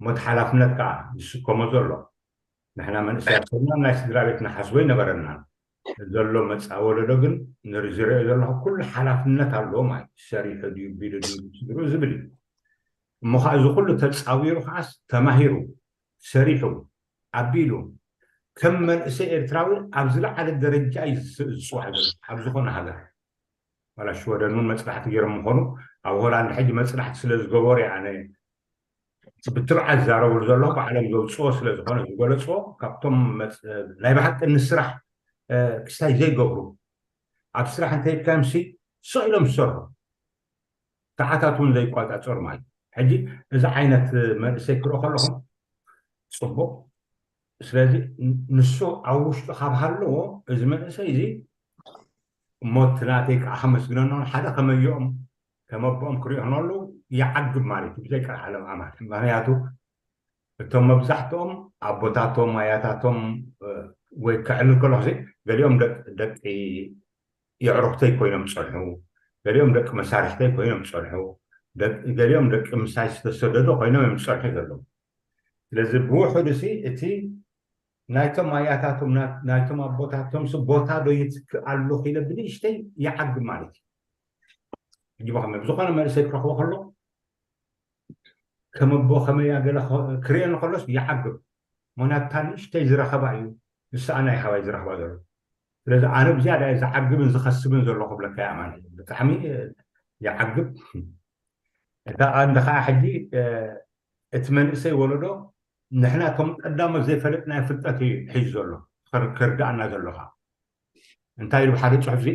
ሞት ሓላፍነት ከዓ ዝስከሞ ዘሎ ንሕና መንእሰያት ኮይና ናይ ስድራ ቤት ንሓስቦ ይነበረና ዘሎ መፃ ወለዶ ግን ዝሪኦ ዘለኹ ኩሉ ሓላፍነት ኣለዎ ማለት ሰሪሑ ድዩ ቢሉ ድዩ ስድሩ ዝብል እዩ እሞ ከዓ እዚ ኩሉ ተፃዊሩ ከዓስ ተማሂሩ ሰሪሑ ኣቢሉ ከም መንእሰይ ኤርትራዊ ኣብ ዝለዓለ ደረጃ እዩ ዝፅዋዕ ዘሎ ኣብ ዝኾነ ሃገር ዋላ ሽወደን እውን መፅናሕቲ ገይሮም ምኾኑ ኣብ ሆላንድ ሕጂ መፅናሕቲ ስለ ዝገበሩ ኣነ ብትብዓት ዝዛረብሉ ዘለኹ ባዕሎም ዘውፅኦ ስለ ዝኾነ ዝገለፅኦ ካብቶም ናይ ብሓቂ ንስራሕ ክስታይ ዘይገብሩ ኣብ ስራሕ እንተይካዮም ሲ ስቕ ኢሎም ዝሰርሑ ሰዓታት እውን ዘይቋፃፀሩ ማለት ሕጂ እዚ ዓይነት መንእሰይ ክርኢ ከለኹም ፅቡቅ ስለዚ ንሱ ኣብ ውሽጡ ካብ ሃለዎ፣ እዚ መንእሰይ እዚ፣ እሞ እቲ ናተይ ከዓ ከመስግነኖ፣ ሓደ ከመይኦም ከመቦኦም ክሪኦ ከለዉ ይዓግብ ማለት እዩ፣ ብዘይ ቀልዓለም ኣማን። ምክንያቱ እቶም መብዛሕትኦም ኣቦታቶም ኣያታቶም ወይ ከዕልል ከለኹ፣ ገሊኦም ደቂ የዕሩኽተይ ኮይኖም ዝፀንሑ፣ ገሊኦም ደቂ መሳርሕተይ ኮይኖም ዝፀንሑ፣ ገሊኦም ደቂ ምሳይ ዝተሰደዱ ኮይኖም እዮም ዝፀንሑ ዘለዉ። ስለዚ ብውሕዱ ሲ እቲ ናይቶም ኣያታቶም ናይቶም ኣቦታቶም ሲ ቦታ ዶ ይትክእ ኣለኹ ኢለ ብንእሽተይ ይዓግብ ማለት እዩ። ሕጂ ብኸመይ ብዝኾነ መንእሰይ ክረኽቦ ከሎ ከም ኣቦ ከመያ ገለ ክርእየኒ ከሎስ ይዓግብ። ምክንያቱ እታ ንእሽተይ ዝረኸባ እዩ ንስኣ ናይ ሃባይ ዝረኽባ ዘሎ። ስለዚ ኣነ ብዝያዳ እየ ዝዓግብን ዝኸስብን ዘሎ ክብለካ እየ ኣማን። ብጣዕሚ ይዓግብ። እታ ቀንዲ ከዓ ሕጂ እቲ መንእሰይ ወለዶ ንሕና እቶም ቀዳሞት ዘይፈለጥናዮ ፍልጠት እዩ ሒዙ ዘሎ። ከርድኣና ዘሎ ከዓ እንታይ ኢሉ ሓደ ፅሑፍ እዚ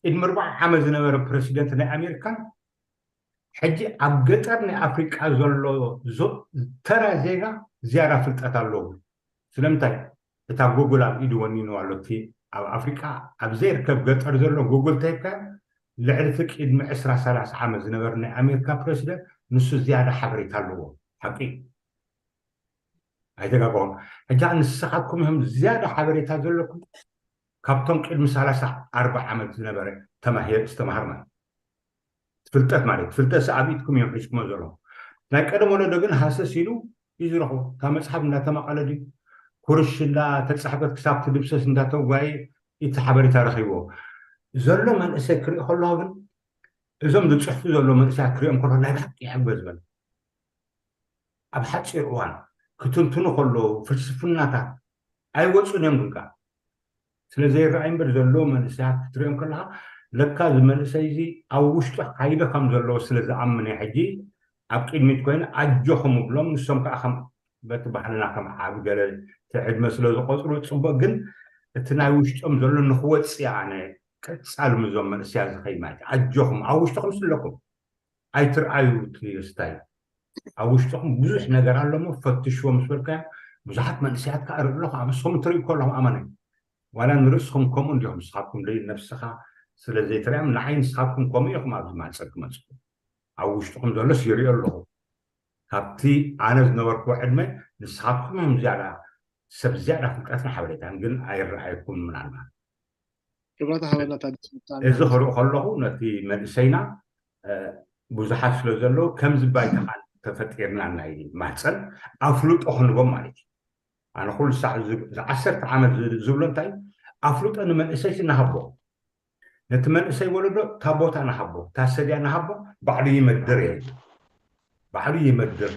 ቅድሚ ኣርባዓ ዓመት ዝነበረ ፕረሲደንት ናይ ኣሜሪካ ሕጂ ኣብ ገጠር ናይ ኣፍሪቃ ዘሎ ተራ ዜጋ ዝያዳ ፍልጠት ኣለዎ። ስለምንታይ? እታ ጉግል ኣብ ኢዱ ወኒኑ ኣሎ። እቲ ኣብ ኣፍሪቃ ኣብ ዘይርከብ ገጠር ዘሎ ጉግል ተይብካ ልዕሊ እቲ ቅድሚ ዕስራ ሰላሳ ዓመት ዝነበረ ናይ ኣሜሪካ ፕረሲደንት ንሱ ዝያዳ ሓበሬታ ኣለዎ። ሓቂ ኣይተጋገኹም። ሕጂ ንስኻትኩም እዮም ዝያዳ ሓበሬታ ዘለኩም ካብቶም ቅድሚ ሰላሳ ኣርባዓ ዓመት ዝነበረ ዝተማሃር ማለት ፍልጠት ማለት ፍልጠት ሰኣቢትኩም እዮም ሒዝኩሞ ዘለኹም። ናይ ቀደም ወለዶ ግን ሃሰስ ኢሉ እዩ ዝረኽቦ። ካብ መፅሓፍ እንዳተማቐለ ድዩ ኩርሽ እንዳተፃሕፈት ክሳብ ትድምሰስ እንዳተጓየ እቲ ሓበሬታ ረኺብዎ። ዘሎ መንእሰይ ክርኢ ከለኹ ግን እዞም ዝፅሕፉ ዘሎ መንእሰያት ክሪኦም ከለኹ ናይ ብሓቂ ይሕጎ ዝበል ኣብ ሓፂር እዋን ክትንትኑ ከለዉ ፍልስፍናታት ኣይወፁን እዮም ግን ከዓ ስለ ዘይረኣይ እምበር ዘለዎ መንእሰያት ክትሪኦም ከለካ ለካ እዚ መንእሰይ እዚ ኣብ ውሽጡ ሓይሊ ከም ዘለዎ ስለ ዝኣምን እየ ሕጂ ኣብ ቅድሚት ኮይኑ ኣጆኹም እብሎም ንሶም ከዓ ከም በቲ ባህልና ከም ዓብ ገለ እቲ ዕድመ ስለ ዝቆፅሩ ፅቡቅ ግን እቲ ናይ ውሽጦም ዘሎ ንክወፅእ ኣነ ቀፃሊ ምዞም መንእሰያት ዝኸይድ ማለት እዩ ኣጆኹም ኣብ ውሽጥኹም ስለኩም ኣይትርኣዩ እቲ ስታይ ኣብ ውሽጥኹም ብዙሕ ነገር ኣለሞ ፈትሽዎ ምስ በልካዮ ብዙሓት መንእሰያት ከዓ ርኢ ኣለኹ ኣበስኹም ትርኢ ከለኹም ኣመነ ዋላ ንርእስኹም ከምኡ እንዲኹም ንስኻትኩም ደይ ነብስኻ ስለ ዘይትርያም ንዓይ ንስኻትኩም ከምኡ ኢኹም ኣብዚ ማፀር ክመፅኩም ኣብ ውሽጥኹም ዘሎስ ይሪኦ ኣለኹ ካብቲ ኣነ ዝነበርኩዎ ዕድመ ንስኻትኩም እዮም ዝያዳ ሰብ ዝያዳ ፍልጠትን ሓበሬታን ግን ኣይረኣየኩም ምናልባት ክብረት ሃበና ታዲስ ብጣዕሚ እዚ ክርኢ ከለኹ ነቲ መንእሰይና ብዙሓት ስለ ዘለዉ ከምዚ ባይታ ከዓ ተፈጢርና ናይ ማህፀን ኣፍልጦ ክንቦም ማለት እዩ ኣነ ኩሉ ሳዕ ዓሰርተ ዓመት ዝብሎ እንታይ ኣፍልጦ ንመንእሰይቲ ንሃቦ ነቲ መንእሰይ ወለዶ እታ ቦታ ንሃቦ እታ ሰድያ ንሃቦ ባዕሉ ይመድር እየ ባዕሉ ይመድር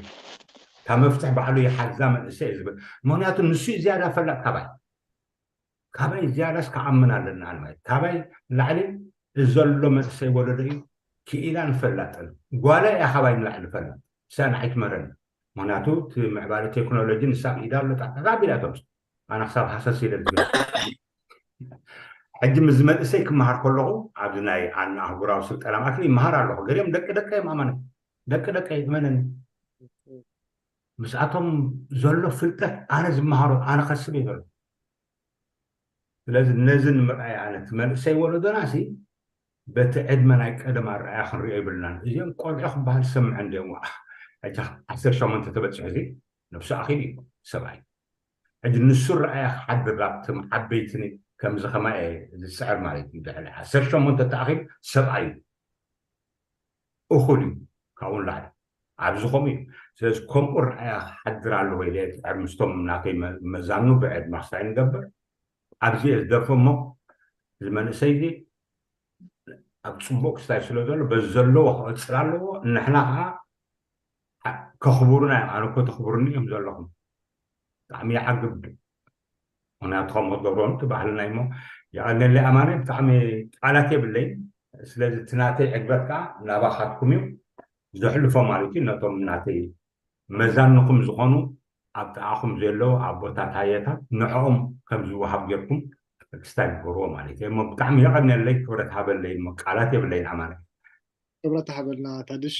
እታ መፍትሕ ባዕሉ ይሓዛ መንእሰይ ዝብል ምክንያቱ ንሱ ዝያዳ ፈላጥ ካባይ ካባይ ዝያዳስ ክኣምን ኣለና ማለት ካባይ ንላዕሊ ዘሎ መንእሰይ ወለዶ እዩ ክኢላን ፈላጥን ጓላ እያ ካባይ ንላዕሊ ፈላጥ እሳ ንዓይ ትመረኒ ምክንያቱ እቲ ምዕባለ ቴክኖሎጂ ንሳ ክኢዳ ኣሎ ጣዕጣ ቢላቶም ኣነ ክሳብ ሃሰስ ኢለ ዝብል ሕጂ ምስ መንእሰይ ክመሃር ከለኹ ኣብዚ ናይ ኣና ኣህጉራዊ ስልጠና ማእከል ይመሃር ኣለኹ ገሊኦም ደቂ ደቀ እዮም ኣመነ ደቂ ደቀ እመነኒ ምስኣቶም ዘሎ ፍልጠት ኣነ ዝመሃሮ ኣነ ከስብ እየ ዘሎ ስለዚ ነዚ ንምርኣይ ኣነ እቲ መንእሰይ ወለዶና ሲ በቲ ዕድመ ናይ ቀደም ኣረኣያ ክንሪኦ ይብልናን እዚኦም ቆልዑ ክበሃል ዝሰምዐ እንዲኦም ዋ ሕጂ ዓሰርተ ሸሞንተ ተበፅሑ እዚ ነብሱ ኣኺሉ እዩ ሰብኣይ ሕጂ ንሱ ረኣያ ክሓድር ኣብቶም ዓበይትን ከምዚ ከማየ ዝስዕር ማለት እዩ ድሕሪ ዓሰርተ ሸሞንተ ተኣኺሉ ሰብኣይ እዩ እኹል እዩ ካብኡ ንላዕሊ ኣብዚ ከምኡ እዩ ስለዚ ከምኡ ረኣያ ክሓድር ኣለዎ ኢለ ድሕር ምስቶም ናተይ መዛኑ ብዕድማ ክሳይ ንገብር ኣብዚ እየ ዝደርፎ እሞ እዚ መንእሰይ እዚ ኣብ ፅቡቅ ክስታይ ስለ ዘሎ በዚ ዘለዎ ክቅፅል ኣለዎ ንሕና ከዓ ከኽብሩና እዮም ኣነ እኮ ተኽብሩኒ እዮም ዘለኹም ብጣዕሚ ይዓግብ ምክንያቱ ከምኡ ትገብሮ እቲ ባህልና እሞ የቀነለይ ኣማነ ብጣዕሚ ቃላት የብለይ ስለዚ እቲ ናተይ ዕግበት ከዓ ናባኻትኩም እዩ ዘሕልፎ ማለት እዩ ነቶም ናተይ መዛንኹም ዝኾኑ ኣብ ጥቓኹም ዘለዉ ኣቦታት ሃየታት ንዕኦም ከም ዝወሃብ ጌርኩም ክስታይ ግበርዎ ማለት እየ እሞ ብጣዕሚ የቐንየለይ ክብረት ሃበለይ እሞ ቃላት የብለይን ኣማነ ክብረት ሃበልና ታድሽ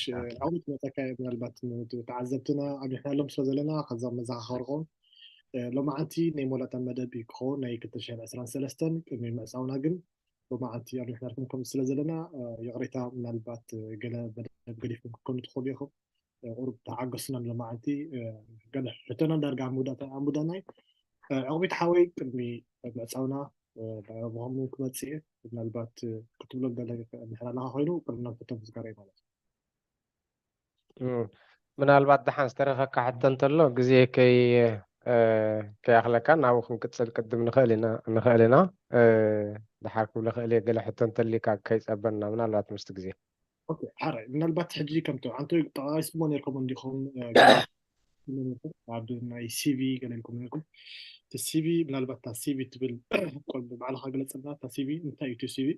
ኣብኡ ትመፀካ ምናልባት ተዓዘብትና ኣግሪሕናሎም ስለ ዘለና ከዛ መዘኻኸርቆም ሎማዓንቲ ናይ መወዳእታ መደብ ክኸውን ናይ ክልተ ሽሕን ዕስራን ሰለስተን ቅድሚ ምዕፃውና ግን ሎማዓንቲ ኣሪሕናልኩም ከም ስለ ዘለና ይቕሬታ፣ ምናልባት ገለ መደብ ገዲፍኩም ክትኮኑ ትኽእሉ ኢኹም። ቁሩብ ተዓገሱና። ሎማዓንቲ ገለ ሕቶና ዳርጋ ኣንቡዳናይ። ዕቑቢት ሓወይ ቅድሚ ምዕፃውና ብኹም ክመፅእ ምናልባት ክትብሎ ገለ ምሕራላኻ ኮይኑ ቅድና ሕቶ ምዝጋር ማለት እዩ። ምናልባት ደሓን ዝተረኸካ ሕቶ እንተሎ ግዜ ከይ ከይኣኽለካ ናብኡ ክንቅፅል ቅድም ንኽእል ኢና ንኽእል ኢና። ደሓር ክብሎ ክእል እየ ገለ ሕቶ እንተሊካ ከይፀበና ምናልባት ምስቲ ግዜ። ሓራይ ምናልባት ሕጂ ከምቲ ዓንቶ ጠቃቂስሞ ነርኩም እንዲኹም ኣብ ናይ ሲቪ ገለ ኢልኩም ነርኩም። እቲ ሲቪ ምናልባት እታ ሲቪ ትብል ባዕልካ ገለፀልና። እታ ሲቪ እንታይ እዩ እቲ ሲቪ?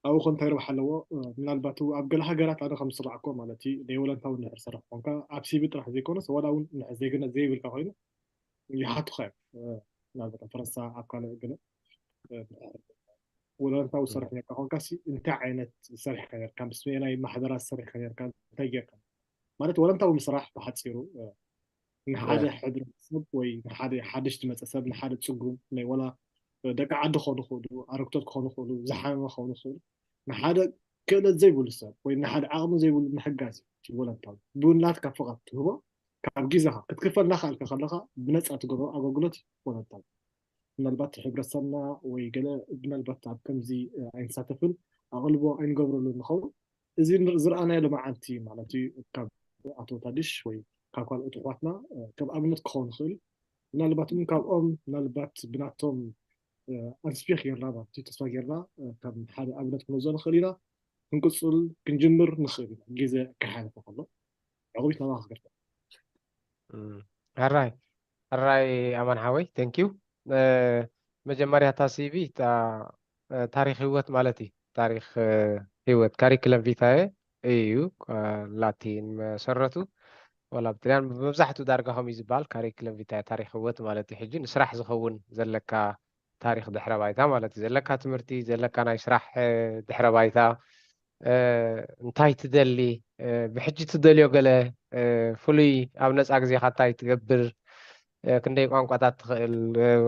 ኣብኡ ከ እንታይ ረብሓ ኣለዎ? ምናልባት ኣብ ገለ ሃገራት ኣነ ከም ዝሰማዕኮ ማለት እዩ ናይ ወለንታዊ እንድሕር ዝሰርሕ ኮንካ ኣብ ሲቪ ጥራሕ ዘይኮነስ ዋላ እውን እንድሕር ዜግነት ዘይብልካ ኮይኑ ይሓቱካ እዮም። ምናልባት ኣብ ፈረንሳ ኣብ ካልእ ገለ ወለንታዊ ዝሰርሕ ነርካ ኮንካ ሲ እንታይ ዓይነት ዝሰርሕካ ነርካ? ምስ ናይ ማሕበራት ዝሰርሕካ ነርካ? እንታይ ጌርካ ማለት ወለንታዊ ምስራሕ ብሓፂሩ ንሓደ ሕብረተሰብ ወይ ንሓደ ሓድሽ ዝመፀ ሰብ ንሓደ ፅጉም ናይ ወላ ደቂ ዓዲ ክኾኑ ይኽእሉ፣ ኣረግቶት ክኾኑ ይኽእሉ፣ ዝሓመመ ክኾኑ ይኽእሉ፣ ንሓደ ክእለት ዘይብሉ ሰብ ወይ ንሓደ ዓቕሚ ዘይብሉ ምሕጋዝ እዩ። ቮለንታሪ ብናትካ ፍቓድ ትህቦ ካብ ግዜኻ ክትክፈል እናኽኣልካ ከለኻ ብነፃ ትገብሮ ኣገልግሎት እዩ ቮለንታሪ። ምናልባት ሕብረተሰብና ወይ ገለ ምናልባት ኣብ ከምዚ ኣይንሳተፍን ኣቕልቦ ኣይንገብረሉ ንኸውን። እዚ ዝረኣናዮ ሎማዓንቲ ማለት እዩ ካብ ኣቶ ታድሽ ወይ ካብ ካልኦት ኣሕዋትና ከም ኣብነት ክኸውን ይኽእል። ምናልባት እውን ካብኦም ምናልባት ብናቶም ኣንስፔክ ጌርና ማለት እዩ ተስፋ ጌርና ከም ሓደ ኣብነት ክንወስዶ ንኽእል ኢና። ክንቅፅል ክንጅምር ንኽእል ኢና ግዜ ክሓልፈ ከሎ። ዕቑቢት ናባኻ ክገርታ። ሕራይ ሕራይ ኣማን ሓወይ thank you። መጀመርያ እታ ሲቪ ታሪክ ህይወት ማለት እዩ። ታሪክ ህይወት ካሪክለም ቪታየ እዩ ላቲን መሰረቱ ወላ ብጥልያን መብዛሕትኡ ዳርጋ ከምኡ እዩ ዝበሃል ካሪክለም ቪታየ ታሪክ ህይወት ማለት እዩ። ሕጂ ንስራሕ ዝኸውን ዘለካ ታሪክ ድሕረ ባይታ ማለት እዩ። ዘለካ ትምህርቲ ዘለካ ናይ ስራሕ ድሕረ ባይታ እንታይ ትደሊ ብሕጂ ትደልዮ ገለ ፍሉይ ኣብ ነፃ ግዜካ እንታይ ትገብር ክንደይ ቋንቋታት ትኽእል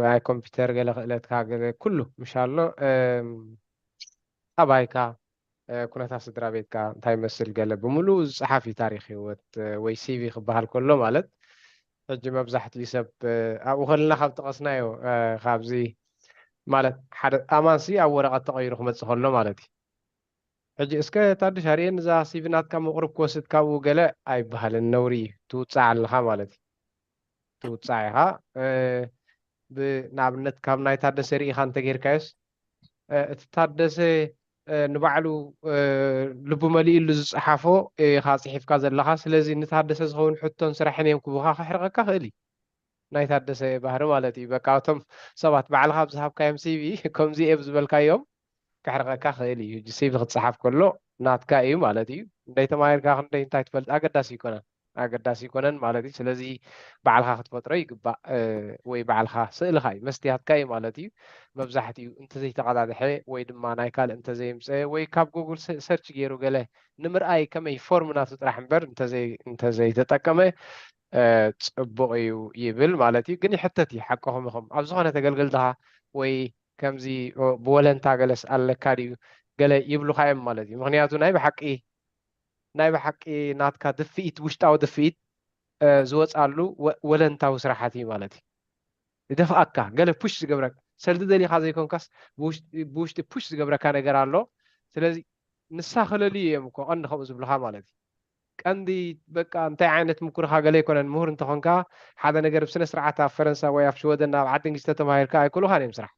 ናይ ኮምፒውተር ገለ ክእለትካ ገለ ኩሉ ምሻሎ ጠባይካ ኩነታት ስድራ ቤትካ እንታይ መስል ገለ ብምሉእ ዝፀሓፍ እዩ ታሪክ ህይወት ወይ ሲቪ ክበሃል ከሎ ማለት ሕጂ መብዛሕትኡ ሰብ ኣብኡ ከለና ካብ ጠቐስናዮ ካብዚ ማለት ሓደ ኣማንሲ ኣብ ወረቐት ተቐይሩ ክመፅእ ከሎ ማለት እዩ። ሕጂ እስከ ታድሽ ኣርእየኒ እዛ ሲቪ ናትካ መቕርብ ክወስድ ካብኡ ገለ ኣይበሃልን ነውሪ እዩ ትውፃዕ ኣለኻ ማለት እዩ። ትውፃዕ ኢኻ ንኣብነት ካብ ናይ ታደሰ ርኢኻ እንተጌርካዮስ እቲ ታደሰ ንባዕሉ ልቡ መሊእሉ ዝፀሓፎ ኢኻ ፅሒፍካ ዘለኻ። ስለዚ ንታደሰ ዝኸውን ሕቶን ስራሕን እዮም ክቡኻ ክሕርቐካ ክእል እዩ። ናይ ታደሰ ባህሪ ማለት እዩ። በቃ እቶም ሰባት ባዕልኻ ኣብ ዝሃብካዮም ሲቪ ከምዚ እየ ኣብ ዝበልካዮም ክሕርቐካ ክእል እዩ። ሕጂ ሲቪ ክፀሓፍ ከሎ ናትካ እዩ ማለት እዩ። ክንደይ ተማሂርካ ክንደይ እንታይ ትፈልጥ ኣገዳሲ ይኮነን ኣገዳሲ ይኮነን ማለት እዩ። ስለዚ ባዕልኻ ክትፈጥሮ ይግባእ ወይ ባዕልኻ ስእልኻ እዩ መስትያትካ እዩ ማለት እዩ። መብዛሕትኡ እንተዘይተቐዳድሐ ወይ ድማ ናይ ካልእ እንተዘየምፀ ወይ ካብ ጎግል ሰርች ገይሩ ገለ ንምርኣይ ከመይ ፎርም ናቱ ጥራሕ እምበር እንተዘይተጠቀመ ፅቡቕ እዩ ይብል ማለት እዩ። ግን ይሕተት እዩ ሓቅኹም ኢኹም ኣብ ዝኾነ ተገልገልትኻ ወይ ከምዚ ብወለንታ ገለስ ኣለካ ድዩ ገለ ይብሉኻ እዮም ማለት እዩ። ምክንያቱ ናይ ብሓቂ ናይ ብሓቂ ናትካ ድፍኢት ውሽጣዊ ድፍኢት ዝወፅኣሉ ወለንታዊ ስራሓት እዩ ማለት እዩ። ይደፍኣካ ገለ ፑሽ ዝገብረካ ሰልዲ ደሊኻ ዘይኮንካስ ብውሽጢ ፑሽ ዝገብረካ ነገር ኣሎ። ስለዚ ንሳ ክለልዩ እዮም እኮ ቀንዲ ከምኡ ዝብልኻ ማለት እዩ። ቀንዲ በቃ እንታይ ዓይነት ምኩርኻ ገለ ኣይኮነን። ምሁር እንተኾንካ ሓደ ነገር ብስነ ስርዓት ኣብ ፈረንሳ ወይ ኣብ ሽወደን ኣብ ዓዲ እንግሊዝ ተተማሂርካ ኣይክእሉኻን እዮም ስራሕ።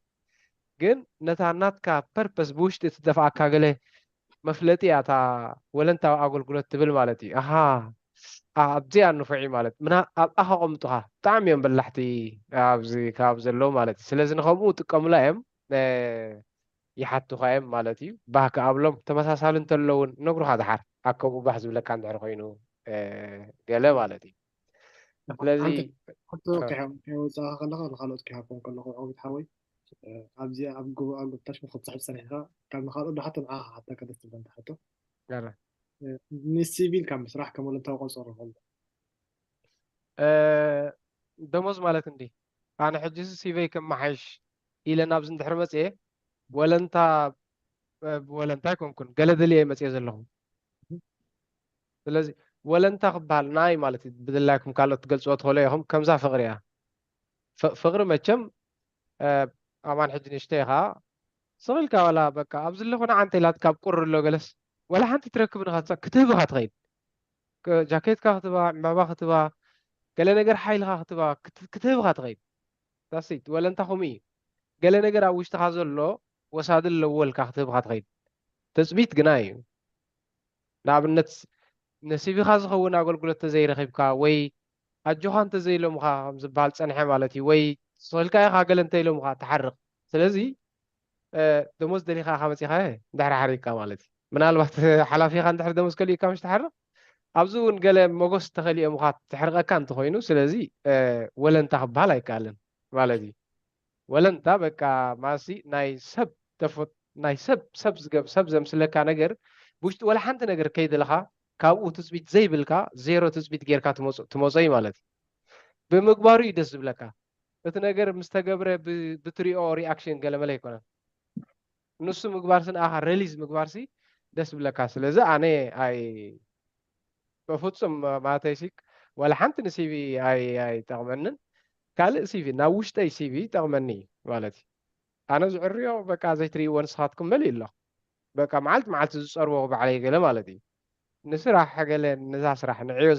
ግን ነታ ናትካ ፐርፐስ ብውሽጢ ትደፍኣካ ገለ መፍለጢ እያ እታ ወለንታዊ ኣገልግሎት ትብል ማለት እዩ። ኣሃ ኣብዚኣ ንፉዕ እዩ ማለት ምና ኣብኣ ከቐምጡኻ ብጣዕሚ እዮም በላሕቲ ኣብዚ ከባቢ ዘለዉ ማለት እዩ። ስለዚ ንከምኡ ጥቀሙላ እዮም ይሓቱኻ እዮም ማለት እዩ። ባህ ክኣብሎም ተመሳሳሊ እንተለውን ነግሩኻ ድሓር ኣብ ከምኡ ባህ ዝብለካ እንድሕር ኮይኑ ገለ ማለት እዩ። ስለዚ ወፃኻ ከለካ ንካልኦት ክሃቦም ከለኩ ዕውት ሓወይ ኣብዚ ኣብ ጎቦ ኣብ ጎብታሽ ክትፅሕፍ ፀኒሕካ ካብ ንካልኦት ዶ ሓቶ ንዓኻ ሓታ ከደስ ትብለን ተሓቶ ንሲቪል ካብ ምስራሕ ከም ወለንታዊ ቆፀሩ ከሎ ደሞዝ ማለት እንዲ ኣነ ሕጂ ሲቨይ ከመሓይሽ ኢለ ናብዚ እንድሕር መፅየ፣ ወለንታ ወለንታ ኣይኮንኩን፣ ገለ ደልየ መፅየ ዘለኹ። ስለዚ ወለንታ ክበሃል ናይ ማለት እዩ። ብድላይኩም ካልኦት ትገልፅዎ ትኽእሉ ኢኹም። ከምዛ ፍቕሪ እያ። ፍቕሪ መቸም ኣማን ሕጂ ንእሽተይ ኢኻ፣ ስቕ ኢልካ ዋላ በቃ ኣብዚ ኣለኹ ንዓንተ ኢላትካ ኣብ ቁሪ ኣሎ ገለስ ዋላ ሓንቲ ትረክብ ንኻ ክትህብኻ ትኸይድ። ጃኬትካ ክትባ፣ ዕምባባ ክትባ፣ ገለ ነገር ሓይልኻ ክትባ ክትህብኻ ትኸይድ። ዳስት ወለንታ ከምኡ እዩ። ገለ ነገር ኣብ ውሽጥኻ ዘሎ ወሳዲ ኣለዎ ኢልካ ክትህብኻ ትኸይድ። ትፅቢት ግና እዩ። ንኣብነት ንሲቪኻ ዝኸውን ኣገልግሎት ተዘይረኺብካ ወይ ኣጆኻ እንተዘይሎምኻ ከም ዝበሃል ፀንሐ ማለት እዩ። ወይ ስኽልካ ኢኻ ገለ እንተኢሎምኻ ትሓርቕ። ስለዚ ደሞዝ ደሊኻ ኢኻ መፂኻ እንድሕር ሓሪቕካ ማለት እዩ። ምናልባት ሓላፊኻ እንድሕር ደሞዝ ከሊኡካ ምሽ ትሓርቕ፣ ኣብዚ እውን ገለ መጎስ ተኸሊኦምኻ ትሕርቐካ እንተኾይኑ፣ ስለዚ ወለንታ ክበሃል ኣይከኣልን ማለት እዩ። ወለንታ በቃ ማሲ ናይ ሰብ ተፈት ናይ ሰብ ሰብ ዝገብ ሰብ ዘምስለካ ነገር ብውሽጢ ወላ ሓንቲ ነገር ከይደለኻ ካብኡ ትፅቢት ዘይብልካ ዜሮ ትፅቢት ጌርካ ትመፆ እዩ ማለት እዩ። ብምግባሩ እዩ ደስ ዝብለካ። እቲ ነገር ምስ ተገብረ ብትሪኦ ሪኣክሽን ገለመለ ኣይኮነን። ንሱ ምግባርሲ ንኣኻ ሪሊዝ ምግባርሲ ደስ ዝብለካ። ስለዚ ኣነ ኣይ በፍፁም ማተይሲ ዋላ ሓንቲ ንሲቪ ኣይጠቕመንን። ካልእ ሲቪ ናብ ውሽጠይ ሲቪ ይጠቕመኒ ማለት እዩ። ኣነ ዝዕርዮ በቃ ዘይትርእይዎ ንስኻትኩም መሊእ ኣሎ። በቃ መዓልቲ መዓልቲ ዝፀርቦ ባዕለይ ገለ ማለት እዩ። ንስራሕ ገለ ንዛ ስራሕ ንዕዮ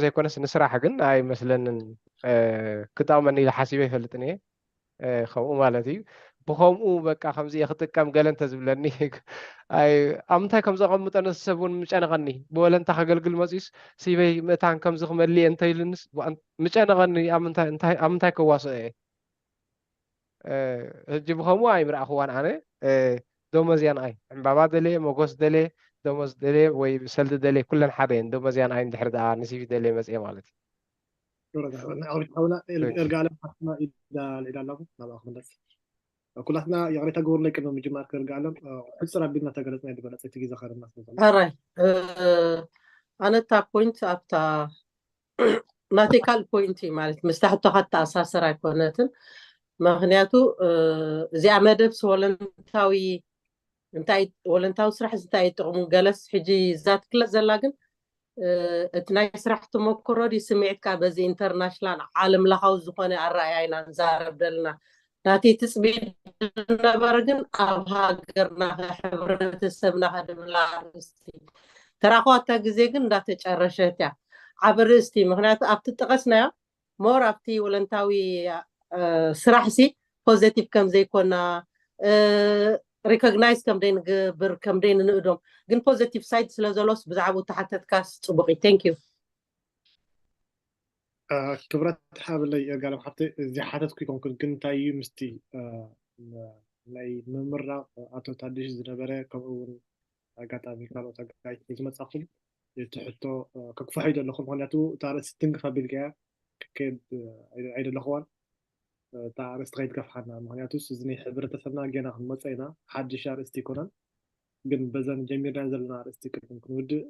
ዘይኮነስ ንስራሕ ግን ኣይመስለንን ክጠቕመኒ ኢለ ሓሲበ ይፈልጥን እየ። ከምኡ ማለት እዩ። ብኸምኡ በቃ ከምዚ እየ ክጥቀም ገለ እንተዝብለኒ ኣብ ምንታይ ከም ዘቐምጠ ነቲ ሰብ እውን ምጨነቐኒ። ብወለንታ ከገልግል መፅዩስ ሲበይ ምእታን ከምዚ ክመልእ እየ እንተኢሉንስ ምጨነቐኒ። ኣብ ምንታይ ከዋስኦ እየ? ሕጂ ብኸምኡ ኣይምረኣኽዋን ኣነ። ደሞዝያ ንኣይ ዕምባባ ደልየ፣ መጎስ ደልየ፣ ደሞዝ ደልየ ወይ ሰልዲ ደልየ ኩለን ሓደ እየን። ደሞዝያ ንኣይ እንድሕር ደኣ ንሲቪ ደልየ መፅየ ማለት እዩ። ሓውና ኤርጋለም ሓፍትና ኢዳ ኣልዒላ ኣለኹ። ናብኣ ክምለስ። ኩላትና ይቕሬታ ግበሩለይ ቅድሚ ምጅማር ከርጋኣሎም ሕፅር ኣቢልና ተገለፅና ዝበለፀ እቲ ግዜ ከረና ስለዘሎ ሕራይ ኣነ እታ ፖይንት ኣብታ ናተይ ካልእ ፖይንት እዩ ማለት ምስታ ሕቶኻ ትተኣሳሰር ኣይኮነትን። ምክንያቱ እዚኣ መደብ ወለንታዊ እንታይ ወለንታዊ ስራሕ እንታይ ይጥቕሙ ገለስ ሕጂ እዛ ትግለፅ ዘላ ግን እቲ ናይ ስራሕ ተመክሮ ድዩ ስምዒትካ በዚ ኢንተርናሽናል ዓለም ለኻዊ ዝኾነ ኣረኣእያ ኢና ንዛረብ ዘለና። ናተይ ትፅቢት ዝነበረ ግን ኣብ ሃገርና ከ ሕብረተሰብና ከ ድብል ኣርእስቲ ተራኸዋታ ግዜ ግን እንዳተጨረሸት እያ። ዓብ ርእስቲ ምክንያቱ ኣብቲ ጠቐስናዮ ሞር ኣብቲ ወለንታዊ ስራሕ ሲ ፖዘቲቭ ከም ዘይኮና ሪኮግናይዝ ከም ደይ ንገብር ከም ደይ ንንእዶም ግን ፖዘቲቭ ሳይድ ስለ ዘሎስ ብዛዕባኡ ተሓተትካስ ፅቡቅ እዩ። ቴንክ ዩ። ክብረት ሓብለይ እርጋለም ሓብቲ ዝሓተትኩ ይኮንኩን ግን እንታይ እዩ ምስቲ ናይ ምምራቕ ኣቶ ታድሽ ዝነበረ ከምኡ እውን ኣጋጣሚ ካልኦት ኣጋይት ዝመፃኹም እቲ ሕቶ ከግፍሖ እዩ ዘለኹ ምክንያቱ እታ ርእሲ ትንግፍ ኣቢልካያ ክከድ ኣይደለኽዋን እታ ኣርእስቲ ከይትገፍሓና ምክንያቱ እዚ ናይ ሕብረተሰብና ገና ክንመፀ ኢና ሓድሽ ኣርእስቲ ይኮነን ግን በዘን ጀሚርና ዘለና ኣርእስቲ ቅድም ክንውድእ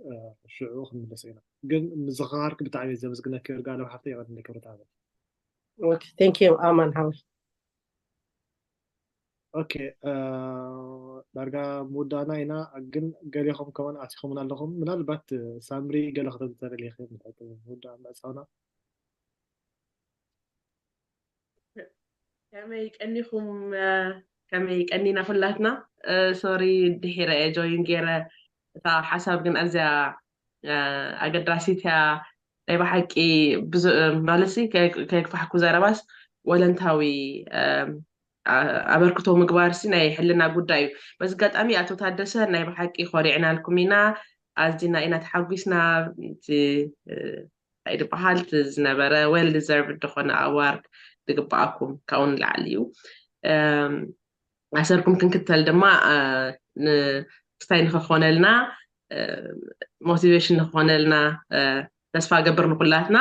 ሽዑ ክንምለሶ ኢና ግን ምዝኽኻርክ ብጣዕሚ ዘመስግነክ እርጋለም ሓፍተ ይቐድለይ ክብረት ኣበል ቴንክ ዩ ኣማን ሓወይ ኦኬ ዳርጋ ምውዳእና ኢና ግን ገሌኹም ከማን ኣቲኹምና ኣለኹም ምናልባት ሳምሪ ገለ ከተዘተለል ኢኺ ምውዳእ ምዕፃውና ከመይ ቀኒኹም ከመይ ቀኒና ኩላትና ሶሪ ድሒረ እየ ጆይን ገይረ እታ ሓሳብ ግን ኣዝያ ኣገዳሲት እያ ናይ ብሓቂ ማለትሲ ከየግፋሕኩ ዘረባስ ወለንታዊ ኣበርክቶ ምግባርሲ ናይ ሕልና ጉዳይ እዩ በዚ ኣጋጣሚ ኣቶ ታደሰ ናይ ብሓቂ ኮሪዕናልኩም ኢና ኣዝና ኢና ተሓጒስና እንታይ ዝበሃል ዝነበረ well deserved ዝኾነ ኣዋርድ ዝግበኣኩም ካብኡ ንላዕሊ እዩ ኣሰርኩም ክንክተል ድማ ክስታይ ንክኾነልና ሞቲቬሽን ንክኾነልና ተስፋ ገብር ንኩላትና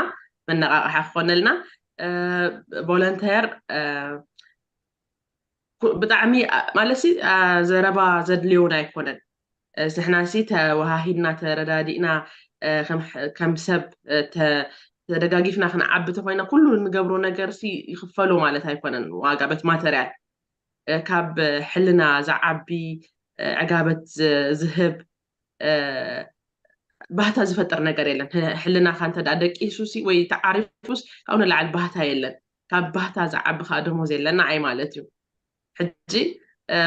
መነቃቕሓ ክኾነልና ቮለንተር ብጣዕሚ ማለት ዘረባ ዘድልዮ እውን ኣይኮነን ንሕና ሲ ተወሃሂድና ተረዳዲእና ከም ሰብ ተደጋጊፍና ክንዓቢ ተኮይና ኩሉ እንገብሮ ነገር ሲ ይኽፈሎ ማለት ኣይኮነን። ዋጋ በት ማተርያል ካብ ሕልና ዝዓቢ ዕጋበት ዝህብ ባህታ ዝፈጥር ነገር የለን። ሕልናካ እንተ ደቂሱሲ ወይ ተዓሪፉስ ካብኡ ንላዕሊ ባህታ የለን። ካብ ባህታ ዝዓቢ ከዓ ደሞዝ የለን ንዓይ ማለት እዩ። ሕጂ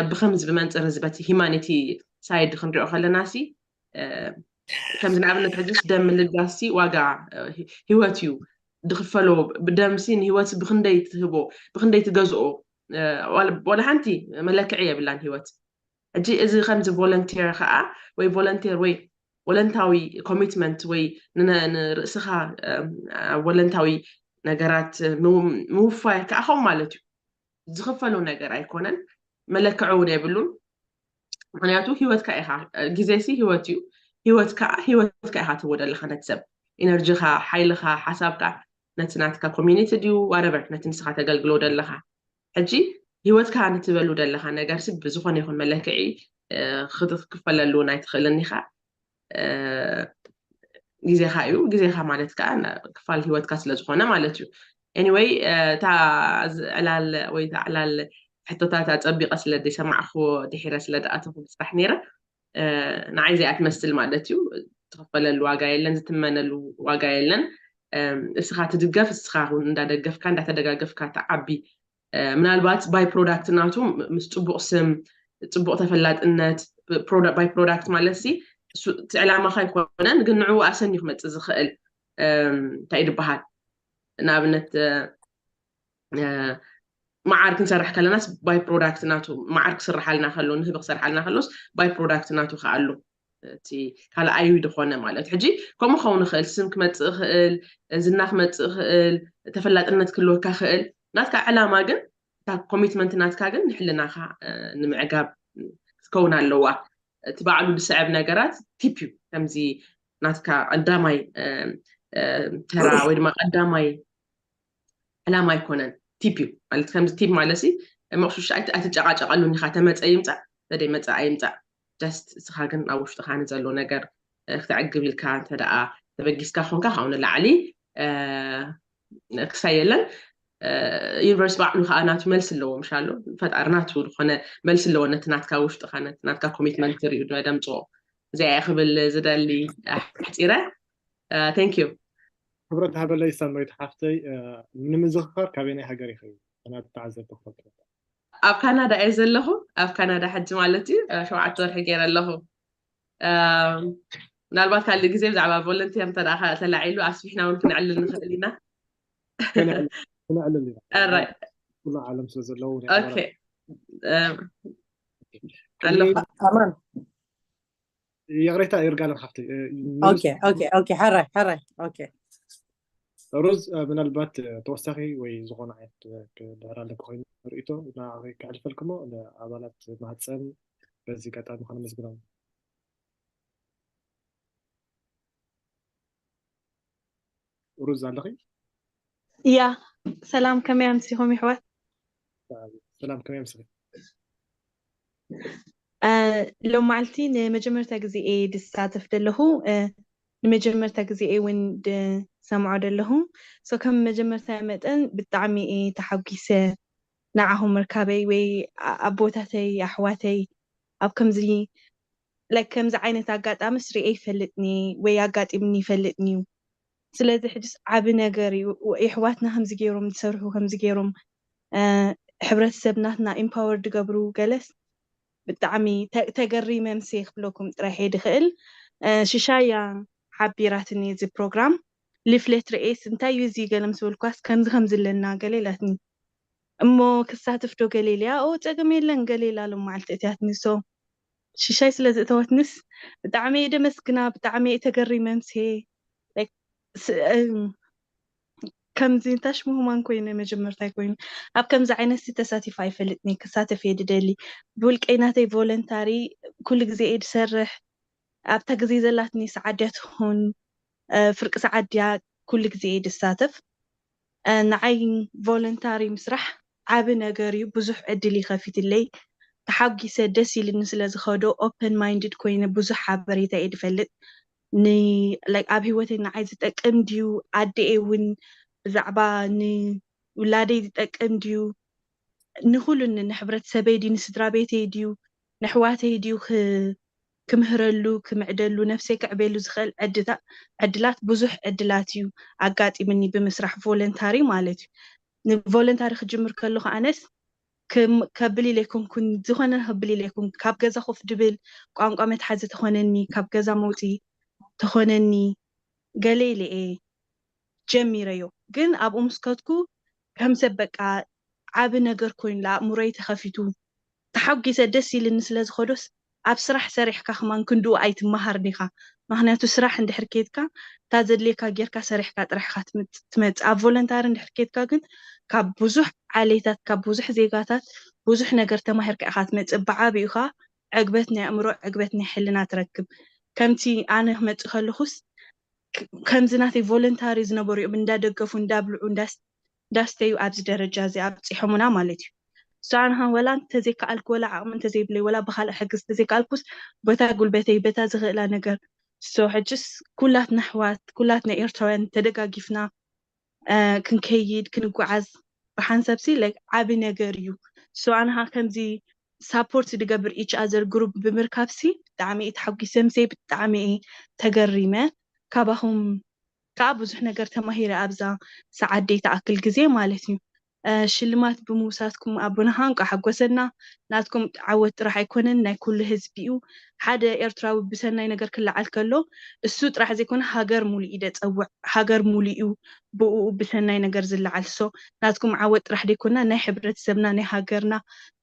ብከምዚ ብመንፅር እዚ በቲ ሂማኒቲ ሳይድ ክንሪኦ ከለና ሲ ከምዚ ንኣብነት ሕጂስ ደም ምልጋስ ሲ ዋጋ ህይወት እዩ ድኽፈሎ። ብደምሲ ንህይወት ብክንደይ ትህቦ ብክንደይ ትገዝኦ ዋላ ሓንቲ መለክዒ የብላን ህይወት። ሕጂ እዚ ከምዚ ቮለንቲር ከዓ ወይ ቮለንቲር ወይ ወለንታዊ ኮሚትመንት ወይ ንርእስኻ ወለንታዊ ነገራት ምውፋይ ከዓ ከም ማለት እዩ። ዝኽፈሎ ነገር ኣይኮነን፣ መለክዒ እውን የብሉን። ምክንያቱ ህይወትካ ኢኻ፣ ግዜሲ ህይወት እዩ። ህይወት ከዓ ህይወትካ ኢኻ ትህቦ ዘለኻ ነቲ ሰብ፣ ኢነርጂኻ፣ ሓይልኻ፣ ሓሳብካ ነቲ ናትካ ኮሚኒቲ ድዩ ዋረቨር ነቲ ንስኻ ተገልግሎ ዘለኻ። ሕጂ ህይወትካ ንትበሉ ዘለኻ ነገርሲ ብዝኾነ ይኹን መለክዒ ክትክፈለሉ ኣይትኽእልን ኢኻ። ግዜኻ እዩ። ግዜኻ ማለት ከዓ ክፋል ህይወትካ ስለዝኾነ ማለት እዩ። ኤኒወይ እታ ዕላል ወይ እታ ዕላል ሕቶታት ኣፀቢቐ ስለ ዘይሰማዕክዎ ድሒረ ስለ ዝኣተኹ ብፅራሕ ነይረ። ንዓይ እዚኣ ትመስል ማለት እዩ። ትኽፈለሉ ዋጋ የለን፣ ዝትመነሉ ዋጋ የለን። እስኻ ትድገፍ፣ እስኻ እውን እንዳደገፍካ እንዳተደጋገፍካ ትዓቢ። ምናልባት ባይ ፕሮዳክት ናቱ ምስ ፅቡቕ ስም፣ ፅቡቕ ተፈላጥነት፣ ባይ ፕሮዳክት ማለት ሲ እቲ ዕላማኻ ኣይኮነን፣ ግን ንዕኡ ኣሰንዩ ክመፅእ ዝኽእል እንታይ እዩ ዝበሃል? ንኣብነት መዓር ክንሰርሕ ከለናስ ባይ ፕሮዳክት ናቱ፣ መዓር ክስርሓልና ከሎ፣ ንህቢ ክሰርሓልና ከሎስ ባይ ፕሮዳክት ናቱ ከዓ ኣሎ። እቲ ካልኣይ ዝኾነ ማለት ሕጂ ከምኡ ክኸውን ይኽእል፣ ስም ክመፅእ ይኽእል፣ ዝና ክመፅእ ይኽእል፣ ተፈላጥነት ክህልወካ ይኽእል። ናትካ ዕላማ ግን እታ ኮሚትመንት ናትካ ግን ንሕልናኻ ንምዕጋብ ክትከውን ኣለዋ። እቲ ባዕሉ ዝስዕብ ነገራት ቲፕ እዩ። ከምዚ ናትካ ቀዳማይ ተራ ወይ ድማ ቀዳማይ ዕላማ ኣይኮነን፣ ቲፕ እዩ ማለት። ከምዚ ቲፕ ማለት ሲ መቕሹሽ ኣይትጨቃጨቀሉን ኢኻ። ተመፀ ይምፃእ፣ ተደይመፀ ኣይምፃእ። ጀስት እስኻ ግን ኣብ ውሽጥኻ ንዘሎ ነገር ክተዕግብ ኢልካ እንተ ደኣ ተበጊስካ ኮንካ ካብኡ ንላዕሊ ክሳይ የለን። ዩኒቨርስ ባዕሉ ከዓ ናቱ መልሲ ኣለዎ፣ ምሻሎ ፈጣሪ ናቱ ዝኾነ መልሲ ኣለዎ። ነቲ ናትካ ውሽጥኻ ነቲ ናትካ ኮሚትመንት ሪኡ ደምፅኦ። እዚኣ ክብል ዝደሊ ኣሕፂረ። ቴንክ ዩ። ክብረት ሃበለይ ሰኖይት ሓፍተይ። ንምዝኽኻር ካበየናይ ሃገር ኢኺ? ኣና ተዓዘብቲ ክፈልጥ። ኣብ ካናዳ እየ ዘለኹ። ኣብ ካናዳ ሕጂ ማለት እዩ ሸውዓተ ወርሒ ገይረ ኣለኹ። ምናልባት ካልእ ግዜ ብዛዕባ ቮለንቲር እንተ ተላዒሉ ኣስፊሕና እውን ክንዕልል ንኽእል ኢና። ክንዕልል ኢና። ኣራይ ኩሉ ዓለም ስለ ዘለዉ ኦኬ ኣለኹ። ኣማን ይቕሬታ ይርጋለም ሓፍቲ። ኦኬ ኦኬ ኦኬ ሓራይ ሓራይ ኦኬ ሩዝ ምናልባት ተወሳኺ ወይ ዝኾነ ዓይነት ድሕር ኣለኪ ኮይኑ ርእቶ ንዓኺ ከሕልፈልክሞ ንኣባላት ማህፀን በዚ ኣጋጣሚ ከነመስግኖም። ሩዝ ኣለኺ? ያ ሰላም፣ ከመይ ኣምሲኹም ይሕዋት? ሰላም፣ ከመይ ኣምሲኺ? ሎም መዓልቲ ንመጀመርታ ግዜ እየ ድሳተፍ ደለኹ። ንመጀመርታ ግዜ እየ እውን ድሰምዖ ደለኹ። ሶ ከም መጀመርታ መጠን ብጣዕሚ እየ ተሓጒሰ ንዓኹም ምርካበይ ወይ ኣቦታተይ ኣሕዋተይ ኣብ ከምዚ ላይክ ከምዚ ዓይነት ኣጋጣምስ ሪኤ ይፈልጥኒ ወይ ኣጋጢምኒ ይፈልጥኒ እዩ። ስለዚ ሕጅስ ዓቢ ነገር እዩ። የሕዋትና ከምዚ ገይሮም ዝሰርሑ ከምዚ ገይሮም ሕብረተሰብ ናትና ኢምፓወር ድገብሩ ገለስ ብጣዕሚ ተገሪመ ምሴ ክብለኩም ጥራሕ እየ ድኽእል። ሽሻያ ሓቢራትኒ እዚ ፕሮግራም ሊፍሌት ርኤስ እንታይ እዩ እዚ ገለ ምስ በልኳስ ከምዚ ከምዚ ኣለና ገለ ኢላትኒ። እሞ ክሳተፍ ዶ ገለ ኢለያ ኦ ጸገም የለን ገለ ኢላ ሎም መዓልቲ እትያትኒ ሶ ሽሻይ ስለ ዝእተወትንስ ብጣዕሚ እየ ደመስግና ብጣዕሚ እየ ተገሪመ ምሴ ከምዚ እንታሽ ምህማን ኮይነ መጀመርታይ ኮይኑ ኣብ ከምዚ ዓይነት ሲ ተሳቲፈ ኣይፈልጥኒ ክሳተፍ እየ ድደሊ ብውልቀይ ናተይ ቮለንታሪ ኩሉ ግዜ እየ ድሰርሕ ኣብታ ግዜ ዘላትኒ ሰዓት ድያ ትኹን ፍርቂ ሰዓት ድያ ኩሉ ግዜ እየ ድሳተፍ ንዓይ ቮለንታሪ ምስራሕ ዓቢ ነገር እዩ ብዙሕ ዕድል ይኸፊትለይ ተሓጒሰ ደስ ኢልኒ ስለ ዝኸዶ ኦፐን ማይንድድ ኮይነ ብዙሕ ሓበሬታ እየ ድፈልጥ ን like ኣብ ህይወተይ ንዓይ ዝጠቅም ድዩ፣ ኣደኤ እውን ብዛዕባ ንውላደይ ዝጠቅም ድዩ፣ ንኩሉን ንሕብረተሰበይ ድዩ፣ ንስድራ ቤተይ ድዩ፣ ንሕዋተይ ድዩ ክምህረሉ፣ ክምዕደሉ፣ ነፍሰይ ክዕቤሉ ዝኽእል ዕድላት ብዙሕ ዕድላት እዩ ኣጋጢምኒ ብምስራሕ ቮለንታሪ ማለት እዩ። ንቮለንታሪ ክጅምር ከለኹ ኣነስ ከብል ኢለ ኣይኮንኩን፣ ዝኾነ ከብል ኢለ ኣይኮን፣ ካብ ገዛ ኮፍ ድብል፣ ቋንቋ መትሓዚ ተኾነኒ፣ ካብ ገዛ መውፂ ተኾነኒ፣ ገለ ኢለ እየ ጀሚረዮ። ግን ኣብኡ ምስ ከድኩ ከም ሰብ በቃ ዓቢ ነገር ኮይኑ ኣእምሮይ ተኸፊቱ ተሓጒሰ ደስ ኢልኒ ስለ ዝኸዶስ ኣብ ስራሕ ሰሪሕካ ከማን ክንድኡ ኣይትመሃር ዲኻ? ምክንያቱ ስራሕ እንድሕር ኬድካ እታ ዘድልየካ ጌርካ ሰሪሕካ ጥራሕ ኢኻ ትመጽእ። ኣብ ቮለንታሪ እንድሕር ኬድካ ግን ካብ ብዙሕ ዓሌታት ካብ ብዙሕ ዜጋታት ብዙሕ ነገር ተማሂርካ ኢኻ ትመጽእ። ብዓቢኡ ኸኣ ዕግበት ናይ ኣእምሮ ዕግበት ናይ ሕልና ትረክብ። ከምቲ ኣነ ክመጽእ ከለኹስ ከምዚ ናተይ ቮለንታሪ ዝነበሩ እዮም እንዳደገፉ እንዳብልዑ እንዳስተዩ ኣብዚ ደረጃ እዚ ኣብፂሖሙና ማለት እዩ። So ኣነ ኸን ወላ እንተዘይከኣልኩ ወላ ዓቕሚ እንተዘይብለይ ወላ ብካልእ ሕግዝ እንተዘይከኣልኩስ በታ ጉልበተይ በታ ዝኽእላ ነገር so ሕጅስ ኩላትና ኣሕዋት ኩላትና ኤርትራውያን ተደጋጊፍና ክንከይድ ክንጓዓዝ ብሓንሳብ ሲ like ዓቢ ነገር እዩ። So ኣነ ኸዓ ከምዚ ሳፖርት ዝገብር each other group ብምርካብ ሲ ብጣዕሚ እየ ተሓጒሰ፣ ምሰይ ብጣዕሚ እየ ተገሪመ። ካባኹም ከዓ ብዙሕ ነገር ተማሂረ ኣብዛ ሰዓት ደይ ትኣክል ግዜ ማለት እዩ። ሽልማት ብምውሳድኩም ኣቦና ኸዓ እንቋዕ ሓጎሰና። ናትኩም ዓወት ጥራሕ ኣይኮነን ናይ ኩሉ ህዝቢ እዩ። ሓደ ኤርትራዊ ብሰናይ ነገር ክለዓል ከሎ እሱ ጥራሕ ዘይኮነ ሃገር ሙሉእ እዩ ደፀውዕ። ሃገር ሙሉእ እዩ ብኡ ብሰናይ ነገር ዝለዓል so ናትኩም ዓወት ጥራሕ ደይኮና ናይ ሕብረተሰብና ናይ ሃገርና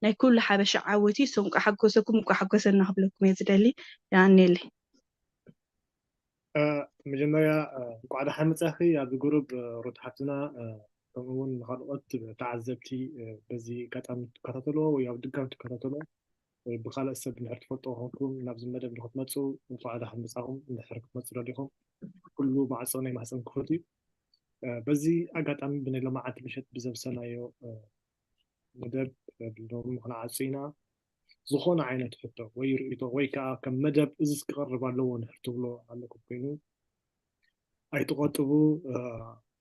ናይ ኩሉ ሓበሻ ዓወት እዩ so እንቋዕ ሓጎሰኩም እንቋዕ ሓጎሰና ክብለኩም እየ ዝደሊ። የቐንየለይ። መጀመርያ እንኳዕ ደሓን መጻኺ ኣብዚ ጉሩብ ሩት ሓፍትና፣ ከምኡ እውን ንካልኦት ተዓዘብቲ በዚ ኣጋጣሚ ትከታተልዎ ወይ ኣብ ድጋም ትከታተልዎ ወይ ብካልእ ሰብ እንድሕር ትፈልጥዎ ኮንኩም ናብዚ መደብ ንክትመፁ እንኳዕ ደሓን መጻኹም። እንድሕር ክትመፁ ደሊኹም ኩሉ ማዕፆ ናይ ማህፀን ክፉት እዩ። በዚ ኣጋጣሚ ብናይ ሎማዓንቲ ምሸት ብዘብሰናዮ መደብ ሎሚ ክንዓጹ ኢና። ዝኾነ ዓይነት ሕቶ ወይ ርእይቶ ወይ ከዓ ከም መደብ እዚስ ክቐርብ ኣለዎ እንድሕር ትብሎ ኣለኩም ኮይኑ ኣይትቆጥቡ፣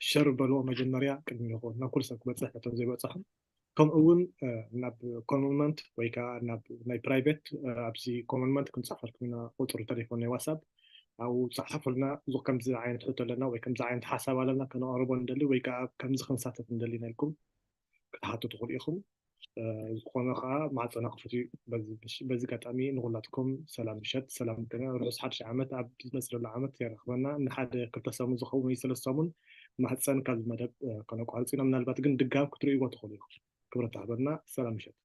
ሸር በልዎ መጀመርያ ቅድሚ ይኹን ናብ ኩሉ ሰብ ክበፅሕ ነቶም ዘይበፅሖም። ከምኡ እውን ናብ ኮመንት ወይ ከዓ ናብ ናይ ፕራይቬት ኣብዚ ኮመንት ክንፅሕፈልኩም ኢና ቁፅሪ ተሌፎን ናይ ዋትሳፕ ኣብኡ ፀሓፉልና። ከምዚ ዓይነት ሕቶ ኣለና ወይ ከምዚ ዓይነት ሓሳብ ኣለና ከነቕርቦ ንደሊ ወይ ከዓ ከምዚ ክንሳተፍ ንደሊ ኢና ኢልኩም ክትሓቱ ትኽእሉ ኢኹም። ዝኾነ ከዓ ማዕፀና ክፉት እዩ። በዚ ኣጋጣሚ ንኩላትኩም ሰላም ምሸት፣ ሰላም ቅነ፣ ርሑስ ሓድሽ ዓመት። ኣብ ዝመፅእ ዘሎ ዓመት የራኽበና። ንሓደ ክልተ ሰሙን ዝኸውን ወይ ሰለስተ ሰሙን ማህፀን ካብዚ መደብ ከነቋርፅ ኢና። ምናልባት ግን ድጋም ክትርእይዎ ትኽእሉ ኢኹም። ክብረት ይሃበልና። ሰላም ምሸት።